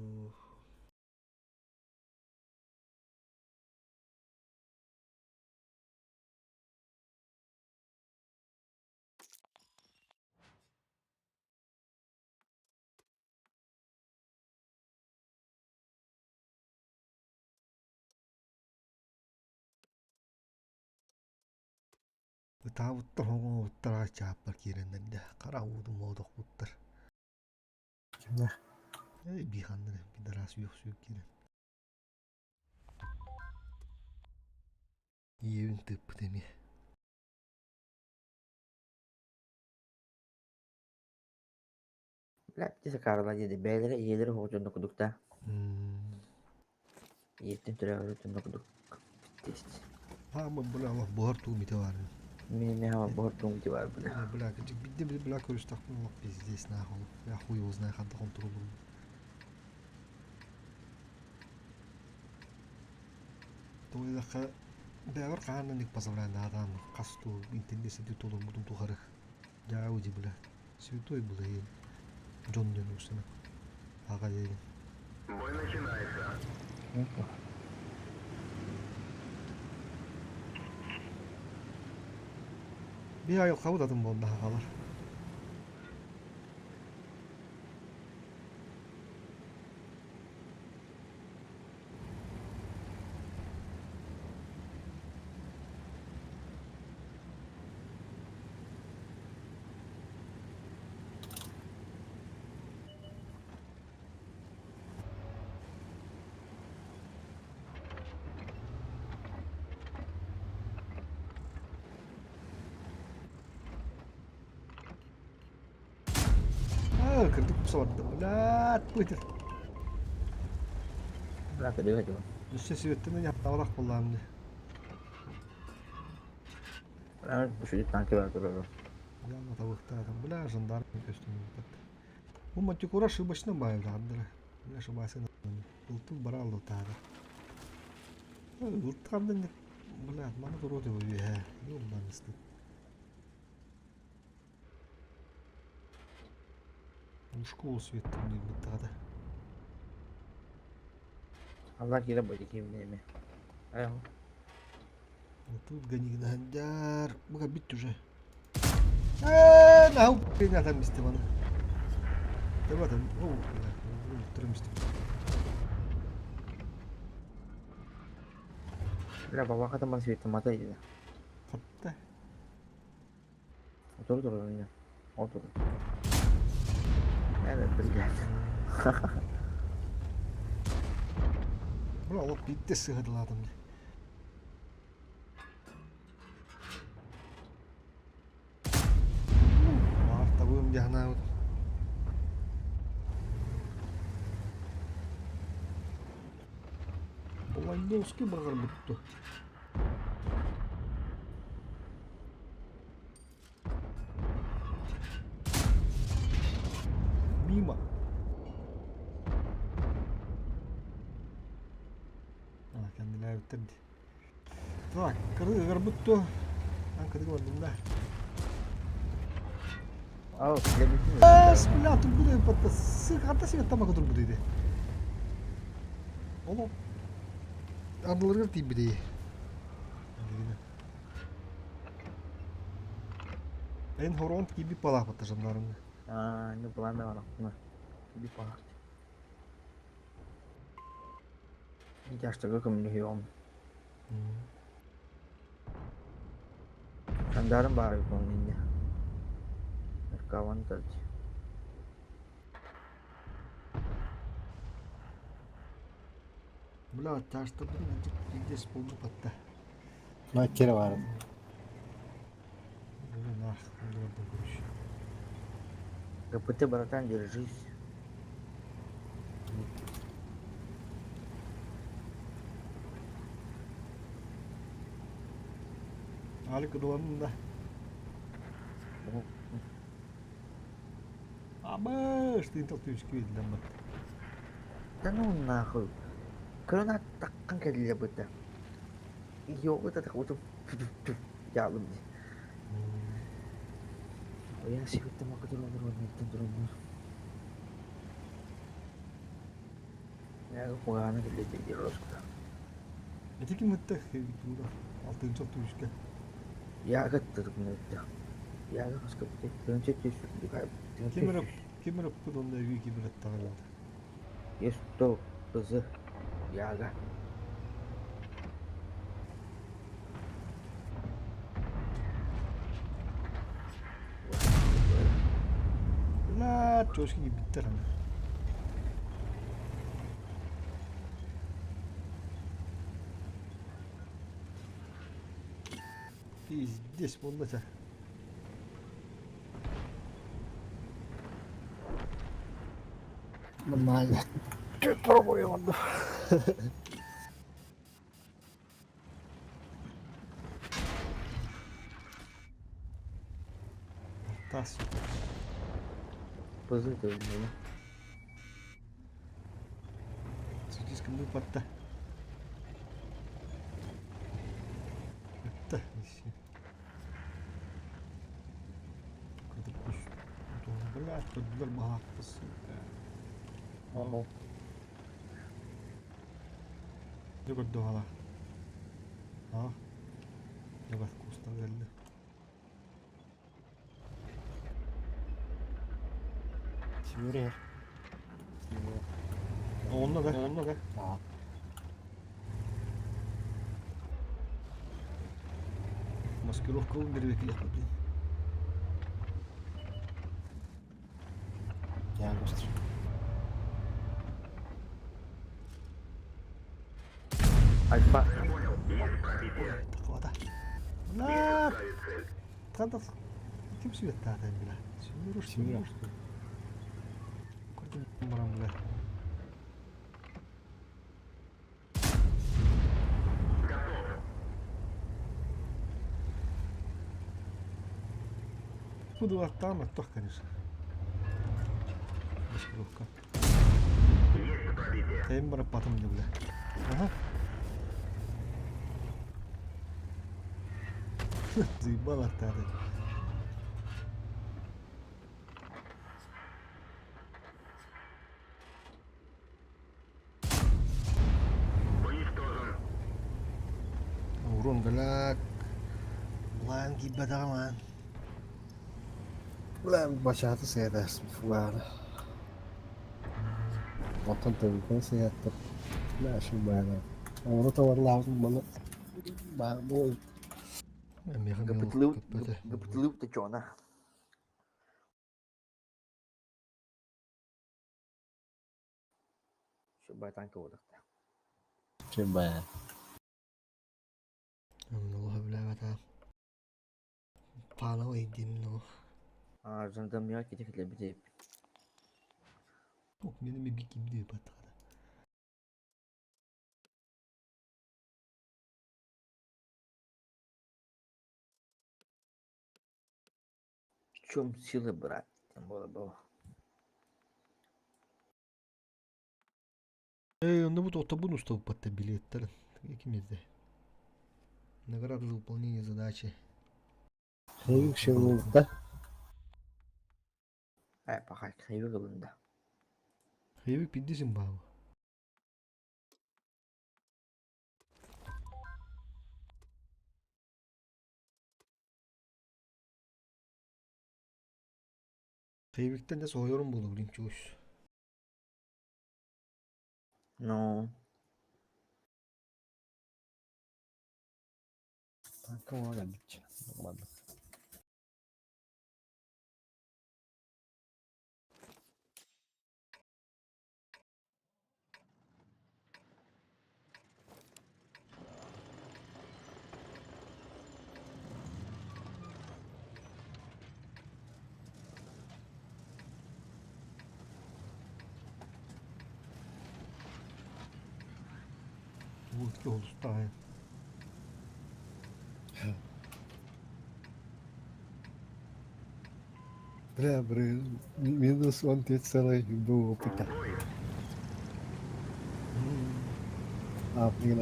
Ытаабыттар хоҥообуттар чааппар киирэннэр хара уудум оодохпуттар. Кимнэ? Эй биханнар пидорас үөхсүүк киирэн. Иэбин тыыппыт эмиэ. Бля, тисе карла диди. Бәйләре иеләре хоҗонны кудукта. Еттен төрәгәре төнне кудук. Тест. Хаама бля алах буһар туу мите бар. Мин не хама бор туң ди бар бля. Бля, бидде бля бля көрүстәхпин алах пиздец нахуй. Я хуй его знаю ханта контроль. Туйдаха бәбер хаанна ник позволяет адам касту интернет сети толор мутун тухары. Жауди бля. Святой был Дьон диэн уусана. Аҕа диэн. Бой начинается. Биһи айылҕабыт атын буолла аҕалар. Аа, кырдык сордум. Блядь, бытыр. Бля, кыдыга дьон. Өссө сүөттэн яптабалах буллаам дии. Бу танки бар турар. Яма табыктаатым. Бля, жандарм көстүм. Бу Мантикора ошибочно байылдаандыра. Бля, ошибайсын. Ылтыл бара аллытаада. Ылтқандын бля, маны туруо деп үһэ. Ёлбанысты. Ушкол светтим диэн быттаҕата. Алла киирэ бу ким неме. Ай. Тут ганигнандяр. Буга бит уже. Э, нахуй принятам мисте бана. Давай там, о, бля, мисте. Бля, баба хата свет мата иди. Хатта. Отур тур меня. Отур. Это блядь. Бля, олох битте сыһыдылаатым. Бар табыым дьаһанаабыт. Баландовский баҕар бутту. Мимо. А, кэннилээбиттэр дии. Так, кыргыр бутту. Ан кыргы бардым да. Ау, лебитин. Эс, бля, турбуду патта. Сык, ата сык тамак турбуду иди. Оло. Ардыларга тиийбити. Эн хорон киби палах патта жандарым. А, не плана вара. На. Би палах. Тяжко көмүнү Жандарм бар выполнение. Меркаван тальти. Бля, тяжко пиздец полну патта. На кире бар. Бля, нах, короче. КПТ, братан, держись. Али кыдыланын да. Абыш, ты интел түйүскү виделен бат. Да ну нахуй. Көрөн таккан келе быта. Йо, это так вот ялым. Я сегодня могу дрон Я куганы келе держусь. Эти ким өттө тура. Алтынчы түйүскө. Я гаттырып. Я хаска бите. Төнчө түс. Кемер кемер пут онда үй кемер тагылды. Есто кызы. Яга. Бля, чошки биттер ана. Пиздец, болла. Нормально. Пробую онда. Тас. Пызы ты меня. Сутиском ну патта. Этта. Кадыр күс. Блядь, көрдүлэр баһааппы, сука. Ага. Дьэ көрдө хаала. Аа. Дьэ бар кустан кэллэ. Сибири. Онно да, онно да. Аа. Маскировка убербекилиэхпит. Я быстро. Альфа. Ой, такого-то. На! Хата ким сүөттаата бля? Сүүрүш, Сүүрүш. Көрдүм баран бля. Буду там, а то, конечно. Маскировка. Тайм барап батым да бля. Ага. Заебал артады. Уничтожен. Урон галак. Блан кибадаламан. Бля, бачата сыйдас фугана. Онтон төгүкөн сыйаттыр. Бля, шу баана. Ону таварлаабытым маны баа бу Гапытлыу, гапытлыу ты чё, на? Şu байтанка бодохта. Чем бая? Билээбэтэ. Паана өйдим ну. А, жандармерия кити бити. Ок, мени ми кимди баттахана. В чем силы брать? Там было было. Эй, онно бу отобун устав батта билеттер. Кимизде. Награда за выполнение задачи. хейг шылда. Э, пока хайвы гылында. Хейвик пиддисин баабы. Хейвиктен де соһуйорум буолуо билим чугус. Ну, Танка оҕа кэлбит. Ладно. Уутки олустаайын. Бля, блин, минус он тебе целый был опыта. А, блин,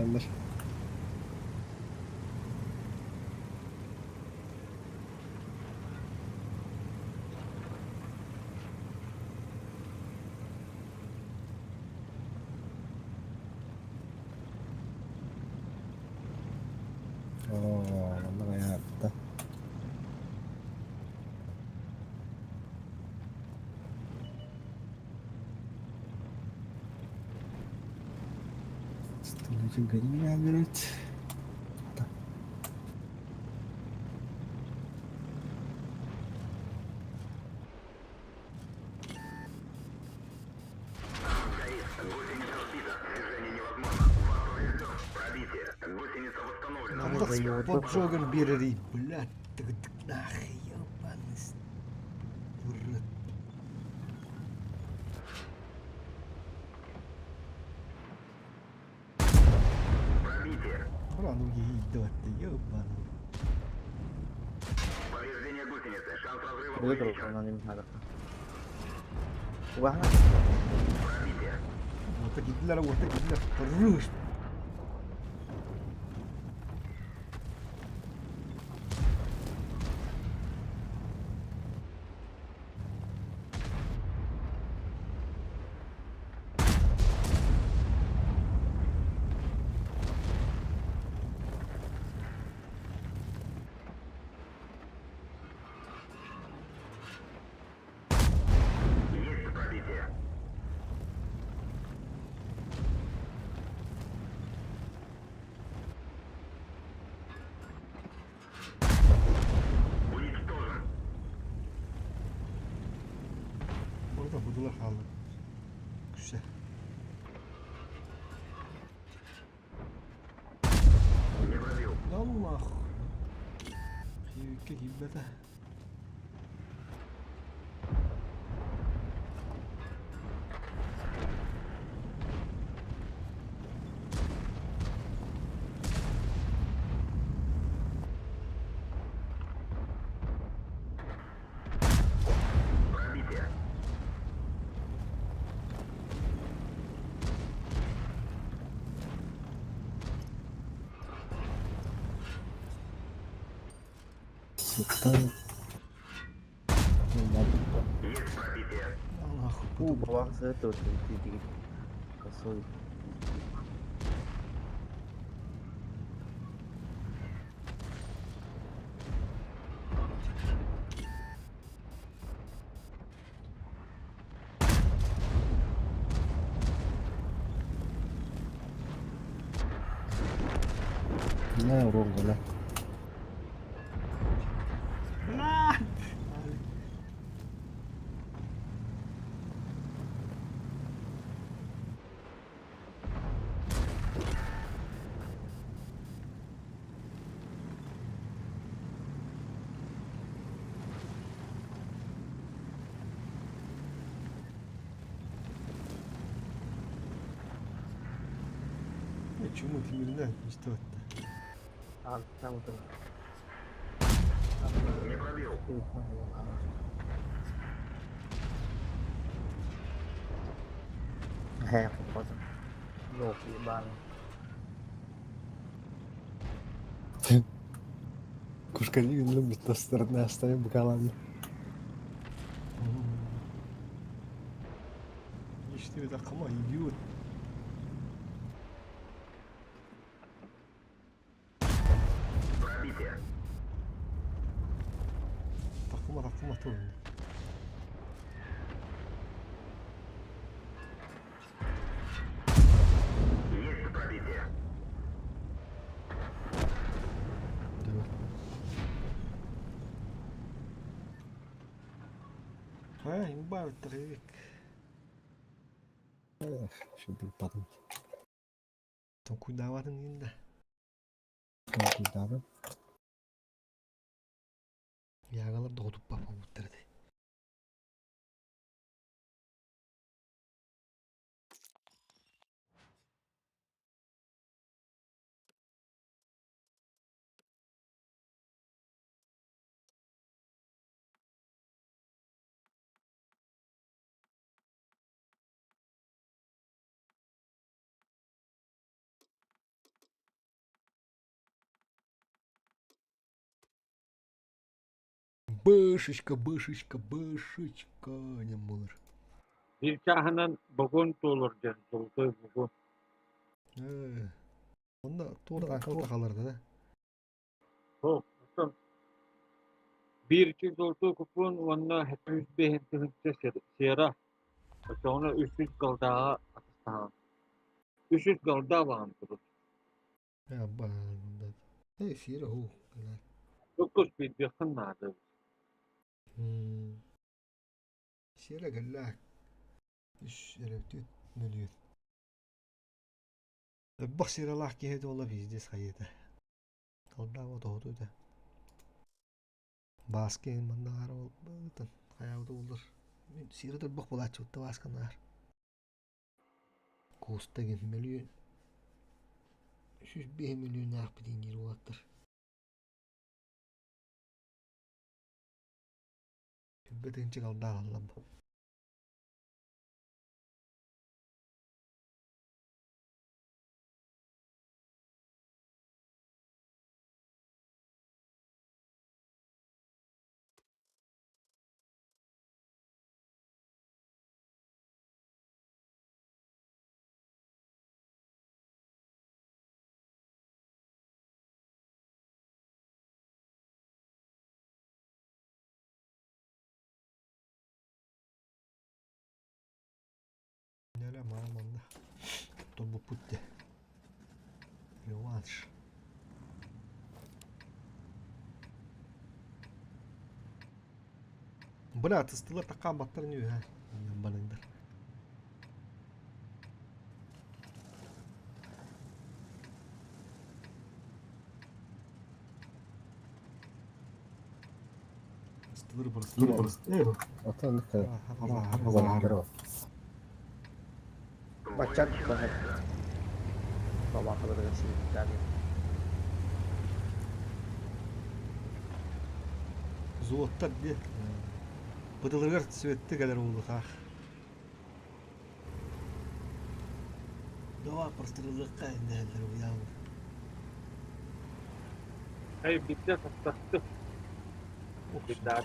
Оо, манна хайаабыта. Столичен говорит. Горит. Гусеница сбита. Движение невозможно. Вас поврежден. Пробитие. Гусеница восстановлена. Андах поджоган биэрэрий, блядь, нах, ебаный урод. Пробитие. Бра, ну ебать ты, ебаный. Повреждение гусеницы. Шанс разрыва выиграл, увеличен. она не надо. Угана. Пробитие. Вот такие вот такие хорош. Онтон будулар хааллар. Күсэ. Не пробил. Аллах. Киирбиккэ киирбэтэ. Пробитие. Сыттан. Есть пробитие. Нахуй. Уу, балаҕан сыһыт тыл Косой. Не, урок, да. Чуму тимиринэн истэ баттаа. Аантан утары. Не пробил. Һэ, попадым. Yok, ben. Кушкалин любит на стороне оставим бокалами. Ишти такыма идиот. Пробитие. Такыма такыма тур. Есть пробитие. Ha, имба биттерик. Еще будет падать. Токуйдаабатын диин да. Куда, да? Ягалар доҕутуппа буолбуттар этэ. Бышечка, бышечка, бышечка диэн буолар. Биир чааһынан богун туолар диэн золотой богун. Ээ, Онно туох таҥха тахалар да. Суох, оттон биир икки золотой купон уонна 705 тыһыынча сера. Оччоҕуна 300 голдааҕа атастаһаҕын. 300 голда баҕан турар. Ээ, баанда. Ээ, сиэрэ хуу. Токkus биэрдиэххин наада. Сиэрэ кэллээ. Үс эрэ түөрт мөлүйүөн. Элбэх сиэрэлээх киһи буолла пиздец хайыта. Колдаабат тоһуту да. Бааска иһин манна аара буолбутун хайаабыта буоллар. Мин сиэрэ торбох буолааччыбыт да баасканаар. Куста гин мөлүйүөн 105 мөлүйүөннээхпит диир уолаттар. Түбэ тыынча голда аҕаллам. Нэлэ маа манна тобуппут дии. Реванш. Бля, тыстылар такаан баттар үһэ. Ебаныйдар. Ата оннук Бачча тутан Бабахаларыгар сириттээҕи. Золоттар диye. Быдылыгар светти кэлэр уулутаах. Давай простреллыкка иннэллэр уяабы. Эй, биирдэ таптастым. Биирдэ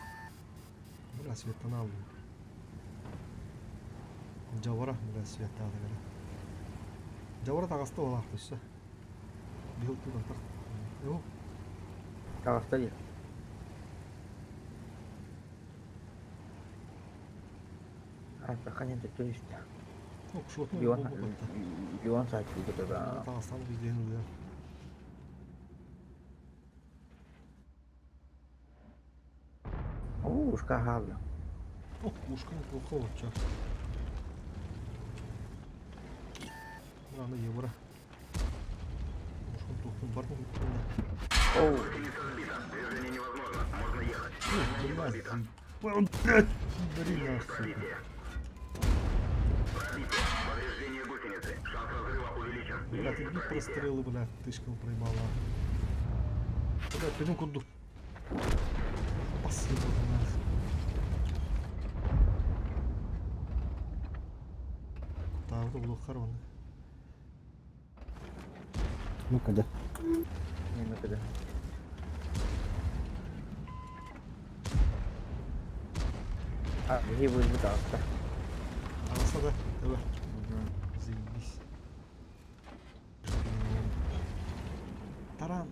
Бля, светтан алдым. Дьавара, бля, светтаатыгара. Дьавара таҕаста олаах түссе. Бил тутан тар. Эу. Таҕаста дии. Артахан төттөн үстэ. Окшотну Бион болбукатта. Бион сааччы да. Таҕастан бизден ылыа. Оо, ушка хаалла. Ох, ушкан плохо ча. Аны евро. Ушкан тухтун бар Оу, Движение невозможно. Можно ехать. Блядь, блядь, блин, сука. Пробитие. Повреждение гусеницы. Шанс разрыва увеличен. Блядь, иди прострелы, блядь, тышкал проебала. Блядь, пойдем куду. Спасибо, блядь. Тағы булухар оны. Ну-ка, да. не ну-ка А, биһи буйбут таҕыста. Алса да, давай. Заебись. Таран.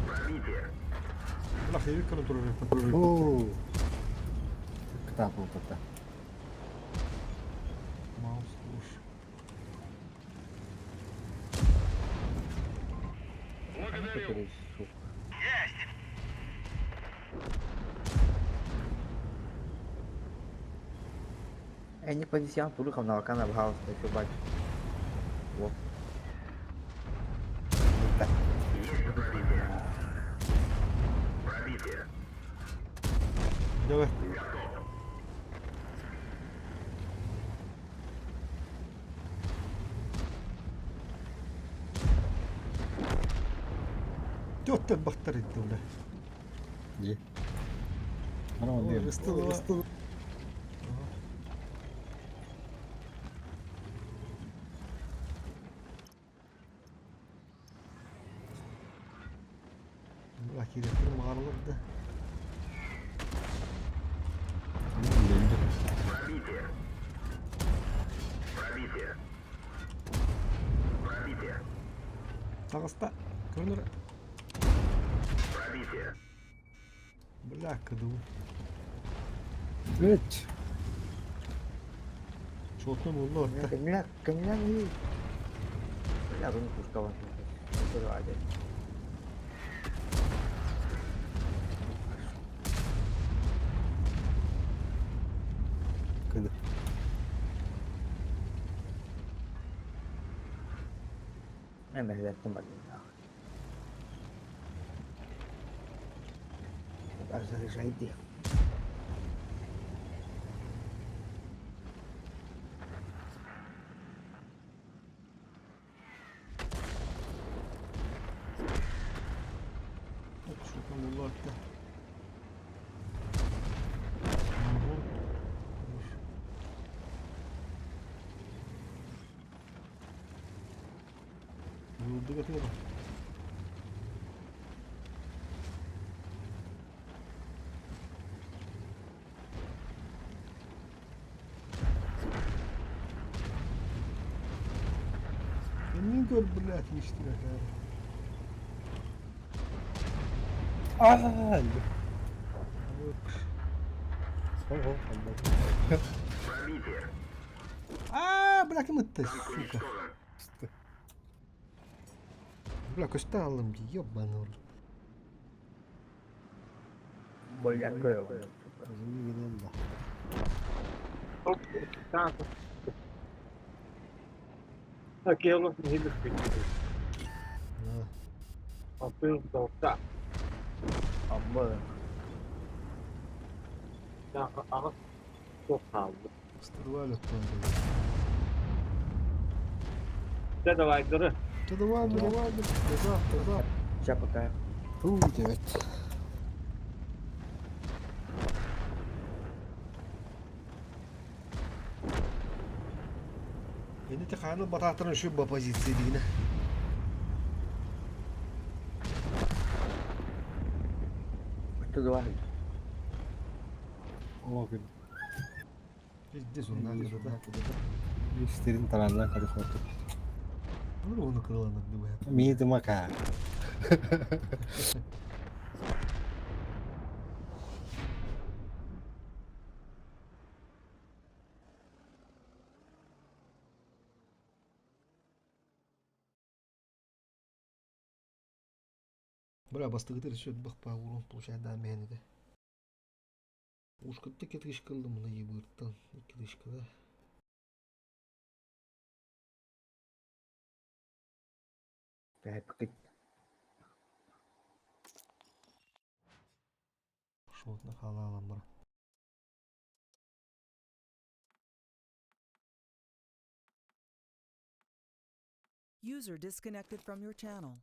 Пробитие. Бля, хевик контролер. Оо. Кытаап буолбата. Маус уж. Благодарю. Сука. Э, не позициям турухам на вакана бхаус, еще бать. Вот. Есть пробитие. Пробитие. Давай. Готов. Тётя бахтарит, бля. Дии. Ана Ой, диэн. ыстыл, ыстыл. Бля, керектір мағарлар да. Пробитие. Пробитие. Пробитие. Тағыста. Көрінір. Пробитие. Бля, кыдыл. Үт. Шотны болды ортта. Кенля, кенля не. Бля, вы не пускала. Кыды. Мен мәһләттем бар. Разрешайте. Шотны болды ортта. Болды готово. Кемнин көр, блядь, иштире Аа. Хо-хо. Пробитие. А, бля, ким ытты, Танк сука. уничтожен. Бля, көстө алым, ебаный в рот. Болярка yok. Өзүҥҥү да. Акелов нehir bitti. 690. Amma. Ağı çok kaldı. 102 легко. Да давай, дыры. Да давай, давай, до завтра, завтра. Сейчас пока. Туу девять. Beni de kanı bataktan şu bu pozisyonu yine. 102. О, күн. Здесь он надо, да. Истерин тараннан көрү хоту. Ну, он крыланок думает. Миди мака. Бля, бастыгытыр еще бах по урон получает да мени де. Ушка тык тышка кылды мына ебырттан. Икки тышка да. Пять. Шотна халалам бара. User disconnected from your channel.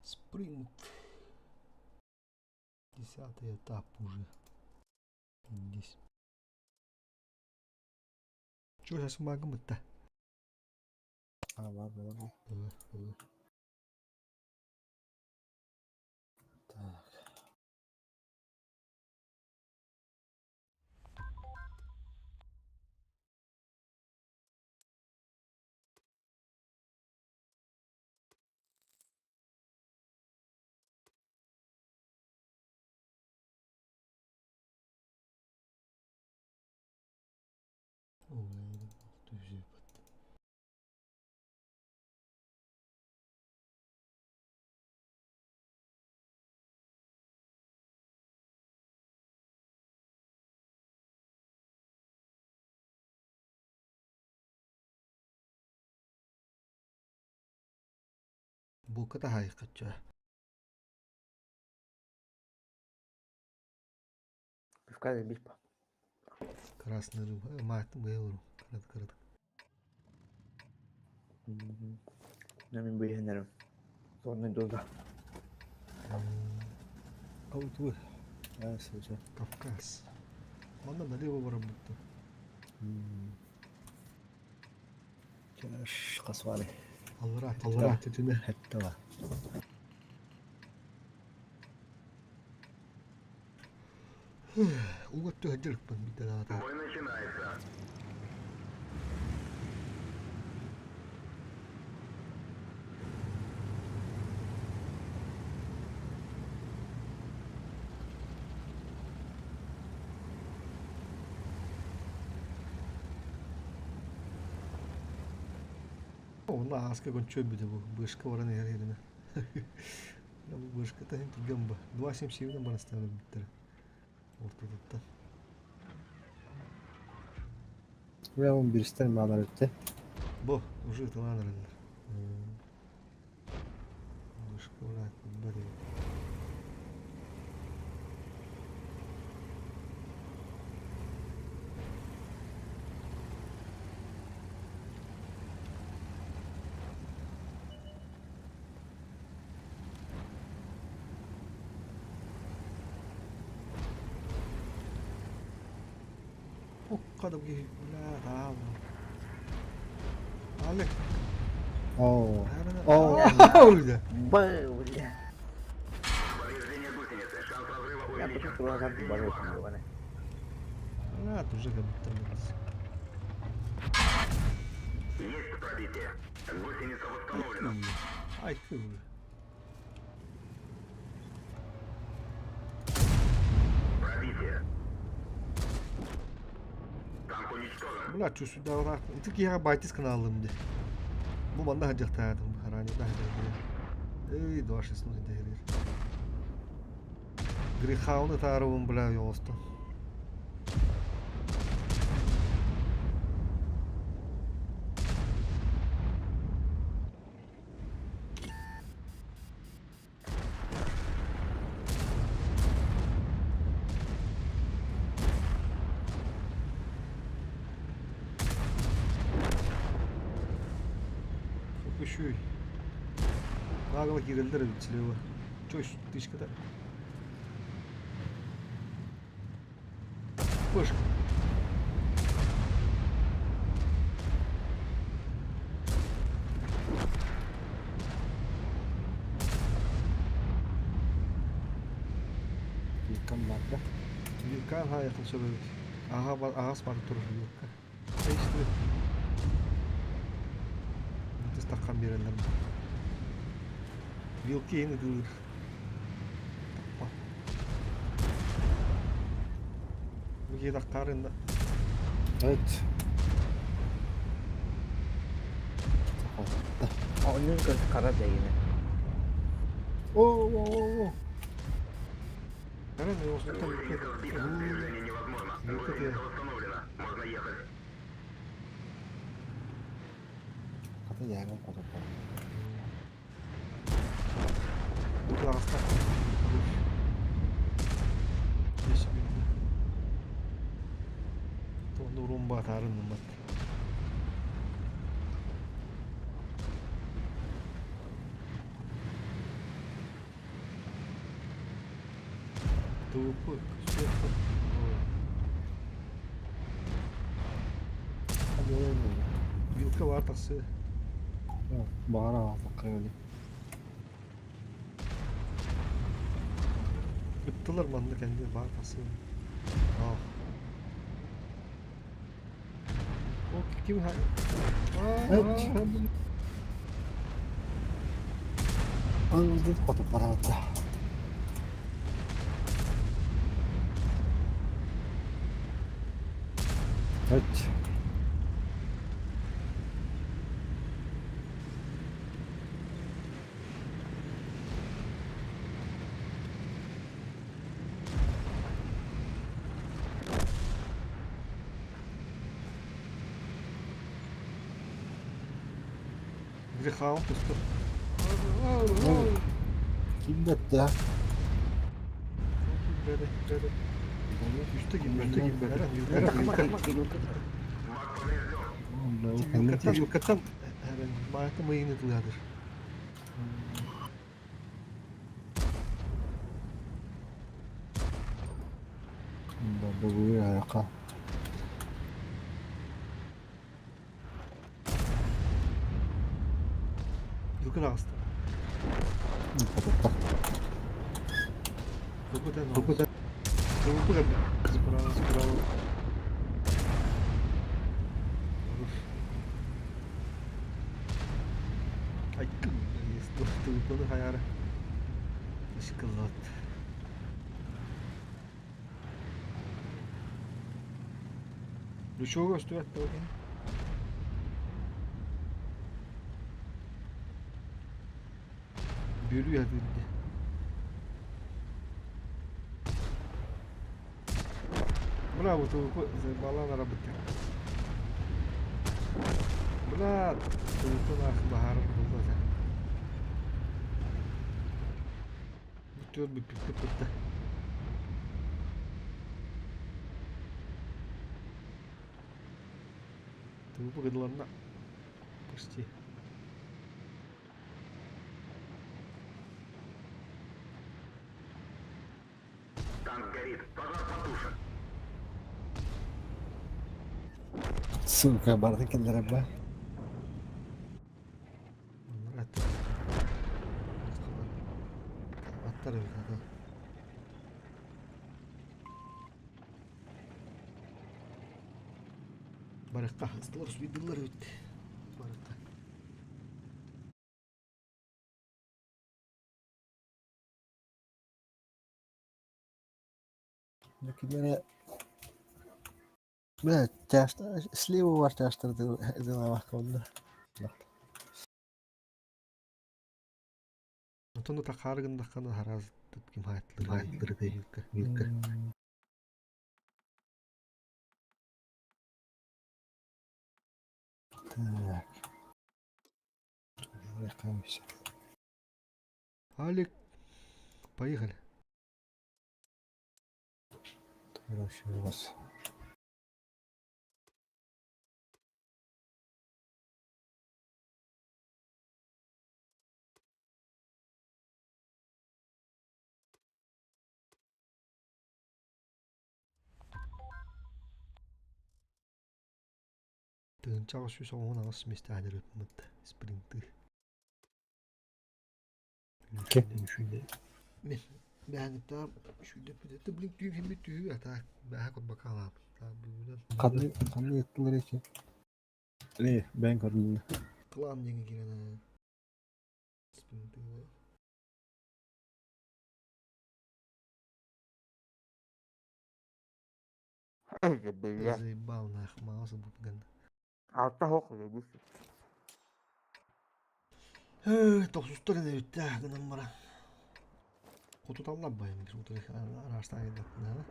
Спринт. 10-й этап уже. Здесь. Чё сейчас магмы-то? А, ладно, ладно. Давай, давай. Так. Ой, түзеп атты. Булка хайкача. Пивка забить по. Красный рыба. Мат был. Карат карат. Мен билгенерим. Сонный доза. Ау, туу. А, слушай. Кавказ. Манна налево барам бутта. Чаш касвали. Аллара, аллара түтүнө. Хеттала. Угат төһөдүлүк бан бидде Бой начинается. Онна аска гончо биде бу. Бышка баран ерine. Ya bu бышка та хим гамба. 2.77 бана ставлю биттер. Ортодотта. Мен он биристен маған өтті. Бу уже таланыр. Бышка блядь, блядь. Кадымги, бля, да. Алек. Оо. Оо. Оо. Бля. Повреждение гусеницы. Шанс разрыва Я увеличен. почувствовал, как болит. А, уже как будто Есть пробитие. Гусеница восстановлена. Ай, ты уже. Бля, чувствую, ити киһиэхэ байтис гынааллым дии. Бу манна сылдьыахтаатым, ранее сылдьыахтаатым. Эй, 26 дэһэрир. Грехауны таарыбын, бля, оҥостон. Үчүй. Наҕыл киирэллэр эбит слева. Чё, тычката? Пышка. Вилкам барда. Вилка аһаайахын сөп эбит. Аһа аһас бары турар вилка. Эйстибит. Тыстаххан биэрэллэр. Вилки иһин ытыылыр. Бу киһи таххаарында. Evet. Оонньуун көр хара дэйинэ. О, о, о, о. Карен, осуттан Гусеница сбита. Движение невозможно. Вилка Гусеница восстановлена. Можно ехать. Хата яаран хоту Аҕыста. Бес мүнүүтэ. Туонна урумба атаарын ыммат. Туупу көстүөххэ. Вилка баар тахсыы. Баҕар аҕалбакка öyle. Ыттылар манна кэннэ баар тахсыы. Аа. О, ким ха? Evet. Öldü хоту бараата. Evet. Грехаун тустар. Ким да? Үстэ ким бэрэ. Вилкаттан вилкаттан маата мыйыны тылыадыр. Бу аяка. Вилкан аҕыста. Хоту. Тупутан тупутан. Тупутан. Справа справа. Ай, тупутаны хаяра. Шоколад. Лучого стоят токен. Бүлүү хадырды. Браво, тупу балан арабыты. Бра, тупу нах бахар булда. Бүтөр бүппүт бүтті. Тупу гыдларна. Почти. Танк горит. Пожар потушен. Сука, барды келдер ба. Аттар. Аттар эбит ата. Барыққа ыстылар суйдылар эбит. Барыққа. Кимере Бля, тяжко, сливу var тяжко дылавах онно. Онтон тахаары гыннаххына араас ким хаайттылар Так. Алик, поехали. Короче, у вас. Тыһыынчаҕа 118 миэстэҕэ ыппыт спринты. Мин бэһэниттэн сүүрдэппит это блин түүн химмит түһүү а так бэһэ курбакаалаабыт бүгүнэн Ханны ханны ыттылар эти? Э, бэйэҥ көрдүҥ. Клан диэҥҥэ киирэн спринты. Бля. Заебал нах, мауса бупган. Алта хоқ дебис. Тохсустар эбиттэ гынан бара. Хотуталлар байым бир утары араастаан идаппына.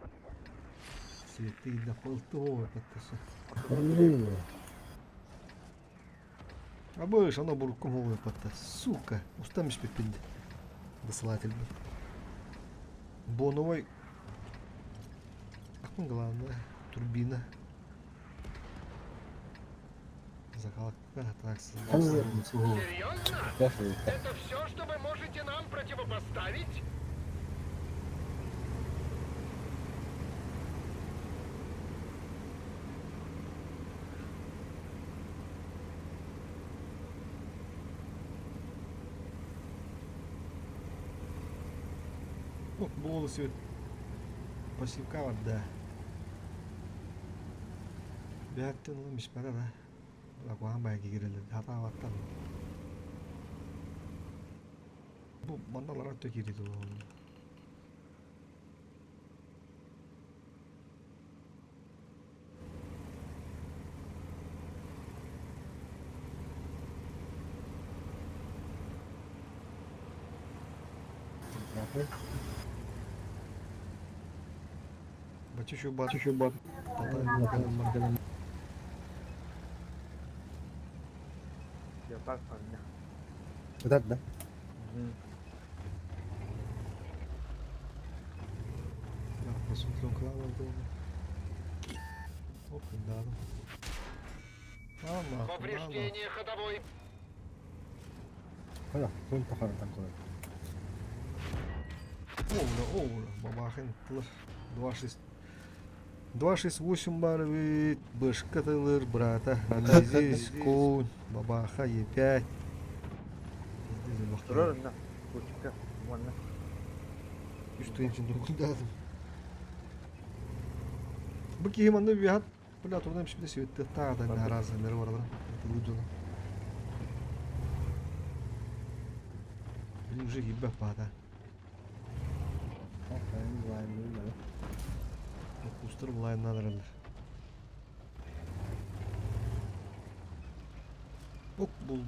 Светти идаппылты оо паттасы. Абыш, ана буруккум оо патта. Сука, устам испеппинди. Досылатель. Боновой. Акмын главное, турбина. Закалка, так. Серьезно? Это все, что вы можете нам противопоставить? Ну, было свет. Пассивка да. Бәттен улым испара да. Акуан бай кигерелер. Хата баттан. Бу мандалар өтө кириди ол. Бачу бат. Чуть бат. Леопард анна. Да, да. Посмотрим клава Оп, да. А, Повреждение ходовой. Хара, кун тахара такой. Оула, оула, бабахин, 2,6. 2,68 бар ведь, бышка тылыр, брата. Здесь конь, бабаха, Е5. Турар онно. Кучка. Уонна. Үс тыынчын докундадым. Бу киһи манна үһат, бля, турдан бишпите светте таа да наразы нер баралар. Луджана. Блин, уже ебать пада. Кустар булайынан аралар. Ок бул.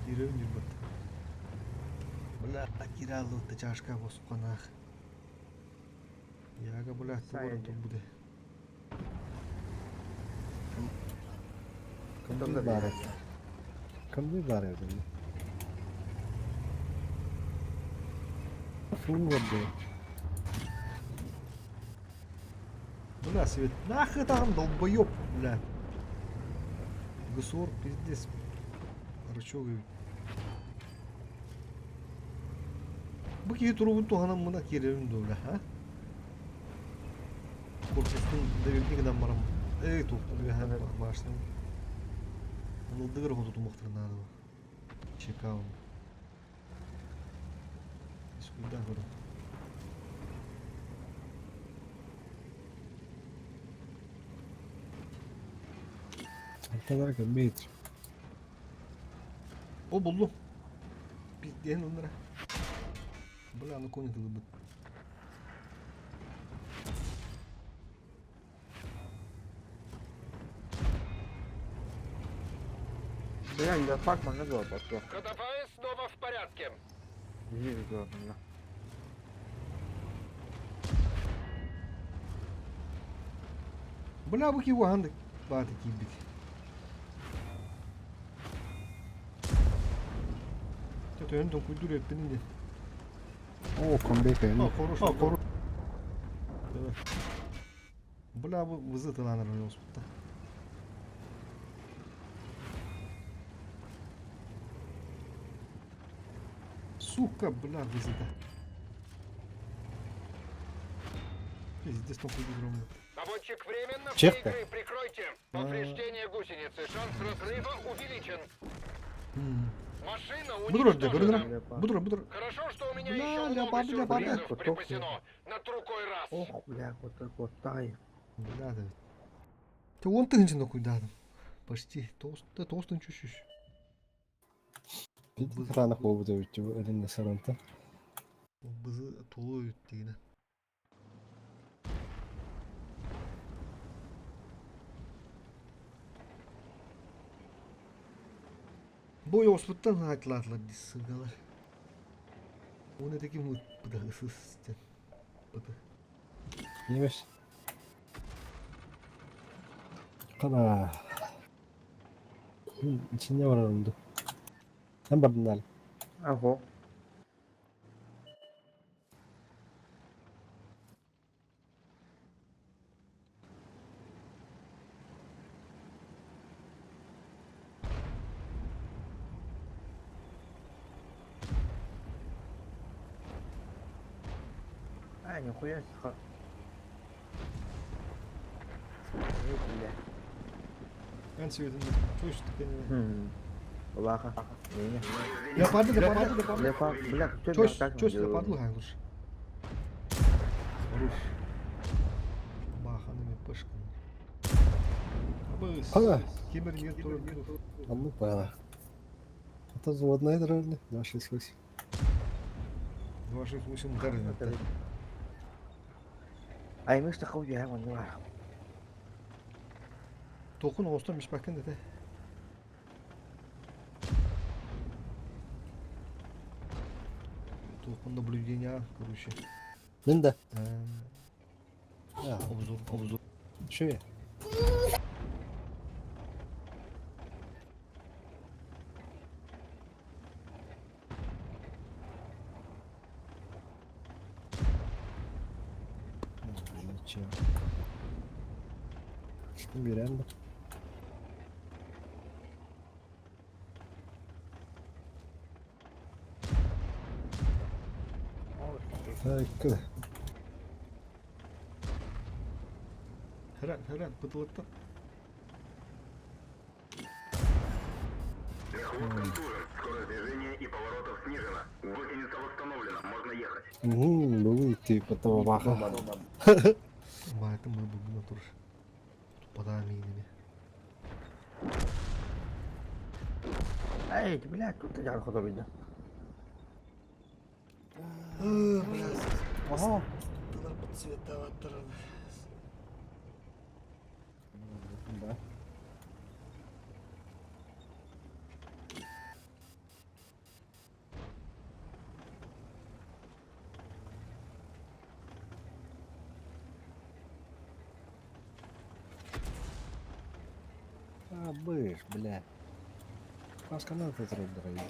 Кирем жүрбөт. Бля, киралды чашка босукканах. Яга, бля, тугорун турбуде. Кымды бар. Кымды бар edi. Фу, вот. Бля, свет, нахуй там, долбоёб, бля. Гусор, пиздец. Рычог. Бу киһи турубун туһанан мына киирэрим дуо, бля, а? Корпустун дэбилни гынан барам. Эй, туохтан үөһэ башнын. Ылдыгыр хотутумахтар наада. Чекаун. Искуйда көрө. Алталар кеммейт. О, буллум. Пизден оннара. Бля, ну кони тылы быт. Бля, леопард манна буолбат суох. Ходовая снова в порядке. Биир буолар манна. Бля, бу киһи уһаан да баата киирбит. Төтөһүн тоҥкуйдуур эппин ини. О, комбека А, хорош, а, хорош. Бля, бу вызы тыланар ойооспутта. Сука, бля, вызыта. Пиздец, тоҥкуйдуур ромно. Наводчик временно вне Чехта. игры. Прикройте. Повреждение гусеницы. Шанс разрыва увеличен. Машина Будур, да, уничтожена. Будур, будур. Хорошо, что у меня Бля, еще много леопарды, леопарды. сюрпризов припасено. На другой раз. Ох, бля, вот так вот тай. Бля, да. Ты он тыгынчын докуйдадым. Почти. Тоғыз, тоғыз тыгынчы үш үш. Кытаанах буолбут эбит элинне саранта. Бызы толу өттігіне. Бой оспуттан айтылатылар дис сылгалар. Оны таким вот пыдағысыз Пыды. Немеш. Кана. Içinde var arımdı. Sen bardın dal. Аһо. А, нихуя сха. Эй, бля. Мен сөйдім. Чөштік Хм. Бабаха. Не, Леопарды, леопарды, леопарды. Леопард, бля, кто Чөш, чөш леопарды лухан лучше. Руш. Баханами пышкан. Ана. Кемер не тур. Анны пара. Это заводная дорога, 268. 268 ударили. Аймыш тахау я вон бар. Толқын оғыстан мишпакен деді. Толқын наблюдения, короче. Мен да. Обзор, обзор. Шö. Биэрэн да. Так. Хәрән, хәрән, пытылыктан. Мехвод контужен. Скорость движения и поворотов снижена. Гусеница восстановлена. Можно ехать. Бүгүн типа баха. Байтым мы бүгін тур. Тупада мейнеме. Эй, бля, тут ты жар ходу видно. Ага. Тылар подцветоваттырын. Да. А, быш, бля. Паска надо тут дорогие.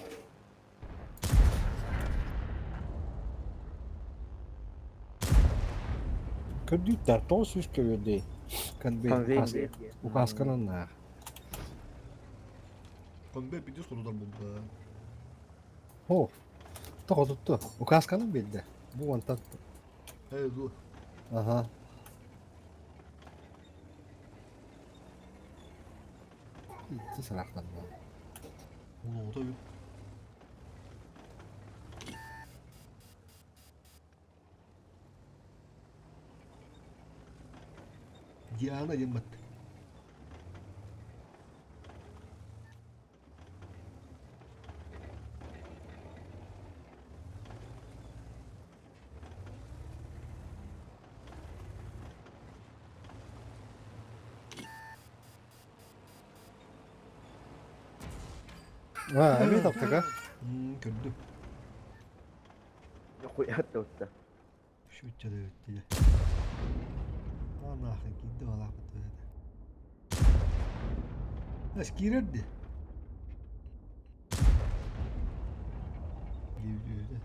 Көрдүттэр тоос үс көбүрдей. Конвей. Указканан Конбе пидес кудудар болды. О, тоҕотутту. Указканан билде. Бу онтан. Эй, ду. Ага. Ити сарахтан. Оны ота бит. Диана демат. А, эмиэ таптыга. Көрдүм. Хуя тутта. Шүччэ да өттүлэ. Анаахын киирдэ балаахпыт это. Эс киирэр ди. Киирдэ.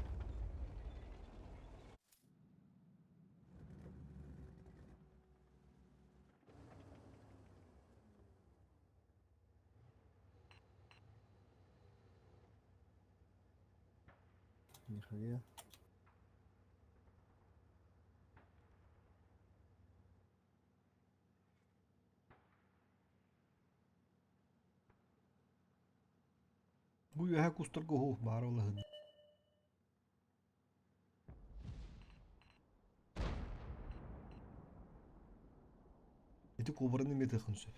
Нихуя. Бу үөһэ кустарга уһу баар олаһын. Ити кобраны эмиэ тыахын сөп.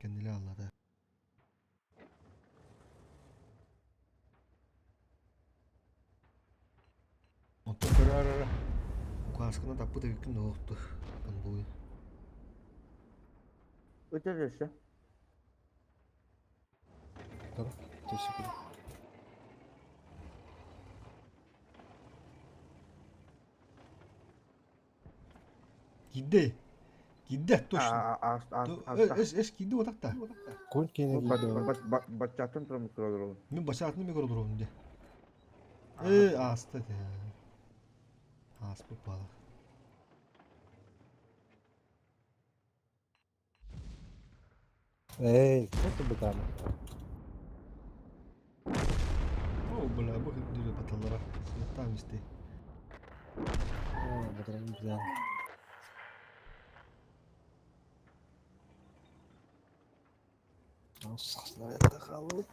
Кэннилэ аллата. Оттон көрөөр эрэ, указканы таппыт эбиккин да олохту конвой. Өтөр өссө. Тара, төсү Киирдэ. Киирдэ, точно. А Эс эс киирдэ отакта. Кун киэнэ киирдэ. Баччаттан туран микролорун. Мин бачаатыны микролорун де. Э, ааста те. Ааспыт баала. Эй, кто ты бытана? О, бля, бу дүрө баталлара. Там исти. О, бытаран бизан. Сахсына халыт.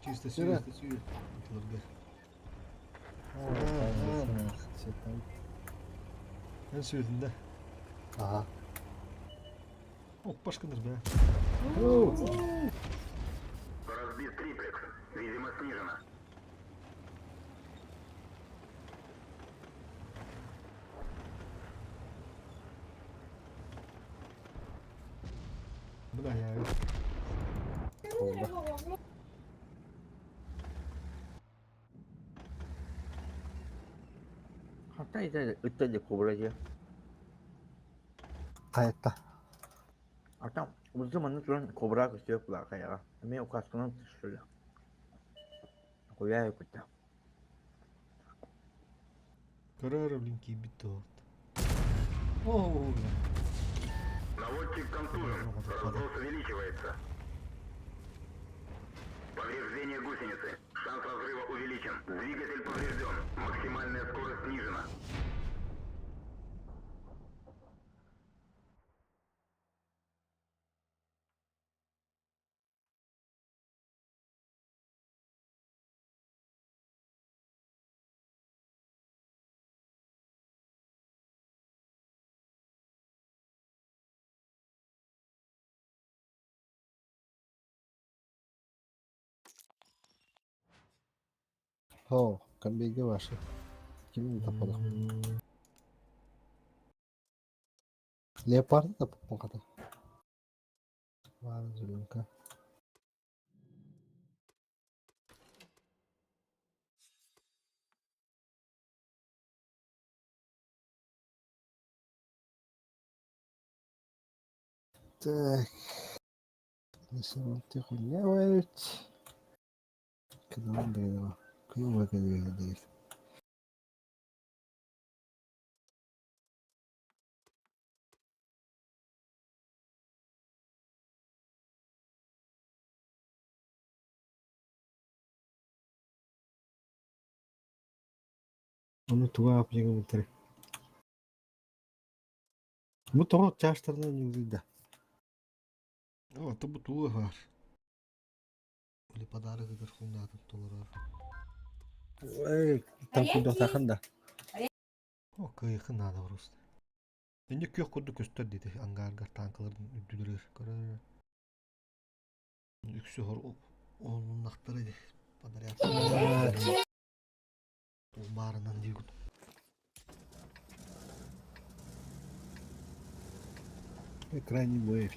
Чисто сүйе, сүйе. Баталарга. Эн сүйөтүндэ. Ага. Оппашкыныр бе. Разбит триплекс. Видимо, снижена. Бына я. Oldu. Hatta ite ыттады кобра Kayıtta. Ата uzun манны туран кобра көстүөк була каяга. Эми указканан түшүрүлө. Хуя кутта. Көрөр, блин, киирбит тоот. О, бля. Наводчик контужен. Разброс увеличивается. Повреждение гусеницы. Шанс разрыва увеличен. Двигатель поврежден. Максимальная скорость снижена. Ho, kan bilgi var. Kimin tapalım? Leopard'ı da popon kadar. Var zulümka. Так. Nasıl хуйня валить? Когда он доедал? Куда вы Оны туга апжеге мутары. Бу тоҕо чаштарынан ньугуйда. О, то бу туга бар. Или подарок ыгыр хундаатын толорор. Эй, там куда таханда. О, кыйхын надо просто. Инньэ күөх курдук көстөр диэтэ ангааргар тааҥкаларын үрдүлэригэр көрөр. Үксү уһуннахтара ди подряд. Баарынан диигут. Крайний бой.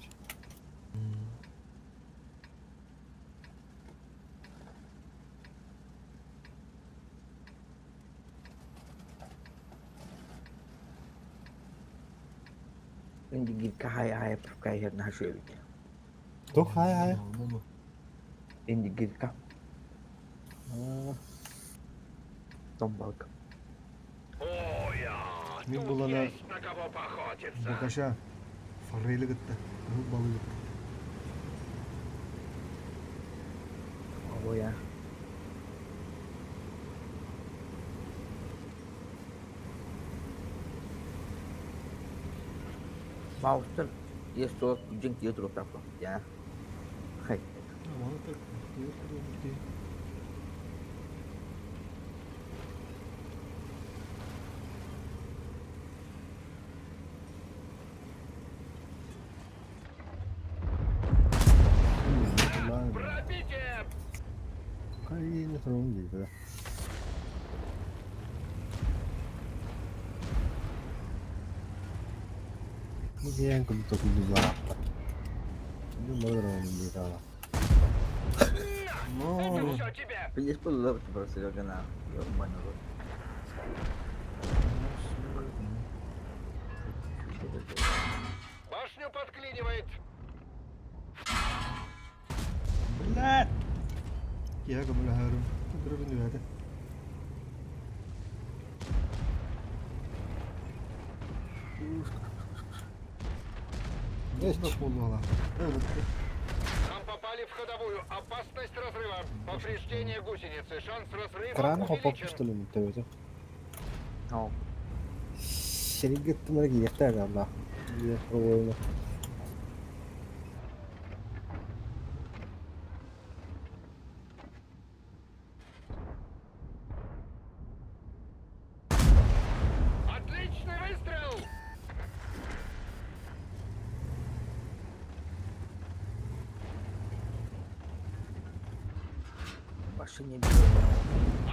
Индигирка хай хай пускай нашу эбит. Туох хай хай? Индигирка. Томбалка. Мин булана Бакаша форели кытта, кыһыл балыгы кытта. Ой, Маустан есть суол дьиҥ тиэ туруктаахпын дьаа. Хай. Маны так Пробитие! Хайыны турун диэтэ. Бу диэн курдук курдук Это все тебе! Видишь, было просто гана. Ёбаный рот. Башню подклинивает! Блядь! Киһи көмөлөһөрүм. Көрөбүн үөтэ. Нам попали в ходовую. Опасность разрыва. Повреждение гусеницы. Шанс разрыва Кран хоппоп увеличен. что ли төбөтө. No. Сиргэ тымыр кииртэ агалла. Ойна. Отличный выстрел! Машине бьет.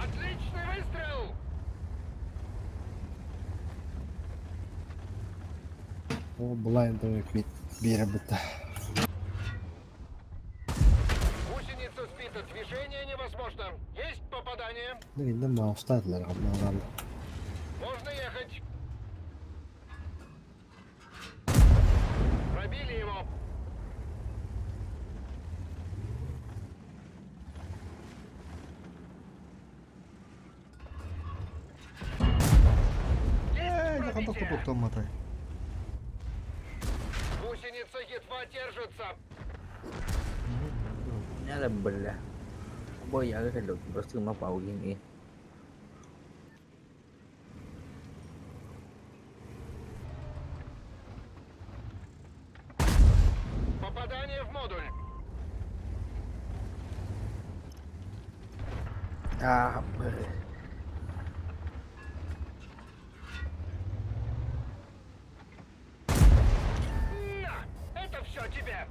Отличный выстрел! О, былайын төбөк биэрэ бытта. Гусеница сбита. Движение невозможно. Есть попадание. Инде маустадылар гамналар. Можно ехать. Пробили его. Ээ, Есть хантах пробитие. курдук матай. Гусеница едва держится. Nhá бля. Бой я cái lục bớt mà bảo gì Попадание в модуль. А, бля. На! Это все тебе!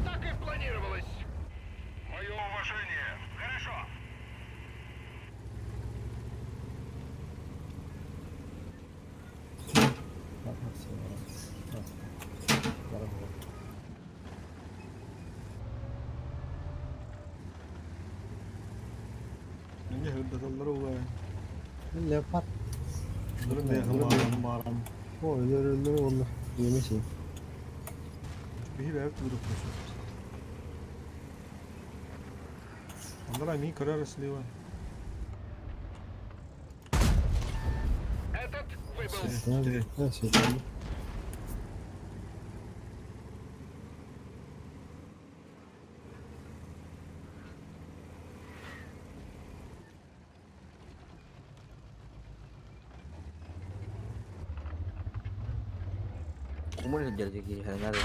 Так и планировалось. Мое уважение. Хорошо. Инде хырдаталлар ула. Леопард. Дурун да хымаарам. О, өлөр өлөр олла. Емесе. Биһи бэйэбит тугу Андрей мин көрөр слива. Этот выбыл. Да, все. Кумul сылдьар киһи надо.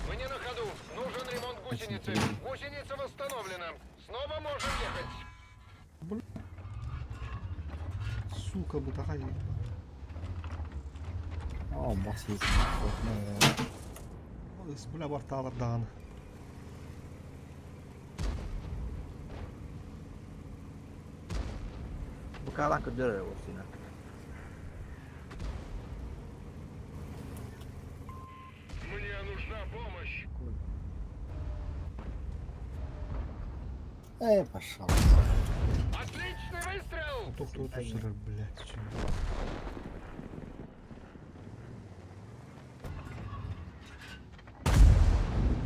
Мы не на ходу. Нужен ремонт гусеницы. Гусеница восстановлена. Снова можем ехать. Сука, бутахай. Оо, бас Бля, барталар даҕаны. Букалан көрдөрөр буолсуна. Мне нужна помощь. Эй, пошел. Отличный выстрел! Тохтуу түсірер, блядь.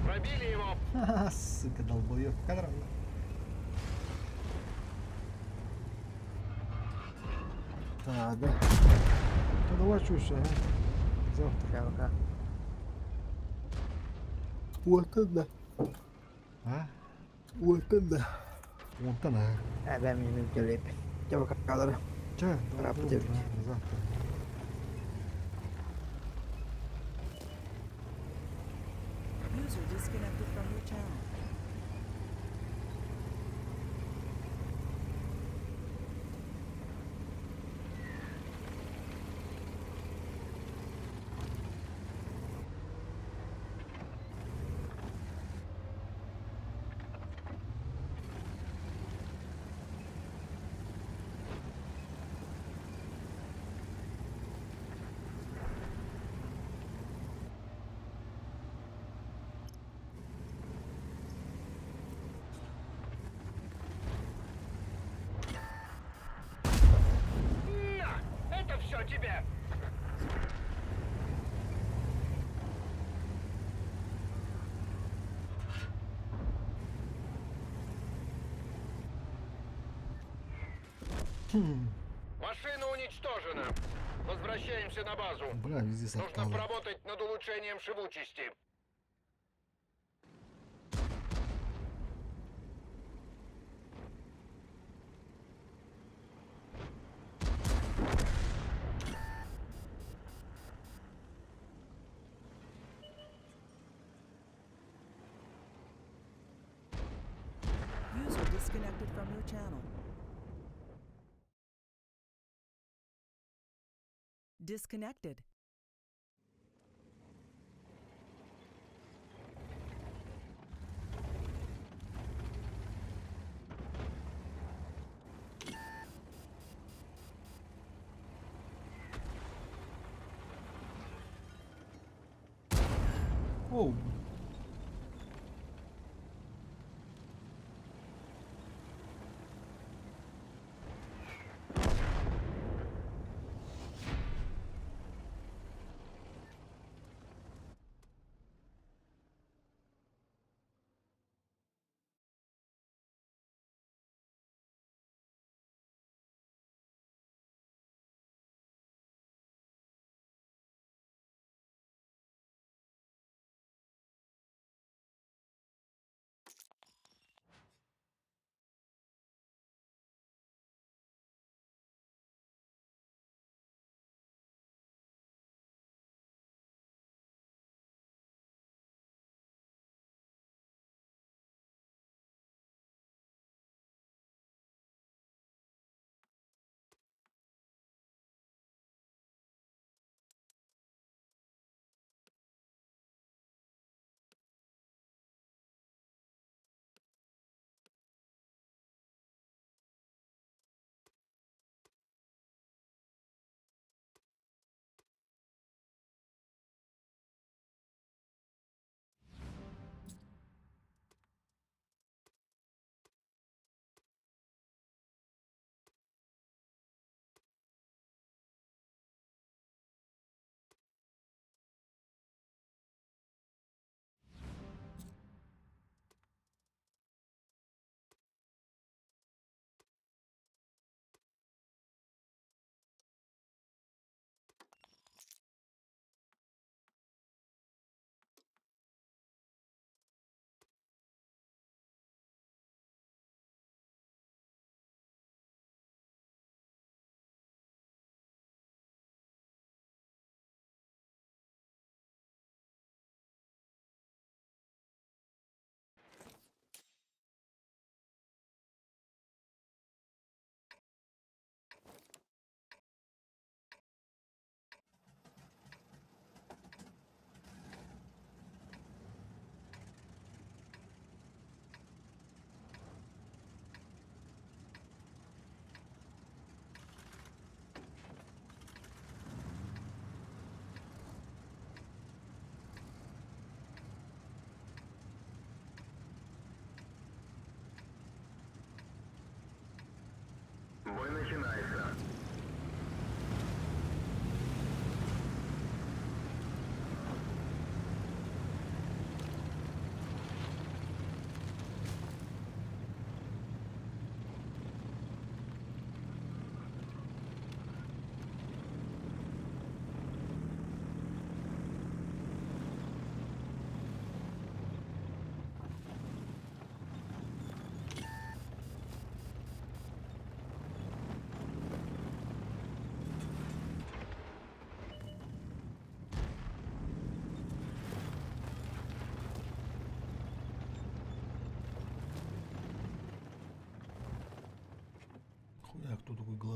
Пробили его. Ха-ха, сука, долбоёб. Кадр. Да, да. То давай чуешь, ага. Завтра. Пока. Вот это. А? Вот это. Онтан, а. Э, бэм мен келеп. Чэ бакалары. Чэ, давай, Рапорт давай, девять. завтра. User disconnected from your channel. На! Это все тебе! Машина уничтожена. Возвращаемся на базу. Бля, везде Нужно сорталы. поработать над улучшением живучести. User disconnected from your channel. Disconnected. Оу,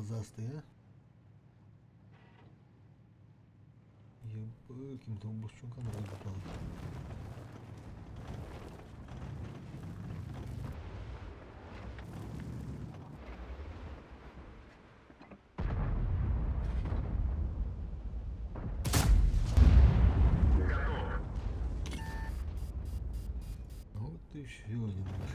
Глазастый, а? Ебы, ким-то бушчунка надо попал. Вот еще один наш.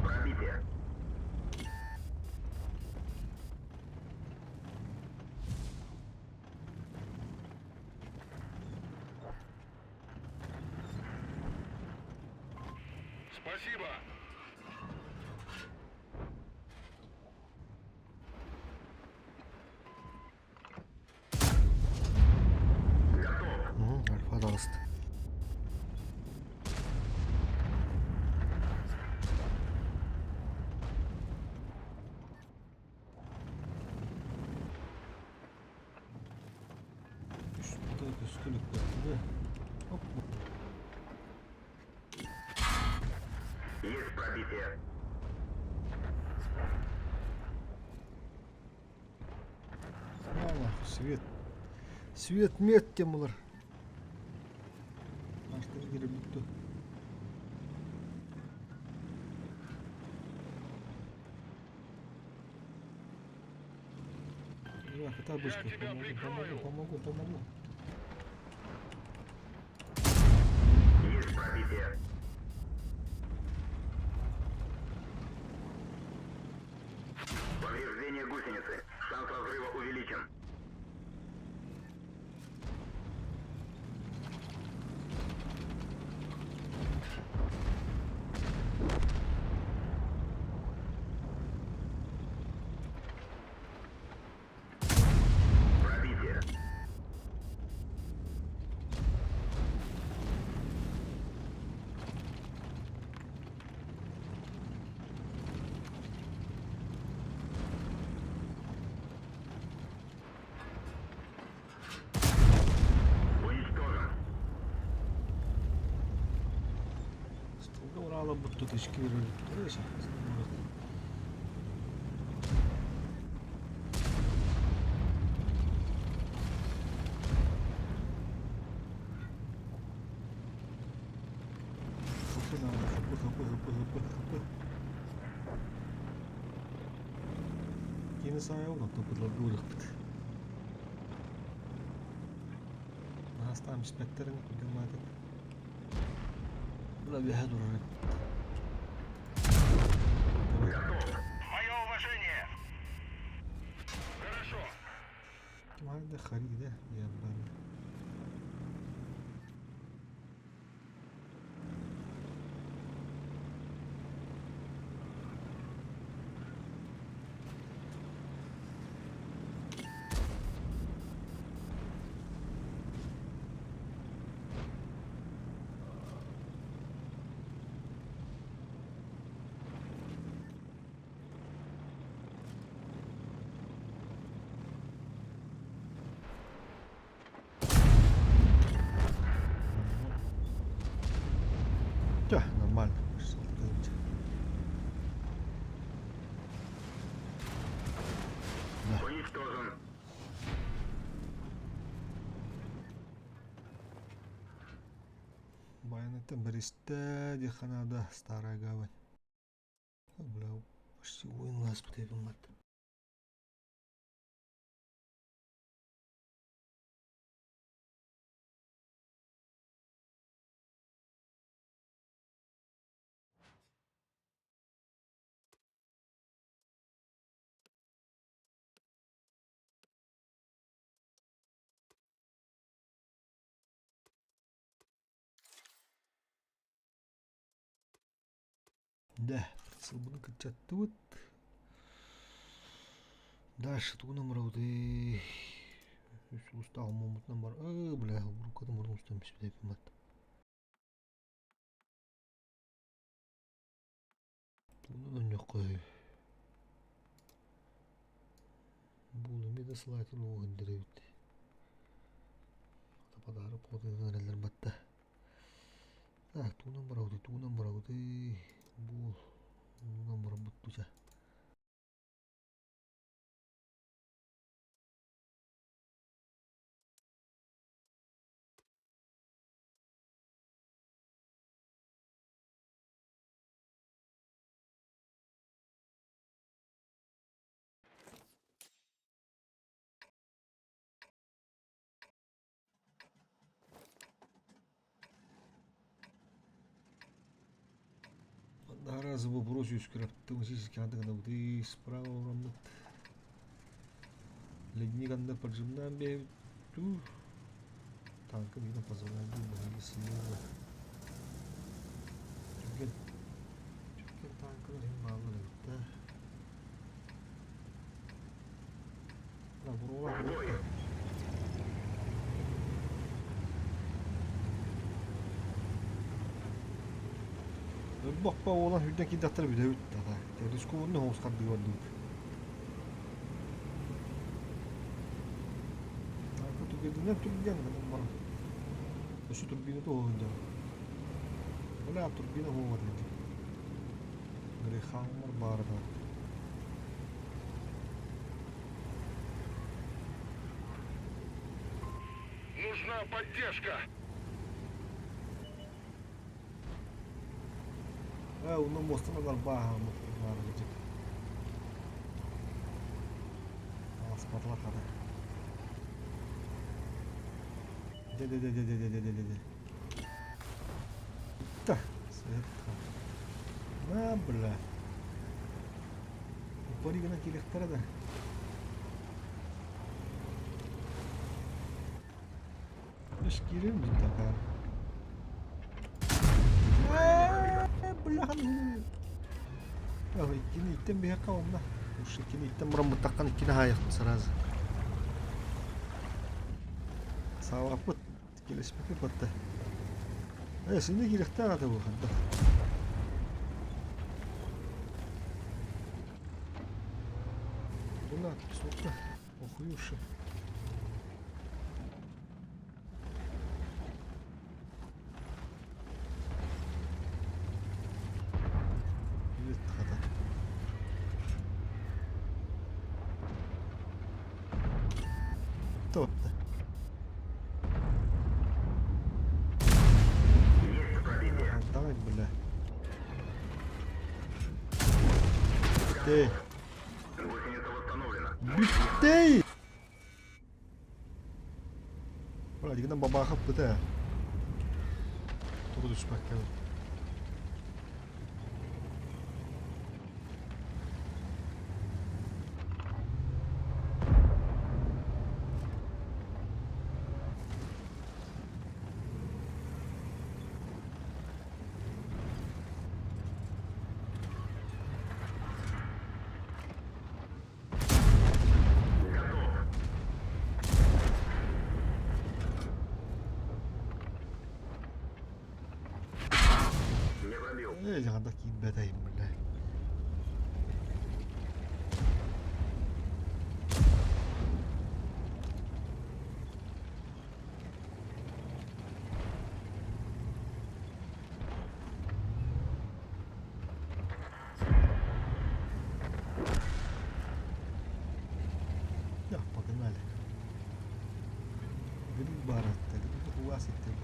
Пробитие. Спасибо. Угу, альфа даст. Что это столик да? Оп. Есть пробитие. На нахуй, свет. Свет мет темалар. Аштыр кире бүтті. Давай, кота быстро. тебя Помогу, прикрою. помогу, помогу, помогу. Есть пробитие. Повреждение гусеницы. Шанс разрыва увеличен. Пробитие. Уничтожен. Столга урала бұтты тышки верили. Хапы надо, хапы, хапы, хапы, хапы, хапы. Кини сайыл, то подлагулых. Настам спектрын күгемадык. Бла бихадур. Мое уважение. Хорошо. Ким харида я бан. Да, нормально. Да. Уничтожен. Баянеттен Бересте, Диханада, Старая Гавань. Бля, почти ойын бітебім мат. Да, Сылбытын кыччаттыбыт. Дальше тугунан барабытый? Үс улуустаах омуоммутунан бар. Ыы, бля, уруккатын мурун устан биспит Тугунан онньоххой? Бу эмиэ да слайд улууһун эбит. Подарок хотуган эрэллэр батта. Так, тугунан барабытый, тугунан барабытый? Бу тугунан барабыт туча. Разы вопрос үскүрэптим сискаадыгынабытый справа ураммыт ледник анна поджимнаан биэбит дуу танка биирин позволяет дуу быһыйы сыыла түргэн түргэн танкалар иһин бааллар эбит да Боппа уолан үрдэн киирдэхтэрэ бүтэбит да. Рискованный оҕус хардыы бардыбыт. Түгэнинэн түргэн гынан баран. Өссө турбина туһуһун дьон. Бля, турбина буолбат эбит. Грехаммар баар да. Нужна поддержка! Ээ, онно муостан арбааһааммыт баар кырдьык. Ааспатылар хата. Дэ-дэ-дэ-дэ-дэ-дэ-дэ-дэ. Да, света. На, бля. Упари гынан киириэхтэрэ да. Үс киирим дии Бляхан. Иккини иттен биһиэхэ онно. Уж иккини иттен бараммыттаххан иккини хаайахпыт сразу. Саалаппыт келеспекке батта. Э, сине киирехтээх ата бу ханта. Буна, сука, охуевший. Хата. Топта. Давай, бля. Ты. Бүттей! Бля, дигинен бабаахап быта. Туру түспэккэ. Ээ, дьаҕарда киирбэтэйим, бля. Да, погнали. Гриб баратта, гриб хуас иттем.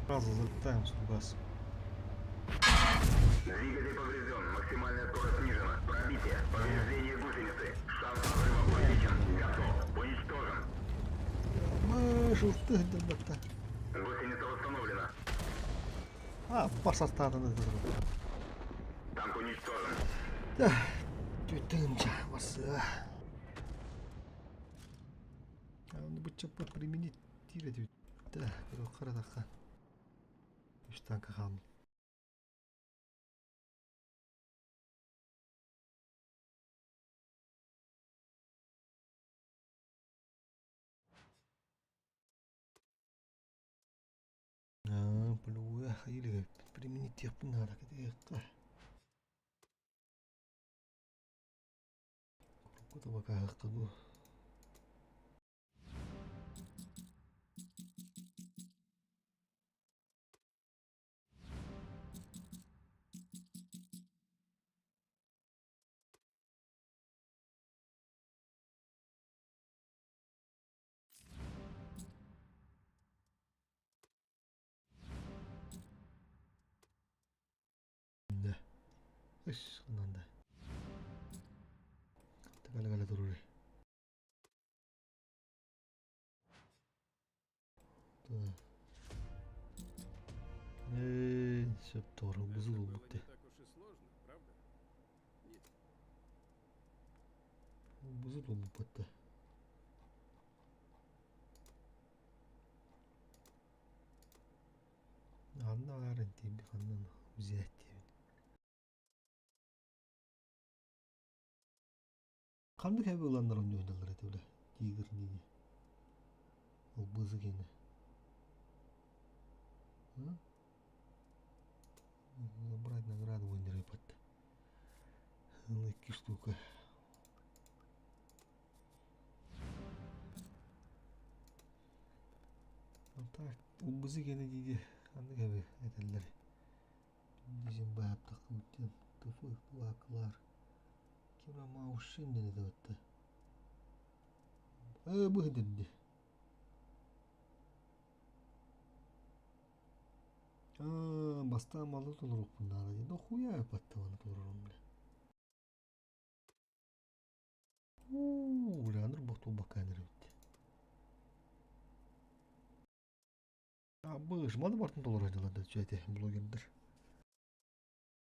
Сразу залетаем с фугас. Двигатель поврежден. Максимальная скорость снижена. Пробитие. Повреждение гусеницы. Абыш, ылты дьалбатта. Гусеница восстановлена. А, бар састаатан ытырып. Танк уничтожен. Түтінча басы. Аны бу чаппа применить тире Да, бир карадакка. Үч танка қалды. А, плюя, или применить тех надо, где Куда пока хакаду. Да. Үс, надо. Tagala туруры. Да. Сөп doğru buzul bitti. Buzul bitti. Анна арын тиби ханнан взять тиби. Қандык хэби уланнар ойнолор эти бля. Тигр не. Ол бызык эне. Забрать награду ойнер патта. Икки штука. Так, ол бызык эне диди. Қандык хэби этеллер. Дизин баап тақы туфу лаклар. Кира маушин dedi өтті. Э, bu dedi. А, бастан малы толурук bunlara dedi. Хуя патты аны толурум бля. Уу, бля, аныр бохту баканыр битти. А, быш, малы бартын толур айдалады, чөйте, блогердер.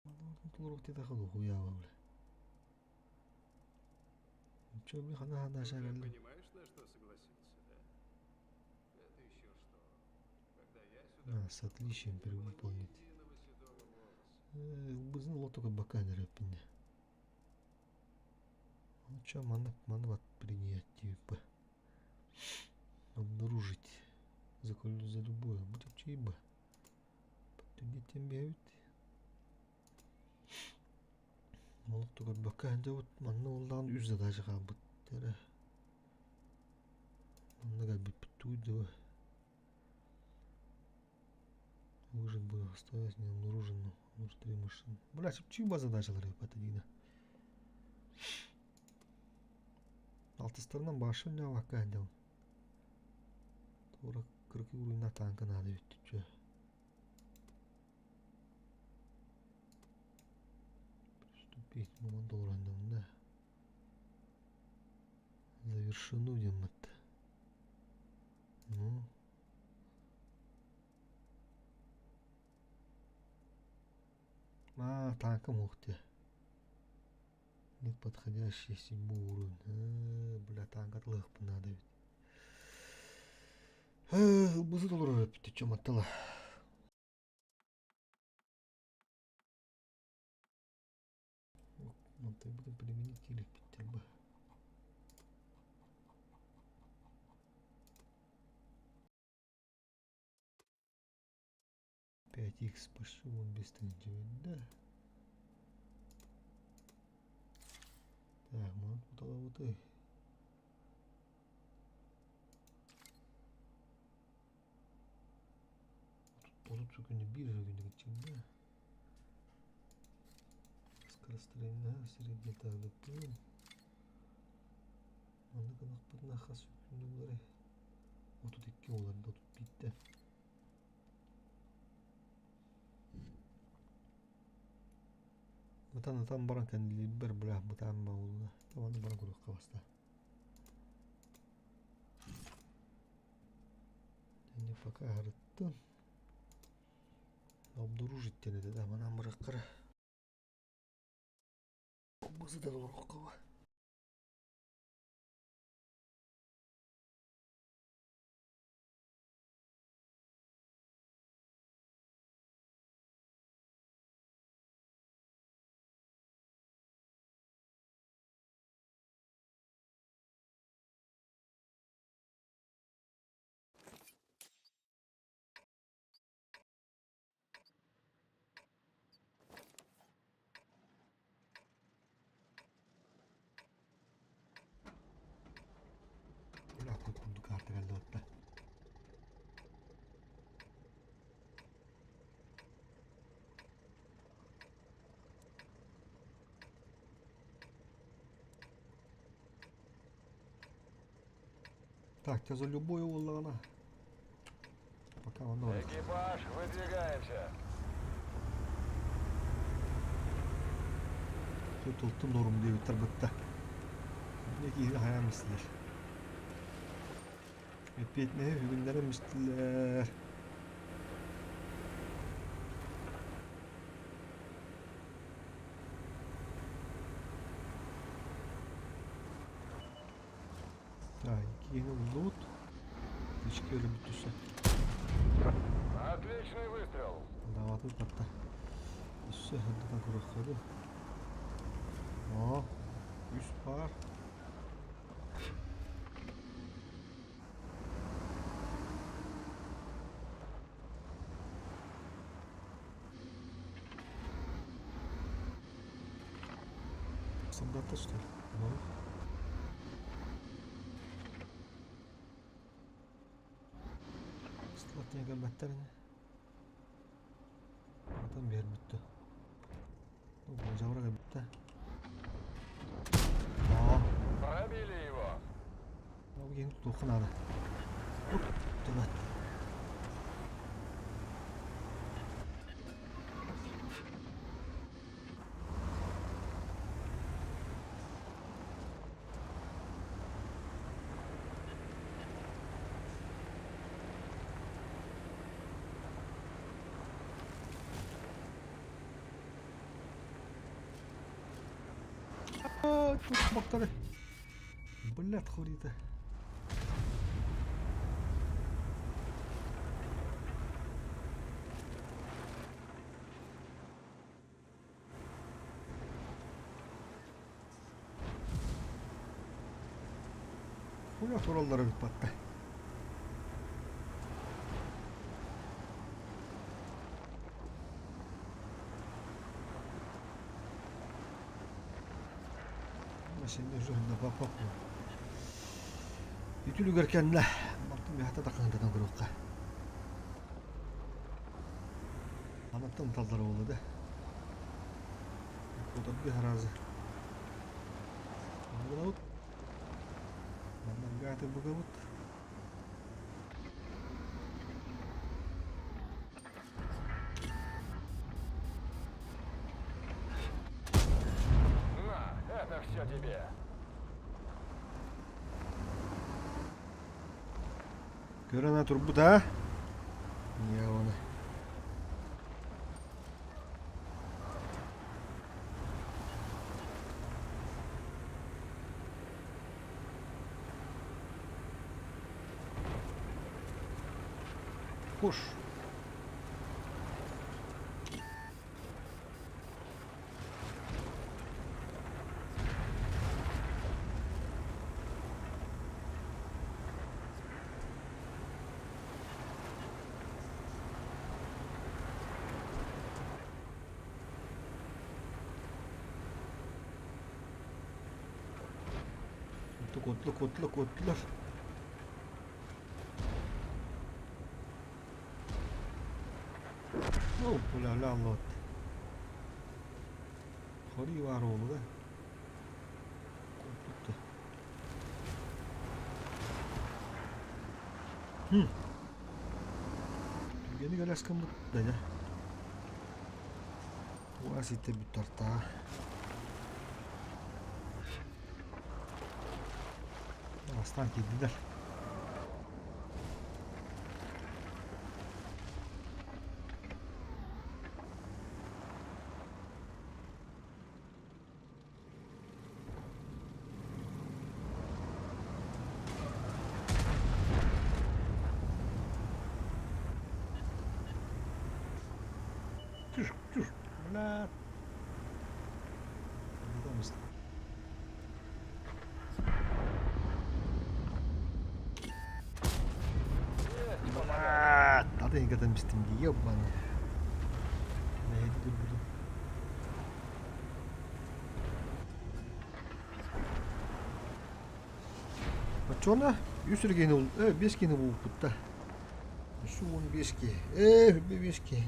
Малы бартын толурук деді хылы хуя бля. Чё, бля, хана хана шаралды. Понимаешь, на что согласился, да? Это еще что? Когда я сюда А, с отличием перевыполнить. единого седого волоса. Біздің лотоға баканер өпінде. Ну чё, маны, маны вот принять, типа. Обнаружить. За, за любое. Будет чиба. Подтвердить бевит. Молотуга бакан вот манны олдан үз задача кабыт. Манны бит бит Выжить бы оставить не обнаруженным. Может, три машины. Бля, чиба задачалар патадина. Алтыстарынан башы не вакан Тура кыркы уруйна танка надо ведь чё. Приступить маман долларандым, да. Завершено демат. Ну. А, танка мухте. Нет подходящий седьмой уровень. А, бля, танк отлых надо ведь. Бызы доллар ты чё мотала? Вот будем применить или хотя бы. Пять икс пошел он без да? Так, мы вот вот и. Отут күнү бир күнү да. Скорострельная средний тагы. Аны гынакпытына хас күнү булары. 32 олар да 31 Бытан там баран кәндили бер бля бытан ба улла. Табаны баран көрөк кабаста. Не пока арыттын. Обнаружить диэн этэ да манан быраххара. Бу сытан олороххо. Атын курдук карта кэллэ отта. Так, тебя за любую уоллаҕына. Пока онно барар. Экипаж, выдвигаемся. Тылтын дорум диэбиттэр бытта. Не киһини хайаан мистилэр. Эппиэтинэһи бүгүннэрэ мистилэр. Так, киһини буллубут. Ички өлө бүттүсэ. Отличный выстрел. Даватын хатта. Өссө хырдатан көрөххө О, үс пар. Солдаты, что ли? Ну. Слотня көрбөттөр ини. Атан биэр бүттү. Жабыра бүттэ. Аа. Пробили его. Бу киһини тутуохха наада. Төбөт. Бактары. Блядь, хурита. Хуя тураллара бүппатта. Машина жуһунна папа. Үтүлүгэр кэннэ балтым бэхата таххантан көрүөххэ. Анаттан таллар буолла да. Кутаргы харазы. Бугабыт. Манна бугабыт. На, это все тебе. Көрөн турбут а? Я оны. Хош. Кутту кутту куттулар. О, бля, ля, лот. Хори бар оğlu да. Кутту. Хм. Түгени галяскам да да. Уасите бүтарта. Астан килдилер. Бля. Тата ингатан бистим дии ёбана. Бэйди турбутум. Оччоҕуна үс эргиэни биэс киһини булбуппут да. Үс 15 киһи. 5 киһи.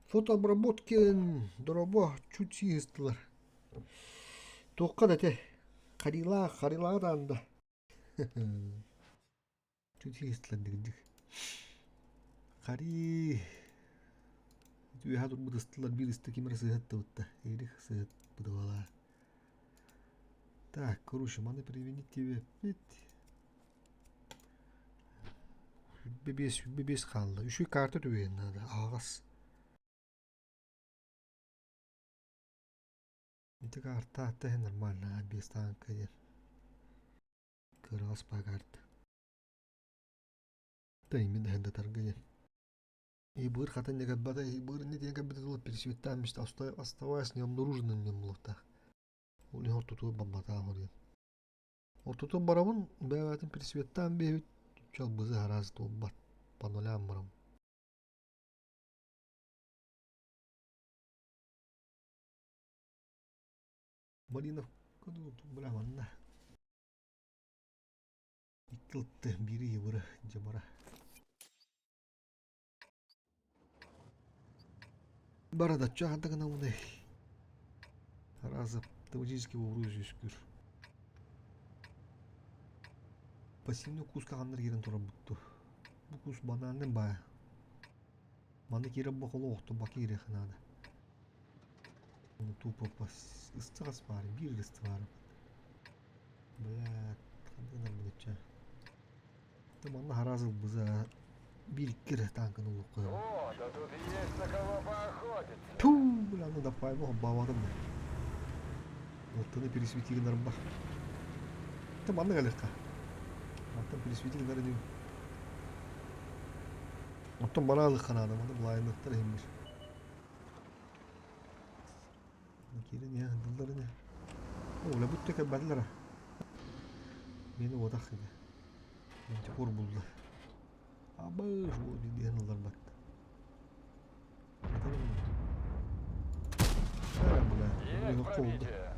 Фотообработкин дорообо чуть сыыстылар. Туохха да этэ харилаах харилааҕы даҕаны да. Чуть сыыстылар дигдик. Хари үөһэ турбут ыстылар биир ысты ким эрэ сыһыттыбыт да Эрих сыһыт быдыбалаа. Так, короче, маны применить диэбэппит. 25, 25 хаалла. Үчүгэй карта түбэһин наада, аһаҕас. Ити карта атта иһин нормально, без танка диэн. Кыараҕас баа карта. Таймин иһин татарга диэн. Ибыр хатын не кэлбэтэ, ибыр не диэн кэлбитэ тула пересветтаан мечта оставаясь необнаруженным диэн буолуохтаах. Ол иһин ортотугар барбатаах диэн. Ортотун барабын, бэйэбээтин пересветтаан биэбит, чалбызы араас туолбат, по нулям барам. Малинов бля манна. Икки ылты, биири ебыры, дьабара. Бара да гынабыный. Араас автоматически уруй үскүр. Пассивный куска ханнар киирэн турарбыт Бу кус банальный баа. Манна киирэн бу холу охтубакка киириэххэ наада. Тупо ыстаҕас баар, биир ысты баар. Бля, ханна гынар бу Манна араас ылбыза биир икки тааҥканы ылыахха О, да тут есть на кого поохотиться. Туу, бля, ну да пойму, бааватым да. Алтыны пересвети гынарбах. Ты манна кэлиэххэ. Алтан пересвети гынар иним. Оттон бара алыхха наада, маны былайыныктар иһиммир. Киирин я, дылларын я. О, бля, бүттэ кэлбэтилэр. Мени уотах киде. Мантикор булла. Абыш, бу диэн ылларбат. Есть пробитие.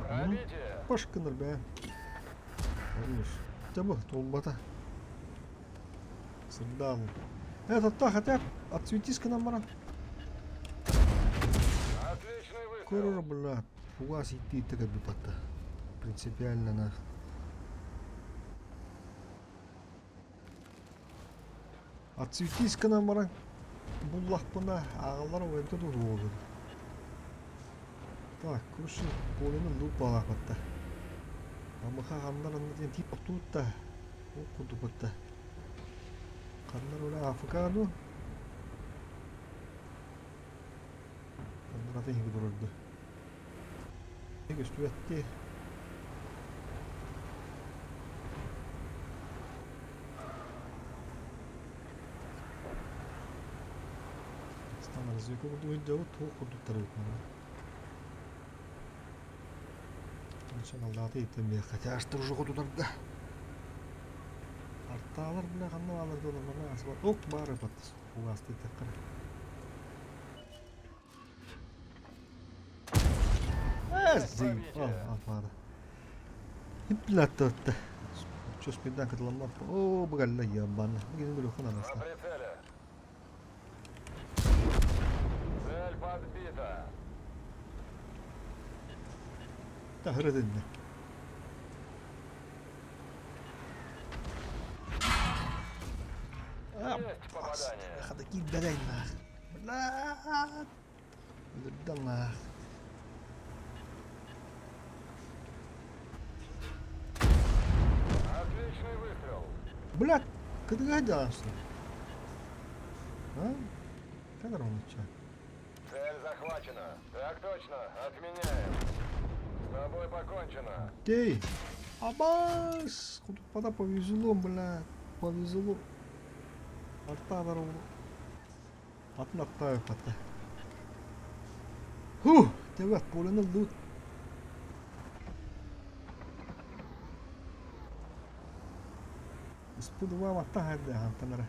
Пробитие. Пашкыныр бэ. Дьэ туолбата. Сырдаан. Этот хотя отсветись гынан баран. Отличный выстрел. Көрөр бля, фугас идти кэлбиппатта. Принципиально на. Отсветись гынан баран буллахпына ааҕаллар эбитэ дуу буолуо. Так, короче, полены луп балаахпатта. Амыха ханнар анна диэн тиип тохтуут да ол курдукпатта. Ханнар оля АФК ду? Ханнар атын иһиги турарду. Көстүбэтти. Стан разведка курдук сылдьабыт, туох курдуктар эбит манна. Началалааты иттэн хотя аж дружок тутарга. Артаалар бля ханна баалар да манна асыбат. Ок баары бат. Фугасты таххар. Заебал, апара. Иплатта. Чё спидан кытыламмат. О, бугалла ебана. Бүгін бір оқын На анаста. прицеле. Цель подбита. Тахыры динне. Есть попадание. Хада киирбэгэй нах. Бля. Өлөрдө нах. Отличный выстрел. Бля, кытыга дьаасың. А? Кадр онуча. Цель захвачена. Так точно. Отменяем. С тобой покончено. Дей! Абас! Кутуппата повезло, бля. Повезло. Артадар ол. Атын аттаабыт хатта. Ху! Тэбэт, поле ыллыбыт. Испы-два матта хайды хантан эрэ.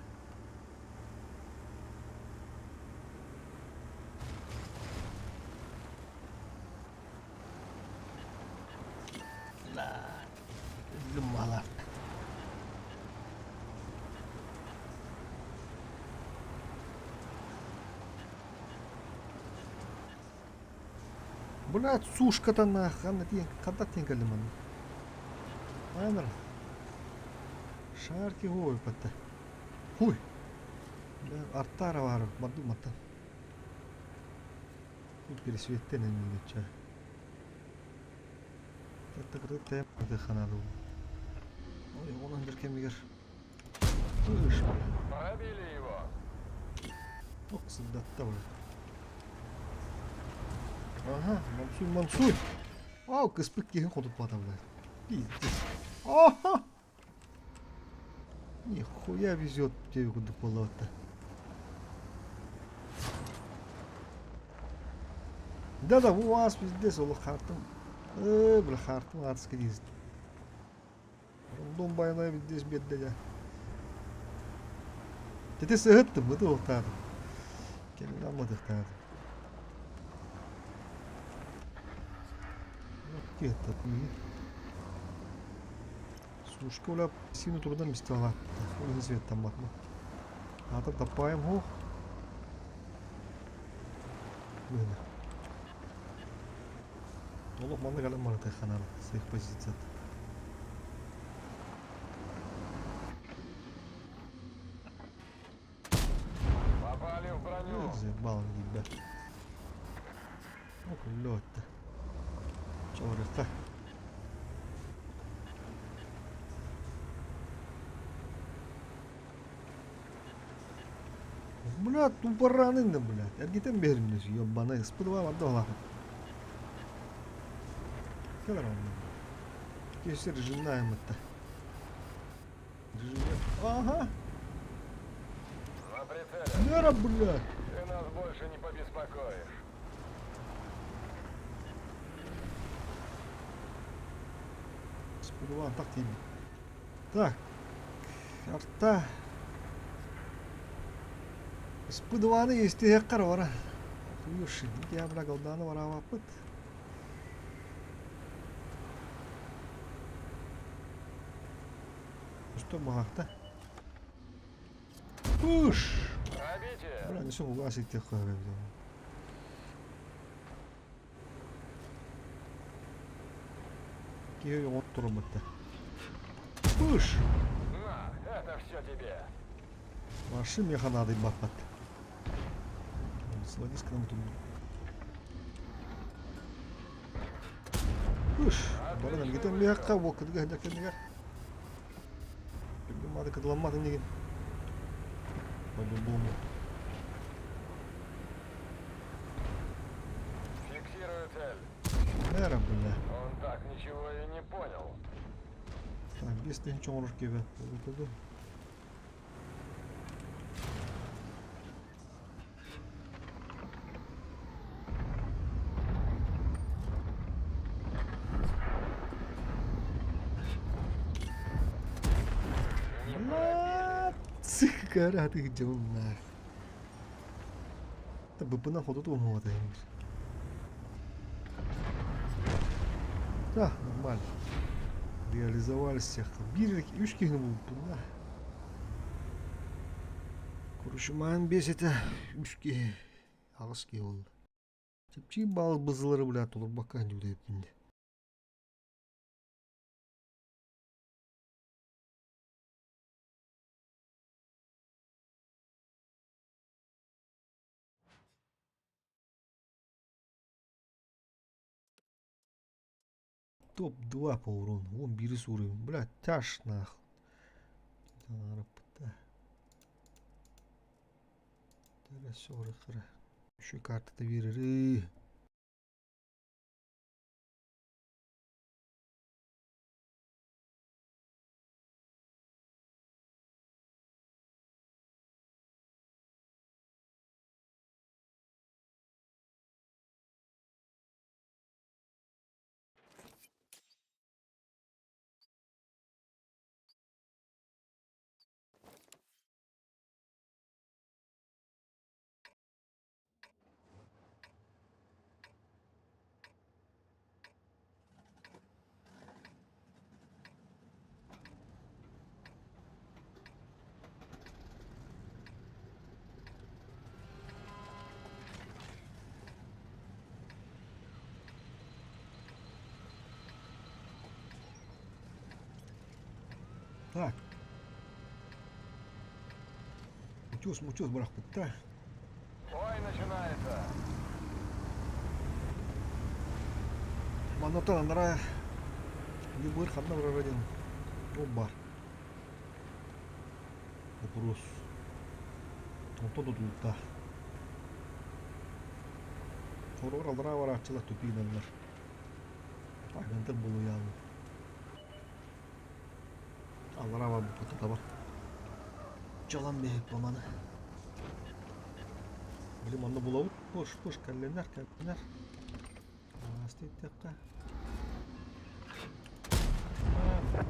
Lummalar. Блядь, сушката нах, ханна тиэн, ханта тиэн кэллим манна. Манар. Шарки хуй патта. Хуй. Бля, артара бар, бардым маттан. Пересветтен эмиэ Ой, онон бир кэмигэр Ыш, бля. Пробили его. Ох, сырдатта, бля. Ага, мансуй, мансуй. Ау, кыспыт киһин хотуппата, бля. Пиздец. Ага! Нихуя везет тебе курдук буоллабатта. Да-да, у вас пиздец, ол хаартым. Э, бля, хаартым адски диз. Рандом байла пиздец биэрдэ дьэ. Тете сыһыттым, быты уохтаатым. Кэлин амматыхтаатым. Сушка уля сину турдан мистала. Ол иһин светтамматма. Аата таппаайым хуох. Быһына. Олох манна кэлэн барытыахха наада своих позицият. Попали в броню. Заебал ебать. Ох, лёд-то. Чорыха. Бля, тупораны да, блядь. Эргитэн биэримнэ ёбаный. Спыдыба барда олаха. Кэлэр онно. Кесер режимнаем это. Режим. Ага. На прицеле. Нера, блядь. Ты нас больше не побеспокоишь. Спыдыба так тиийбит. Так. Арта. Спыдыбаны истиһэххэр бара. Хуюши, я бля голданы бараабаппыт. Что махта? Пуш! Пробитие. Бля, не все угасить тех Киһи оҥот туруммутта. Пуш! На, это все тебе. Машин меха надо баппат. Сводись к нам тут. Пуш! Баран эргитэн миэхэ буоккатыга сылдьар кэмигэр. Мады кыдыламматын дигин. По-любому. Фиксирую цель. Нера, бля. Он так ничего и не понял. Так, без тыһынча оҥорор киэбэ. Цыхкара ты дьоннах. Та быпына хоту туһуота Да, нормально. Реализовали всех. Биир үс киһини булбуппун да. Короче, маан биэс этэ үс киһи, аҕыс киһи буолла. Чэпчии баал бызылары бля толорбакка дьулуйбун дии. Топ-2 по урону. Вон бери уровень. Бля, тяж нах. Şu картата биэрэрий. Так. Утес, мутес бырахпыттар. Бой начинается. Маннатан анараа Ньыбыыр ханна барара диэн ол баар. Боппуруос. Онтон тутулуктаах. Хороҕор аллараа барааччылар тупииналлар. Агентар булуйааллар. Аллараа барбыппыт табар. Дьалан биһик маны. Били манна булабыт. Пуш, пуш, кэллиннэр, кэллиннэр. Ааста иттэххэ.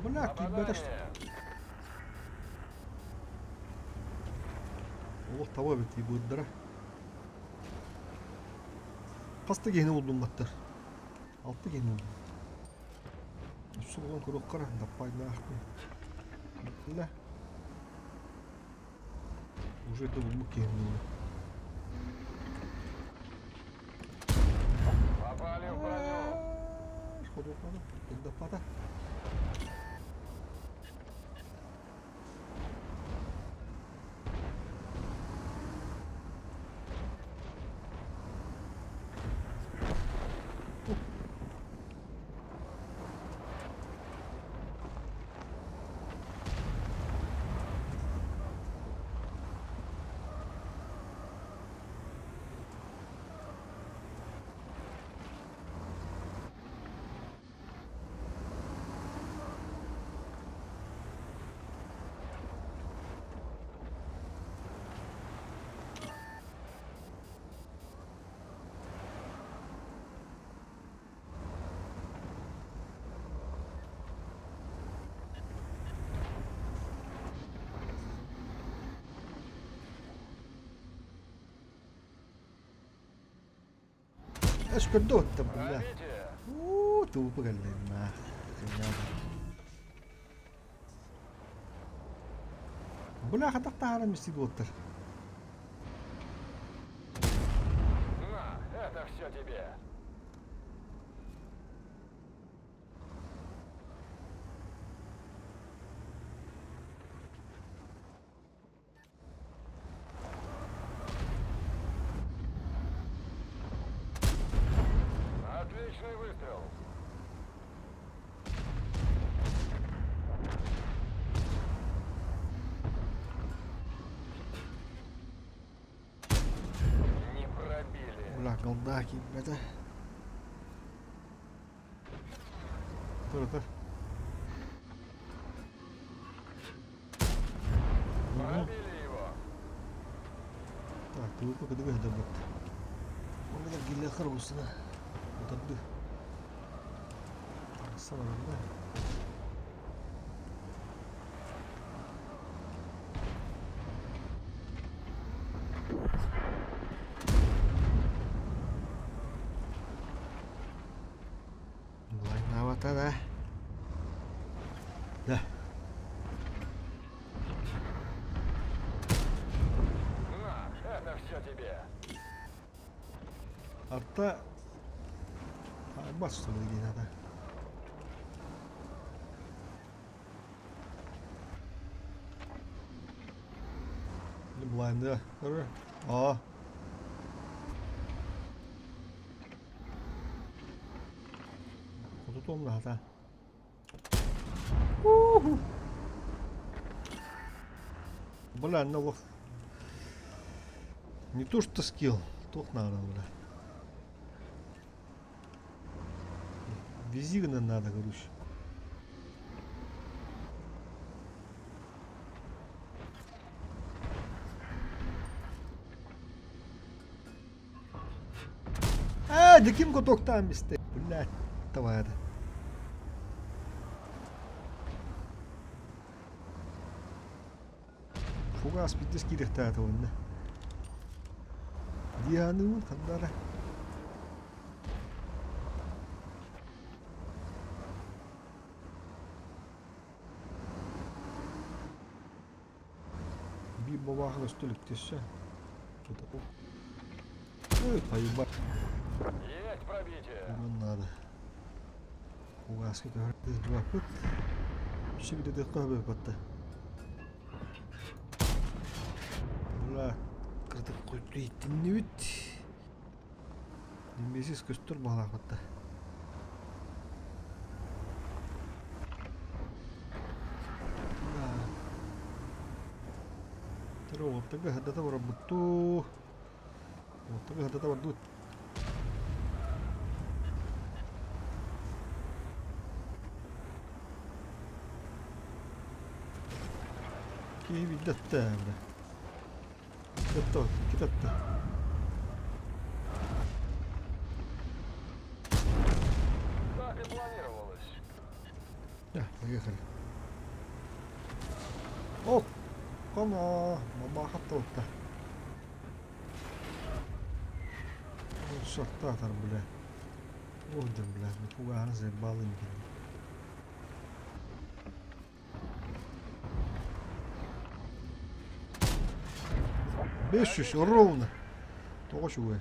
Бля, киирбэтэ Олох таба эбит дии быырдара. Хас да киһини булдум баттар. Алта киһини булдум. Өссө булан көрүөххэ даппайдаахпын. Бля. Уже это булбут киһим буолла. Попали в броню. Ходуоххана, даппата. Эс көрдө бля. Уу, туупа кэллиннэ. Бля, хатах таһааран мистик буолтар. На, это все тебе. Отличный выстрел. Не пробили. Бля, голда киирбэтэ. Тур, тур. Пробили его. Так, тугу кыдыгы ыһдырбыт. Оннугар гиллэхэр усына. Утарды. Тахсан барда. Былайнаабата да. Да. На, это все тебе. Арта бас билигин ата. Блайнда. Аа. Хотутуом наһата. Бля, ну лох. Не то что скилл. Туох наада бля? Вези гына надо, короче. А, да ким кутуктаан бистэ? Блядь, давай это. Фугас биирдэс киириэхтээх уонна. Дианыын хандара. Биир бабааһын өстө иликтессе. Ой, поебать. Есть пробитие. Урон надо. Фугаска көһөр Şimdi de kahve battı. Бля, кырдык куйту иттиннибит. Немесис көстөр баалаах батта. Тэр уоттага хадата барбутту. Уоттага хадата бардут. Киһи билбэттэ бля. Китатта, китатта. Как и планировалось. Да, поехали. О, кана, мамаха туотта. Шахтатор, бля. Орден, бля, нифига заебал им. 500 ровно. Тоҕо үчүгэй.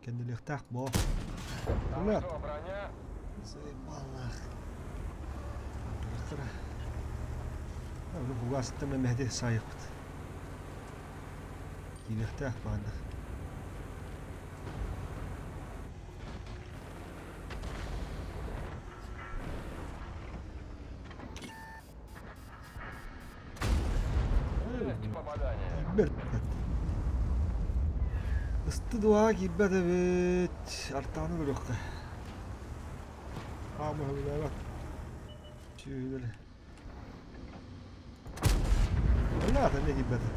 Кэннилиэхтээх буо. Там Бля. что, броня? Заебалах. Фугастан мэһэти саайыппыт. Киириэхтээх бааннар. Есть попадание. Киирбэт. Ыстыдуаҕа киирбэт эбит. Артааны көрүөххэ. Хаама сөбүлээбэт. Сүөһүлэри. Бля, эмиэ киирбэтэ.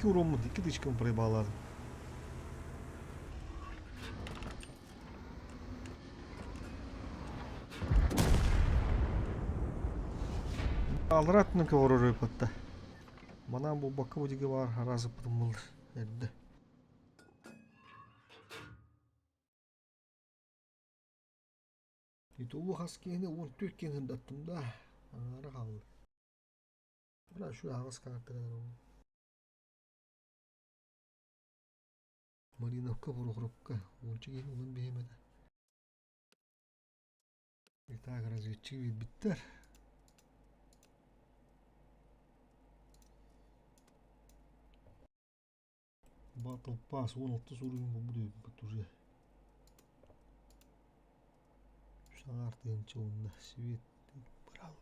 Икки уруоммут, икки тычкам проебалаатым. Аллара өттүнэн көҕөрөр ыыппатта. Манаан буолбакка бу диги баар араас ыппытым буоллар эрдэ. Ютубу хас киһини 14 киһини сырдаттым да, аҥаара хаалла. Бля, şu аҕыс картаҕа Мариновка, Прохоровка уонча киһини ылан биһиэм этэ. Итак, разведчик биэрбиттэр. Battle Pass 16 уровень буолбут эбиппит уже. Саҥа тыһыынча уонна свет брал.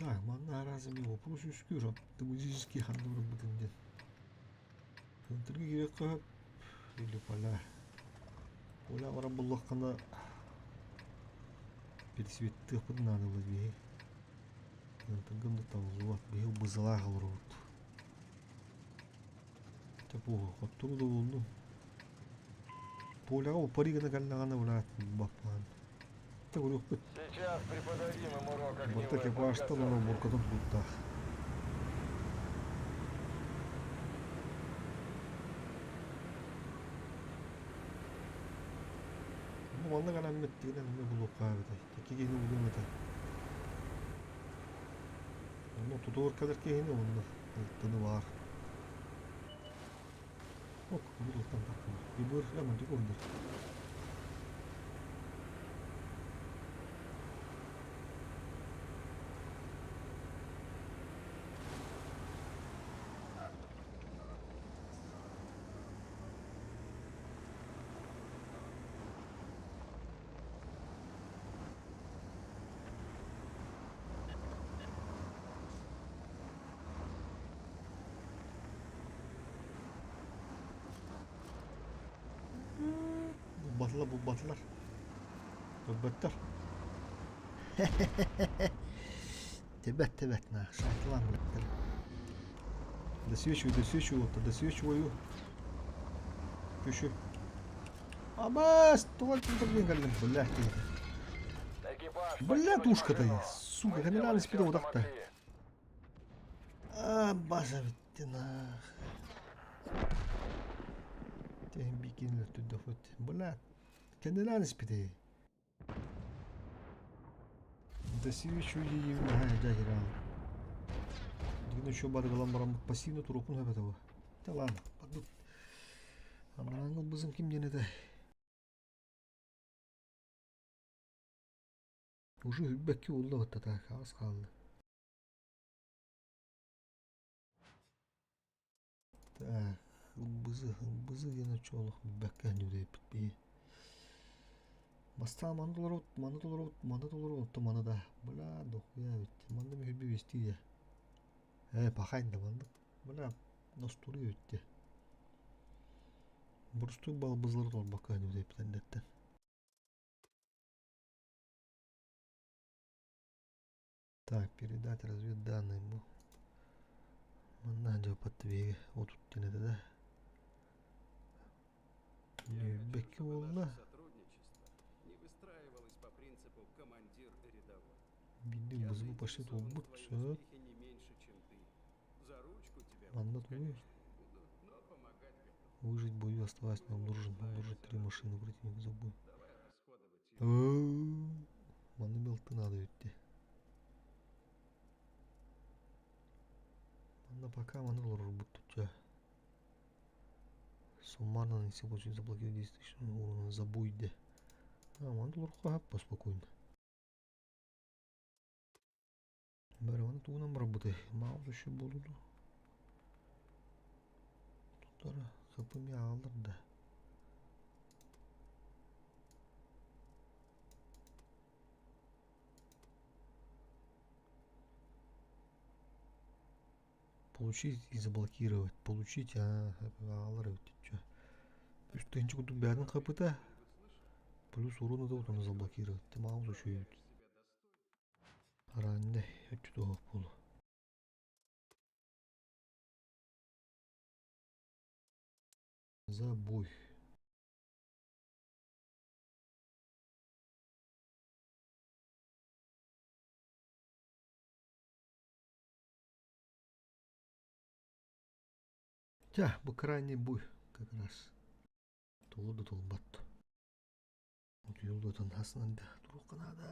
Так, манна араас эмиэ вопрос үөскүүр оптимистический ханна барбытын диэн. Центрга киириэххэ сөп или поля. Поля баран буллаххына пересветтыахпытын наада буолар биһиги. Центрга да табыллыбат, биһиги бызалаах олоробут. Тепо хоттору да буоллун. Поляҕа упари гына кэллэҕинэ былаат баппаан. Көрүөхпүт. Сейчас преподадим им урок Барыта огневой экипажтан уонна подготовки. уборкатын тутуктаах. Бу манна кэлэммит тигинэн эмиэ булуохха эбитэ. Икки киһини булуом этэ. Онно тутуор кэлэр киһини уонна алтыны баар. Ок, бу тылтан таххыбыт. Ибыр, эмантик урдур. Булбатылар, булбатылар. Көрбөттөр. Тебет, тебет, на, шайтылан билеттер. Досвечиваю, досвечиваю, вот, досвечиваю. Еще. Абас, туган блин, блин, бля, Экипаж Бля, покинуть тушка-то, машину. сука, Мы камераны сделали спиду всё, вот что так-то. могли. А, база ведь ты нах. Бикин туда хоть. Бля, кэннилээн испитий. Досвечиваю дьэ Дигин еще барыгалан баран пассивно турукун хөбөтө Да ладно, падут. Анараңыл бызым ким диэн этэ. Уже үрбэкки улла баттата хаас хаалла. Так, ылбызы, ылбызы диэн оччолох билбэккэ нүдэйпит бии. Бастаан маны толорут, маны толорут, маны толорут, то маны да. Бля, дохуя ведь. Манна мүһүрбү вести Э, пахайн да маннык. Бля, ностуруй өттө. Бурустуй балбызлары толбакка нүдэйпит эннеттен. Так, передать разведданные бу. Манна дьоппат биһиги отут диэн этэ да. Бэкки буолла. Биирдик бызыбы почти туолбут сөп. Манна тугуй? Выжить в бою, оставаясь необнаружен. Обнаружить три машины противника за бой. Манна мелты надо ведь. Манна пока манна олорор тут Суммарно нанеси получить заблокировать 10 тысяч урона за бой де. А, манна олорор спокойно. Бары маны тугунан барбытай. Маус еще буолуду. Туттара хапыми аалар да. Получить и заблокировать. Получить, а, аалар эбит чё. Үс тыһыынча курдук бэйэтин хапыта. Плюс урона да вот заблокировать. Ты маус еще Арааннай өччү буолу. Забой. Тя, бу крайний бой как раз. Толу да толбат. Утуйуллутун хаснанда туруққа надо.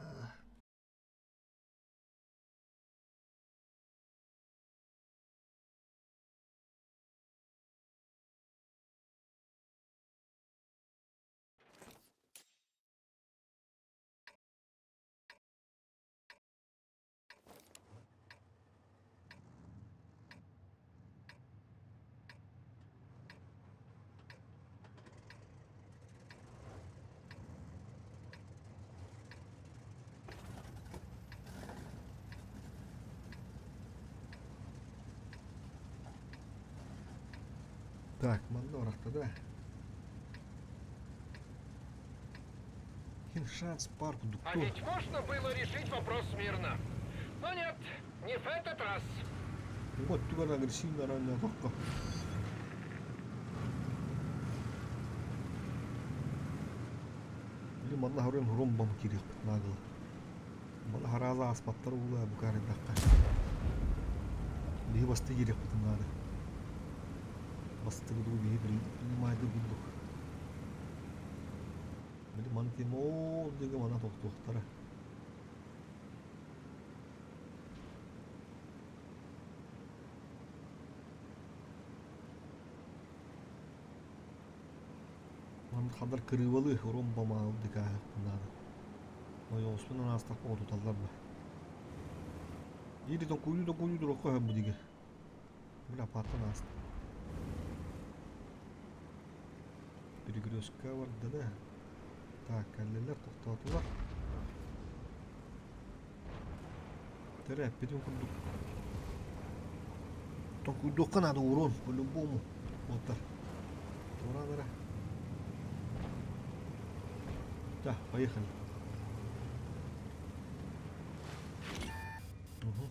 Так, манна барахта да. Хиншанс парк А дукту. ведь можно было решить вопрос мирно. Но нет, не в этот раз. Вот түгэн агрессивно ранее тохко. Били манна хорун хурум бам кириэхпит наадала. Манна харааза ааспаттар уулаа букаарыйдахха. Биһи бастыы киириэхпитин наада. Бастыгы биһи принимайды курдук. Били маны тем ол диэки мана тохтуохтара. Манна хандар кырыыбалы хурум бамаал дикаахпын наада. Ойоҕоспун анаастахпа отуталлар ба. Ири токуйду токуйду турукка бу диге. Бля, паттан ааста. Перекрестка барда да. Так, кэллилэр тохтоотулар. Тэрэппитин курдук. Токуйдуохха надо урон, по-любому. Уоттар. Тураан эрэ. Да, поехали. Угу.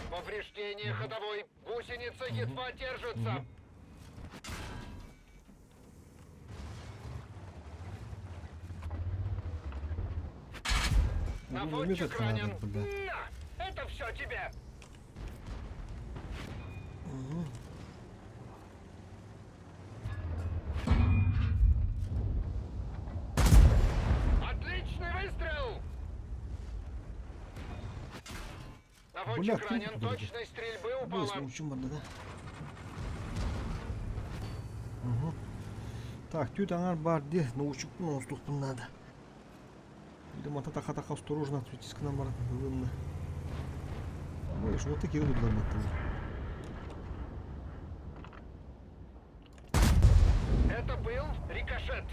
Повреждение ходовой. Гусеница едва держится. Угу. Наводчик ранен. На! Это все тебе! Угу. Отличный выстрел! Бля, Наводчик ранен. круто, Точность стрельбы упала. Быс, барда да. Угу. Так, түт аңар бар де, научукпун оңустукпун надо. Или мата таха таха осторожно отсветись нам барат ылымна. Ой, что такие вот баттылар. Это был рикошет.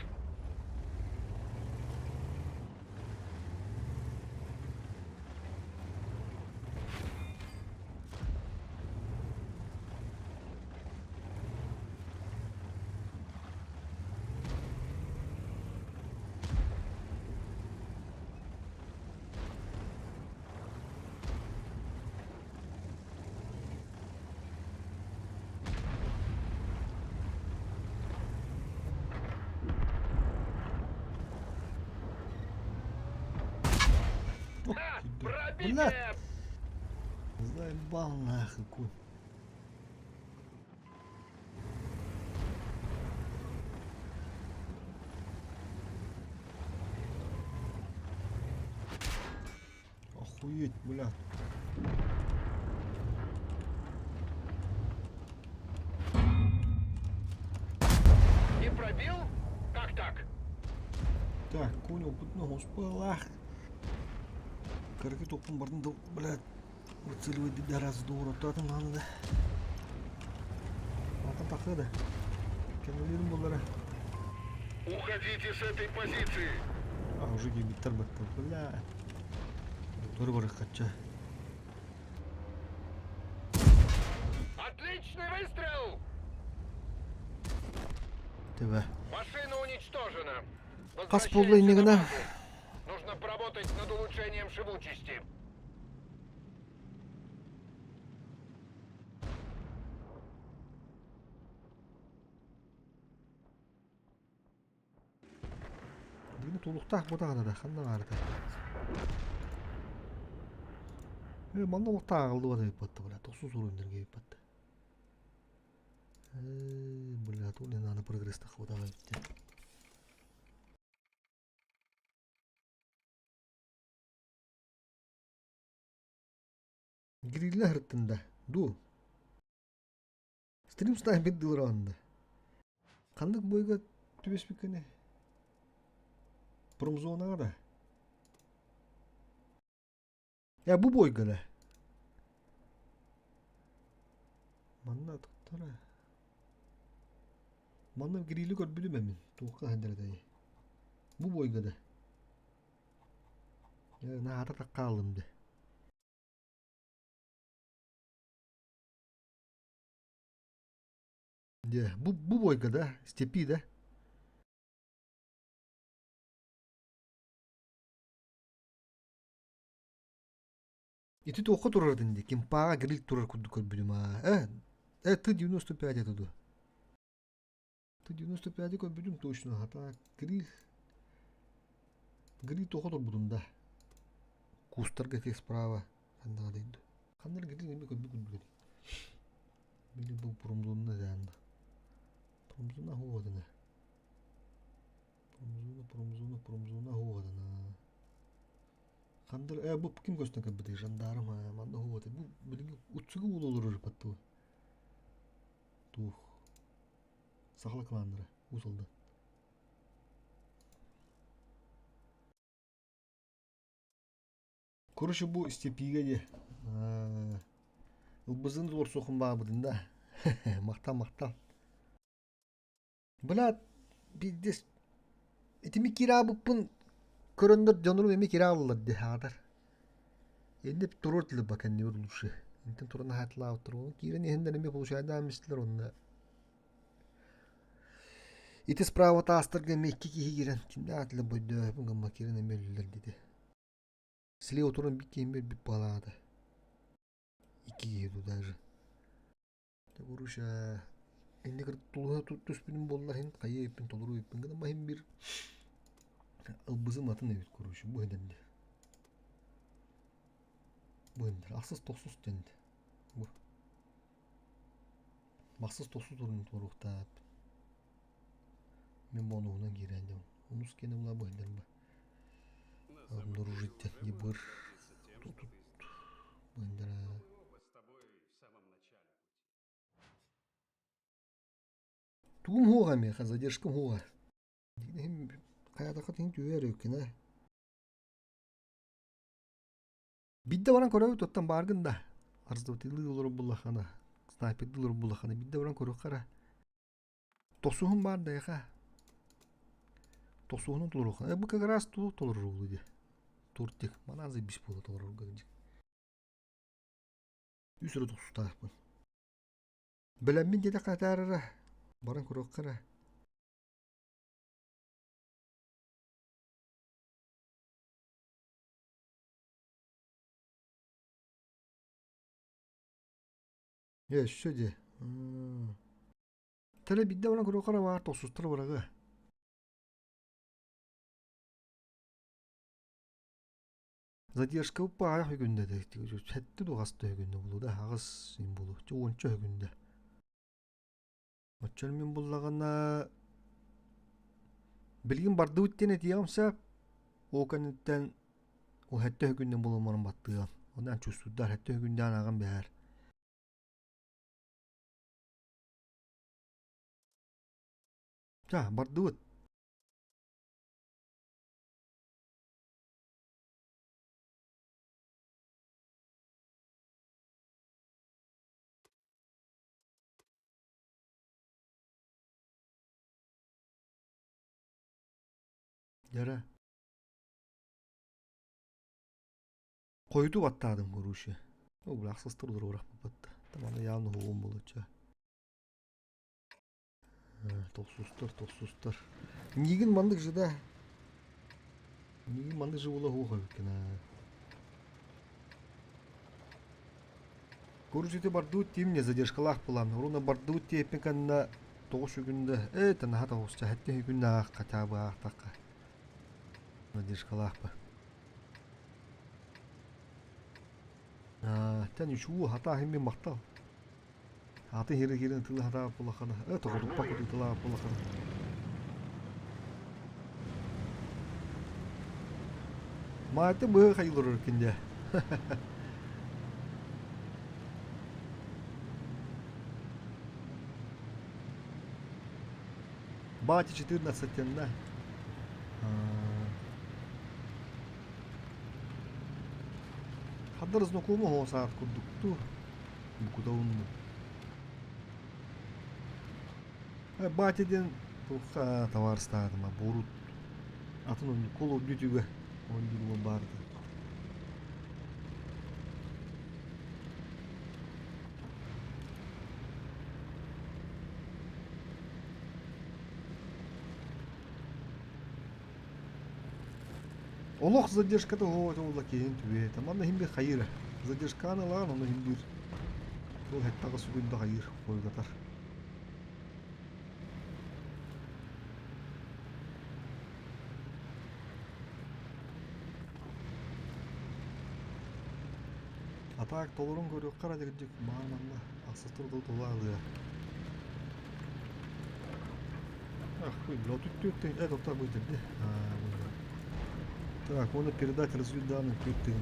Ха! Пробитие! Бля! Заебал нахуй. ку. Охуеть, бля. Не пробил? Как так? Так, понял, ну, успел, ах. Караки топун бардын да, блядь, выцеливать да раз дура, то там надо. Атын такы да. Кемелерим буллара. Уходите с этой позиции! А, уже гибиттер батты, бля. Тур бар кача. Отличный выстрел! Тебе. Машина уничтожена. Кас Возвращаемся болду на инегена. базу. Нужно поработать над улучшением живучести. Дигини тулуктаах бутагана да, ханна баарда. Э, манна улуктаах алды бата батты, бля, токсун уровеньдерге батты. Э, бля, тут не надо прогресс тахы бутага битти. Грилля хырттында, ду. Стрим снайпер дылранды. Кандык бойга түбеспиккене. Промзонага да. Я бу бойга да. Манна туттара. Манна грили көрбүдүм эмин. Туукка хандырдай. Бу бойга да. Я наата таккаалым де. Де, бу бойга да, степи да. Ити туохха турар дии, кимпааҕа гриль турар курдук көрбүтүм аа. Э, э, Т-95 это ду. Т-95 көрбүтүм точно, а так гриль гриль туохха турбутум да. Кустарга тек справа. Ханна дейді. Ханнар гриль неме көрбүт курдук. Били бу промзонна даанда. Промзона хуадана. Промзона, промзона, промзона хуадана. Хандар, э, бу ким көстөн кабыды жандарм, а, манна хуады. Бу билиги утсугу бололор патту. Тух. Сахала кланнара, усалда. Короче, бу степиге де. Ылбызын зор сохун баабыдын да. Мактан, мактан. Бля, пиздец. Итими кирабыппын көрөндөр дьонорум эми кира алылар ди хаатар. Энди турор тиле бакен не лучше. Интен турана хатлаа туру. Кирен эхендер эми получайда мистилер онна. Ити справа таастарга эмиэ икки киһи киирэн, кимнээх этилэр бойдообун гымма киирэн эмиэ өллүлэр диэтэ. Слева туран биир киһи өлбүт баалаата. Икки киһи дуу даже. Короче, инник тулуһа түспүтүм буоллар иһин хайыы эбиппин толору эбиппин гынан иһин бир ылбызым атын эбит короче бу иһинэн бу иһинэн ахсыс тохсус диэн бу махсыс тохсус урун туруохтаах мин бонуһунан киирэн дьон онус киэнэ була бу иһинэн ба обнаружить не быр тут бу иһинэн Тугум уһуоҕа миэхэ, задержкам уһуоҕа. Хайаатахха тиһин түһэр үккэнэ. Бидде баран көрөбүт оттон бааргын да. Арыздыбытылыы олорор буллаххана, снайпердыы олорор буллаххана бидде баран көрүөххэ эрэ. Тохсуһун баар да эйэхэ. Тохсуһунун толоруохха. Э бу как раз туу толорор дии. Туртик. Манан заебись буола толорорго дии. Үс өрө тохсустаахпын. Бэлэммин диэтэххэ этээр эрэ, баран көрүөххэ эрэ. Ээ, өссө дии. Тэлэ биирдэ баран көрүөххэ эрэ баар тохсустар барага. Задержка баайах үгүндэ сэттэ дуу хас да үгүндэ булуу да аҕыс им булуу уонча үгүндэ. Оччон мин буллаҕына билигин бардыбыт диэн этиэҕим сөп. Ол кэнниттэн ол сэттэ үгүндэн булуммарын баттыам. Онон чувствуйдар сэттэ үгүндээн ааҕан биһэр. Ча, бардыбыт. Дьэрэ. Хойутуу баттаатым короче. Ол бырахсыстыр олоруурахпыт. Тамана явно хугум болоччу. Тохсустар, тохсустар. Миигин маннык же да. Миигин маннык же буола суох эбиккин аа. Короче, бардыбыт тиим не задержкалаах буолан. Уруна бардыбыт тиэппин кэннэ тоҕус күндэ ээ наһаа тоҕус сэттэ күндэ аах хотя бы аахтахха. Задержкалаахпа. Тэн үчүү хатаа химми махтал. Атын хири киирэн тылы хатаабыт буоллаххына, э тоҕотуппат курдук тылаабыт буоллаххына. Маайты быһыы хайылырыр кинде. Батя 14 тенна. Хаддар знакомого саат курдукту. Букуталынным. Батя диэн туохха табаарыстаатыма буорут атын оннук Call of Duty-га оонньуур баарда. Олох задержката уола киһин түбээтэ. Манна иһин биир хайыыр. Задержканы ылаан, ону иһин биир ол хэттэҕэ сүгүн да хайыыр хойгатар. Атаак толорун көрүөххэ эрэ дьик баар манна ахсыс турдул тулаалыа. Ах, хуй, бля, тут тут ты, это так будет, да? Так, можно передать разведданные тут ты,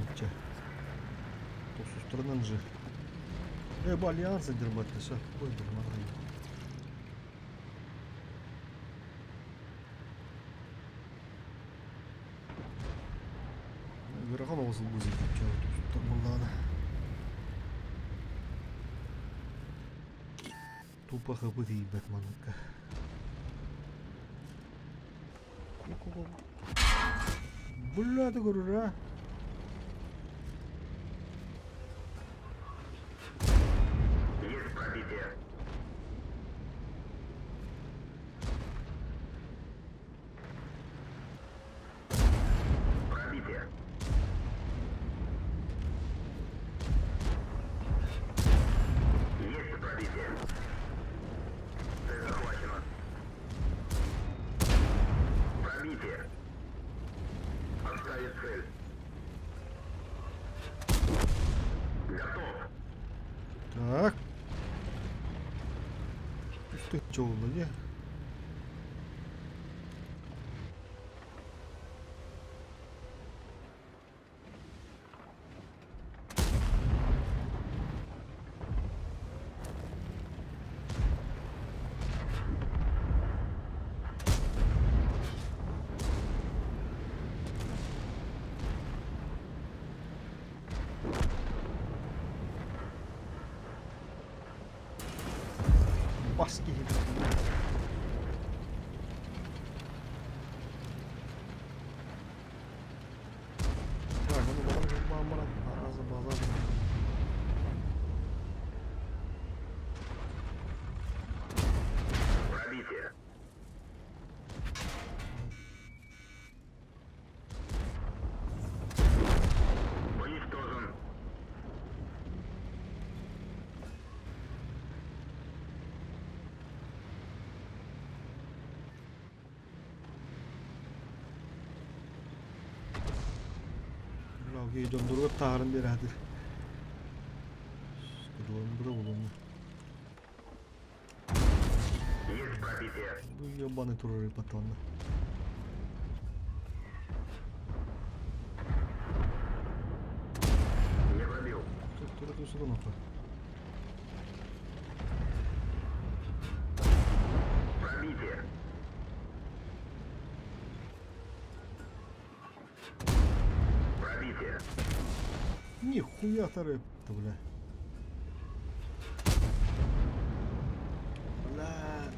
стороны же. Альянс задербать, все, ой, блин, Ыарахан оҕус ылбыз буоллаҕына. Тупо хапы тиийбэт манныкка. Бля, ты говорю, а? Есть пробитие. Поставить цель. Готов. Так. Үстэ чоулла дии. Бас киһи. Так, ону баран баран аразы базар. Пробитие. Уничтожен. Бля, дьонноругар таһааран биэрээдир. Кудуон булуҥу. Есть пробитие. Бу ебаный турары патронна. Не пробил. Тура тура нахуй. Пробитие. Пробитие. Нихуя второй, бля. Бля.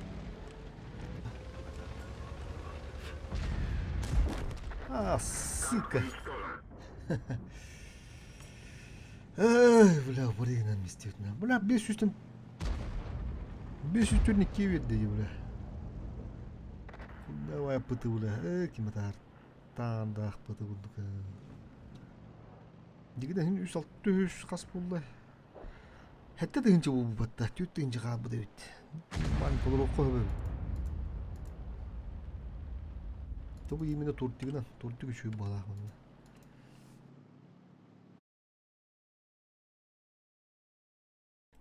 А, сука. Уничтожен. Эй, бля, блин, действительно. Бля, без үстін. Без үстін кевет dedi, бля. Давай пыты, бля. Эй, ким это таандах пыты бурдук. Дигиден хин үс алты үс хас булла. Хэтте тыгынчы бу батта, түт тыгынчы хаабы дебит. Бан толору кой. Тобу именно туртигынан, туртиг үчүй бала.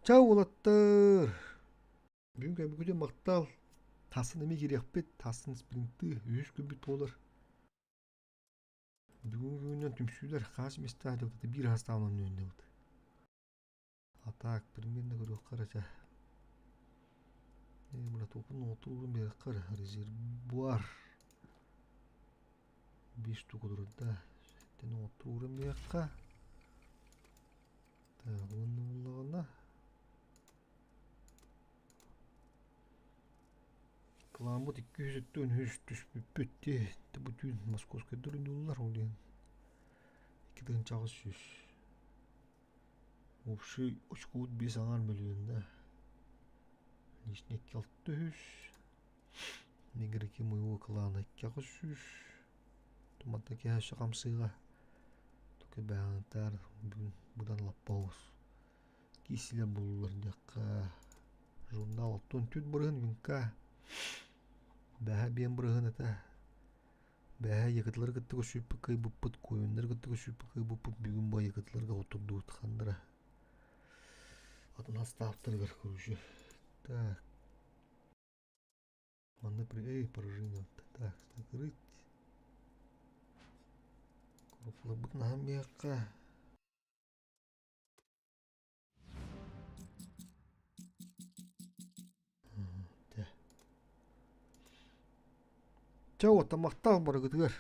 Чау уолаттар! Бүгүн көмүкүтүн махтал. Тасын эми кириэхпит, тасын спринты, үһүс күммүт буолар. Бүгүн күнүнэн түмсүүлэр хаас местаа дьылтата биир хастаанан нүөннэбит. А так, примерно көрүөххэ эрэ чэ. Бля, топун отуурун биэрэххэ эрэ резервуар. Биир штука турар да. Тэн отуурун биэххэ. Так, уонна буллаҕына Кыламмыт 273 түспүппүт дии. Бу түүн Московскайдар ойнууллар ол диэн. 2800. Общий очкуут биэс аҥаар мөлүйүөн да. Лишний 2600. Игроки моего клана 2800. Туматта киһи хамсыыга. Только бэҕэҥтээр бүгүн быдан лаппа оҕус. Киисилэр буллулар диэххэ. Журнал оттон түт бырыһын винка. Бэһэ биэн бырыһын этэ. Бэһэ якытлары кытта көсүүппүт кыайбыппыт, куойуннары кытта көсүүппүт кыайбыппыт, бүгүн бу якытларга отурдубут ханнара. Атын астааптарыгар короче. Так. Манна при... Эй, поражение. Так, закрыть. Коробкаларбыт наһан биэххэ. Чэ, уоттан махтал барыгытыгар.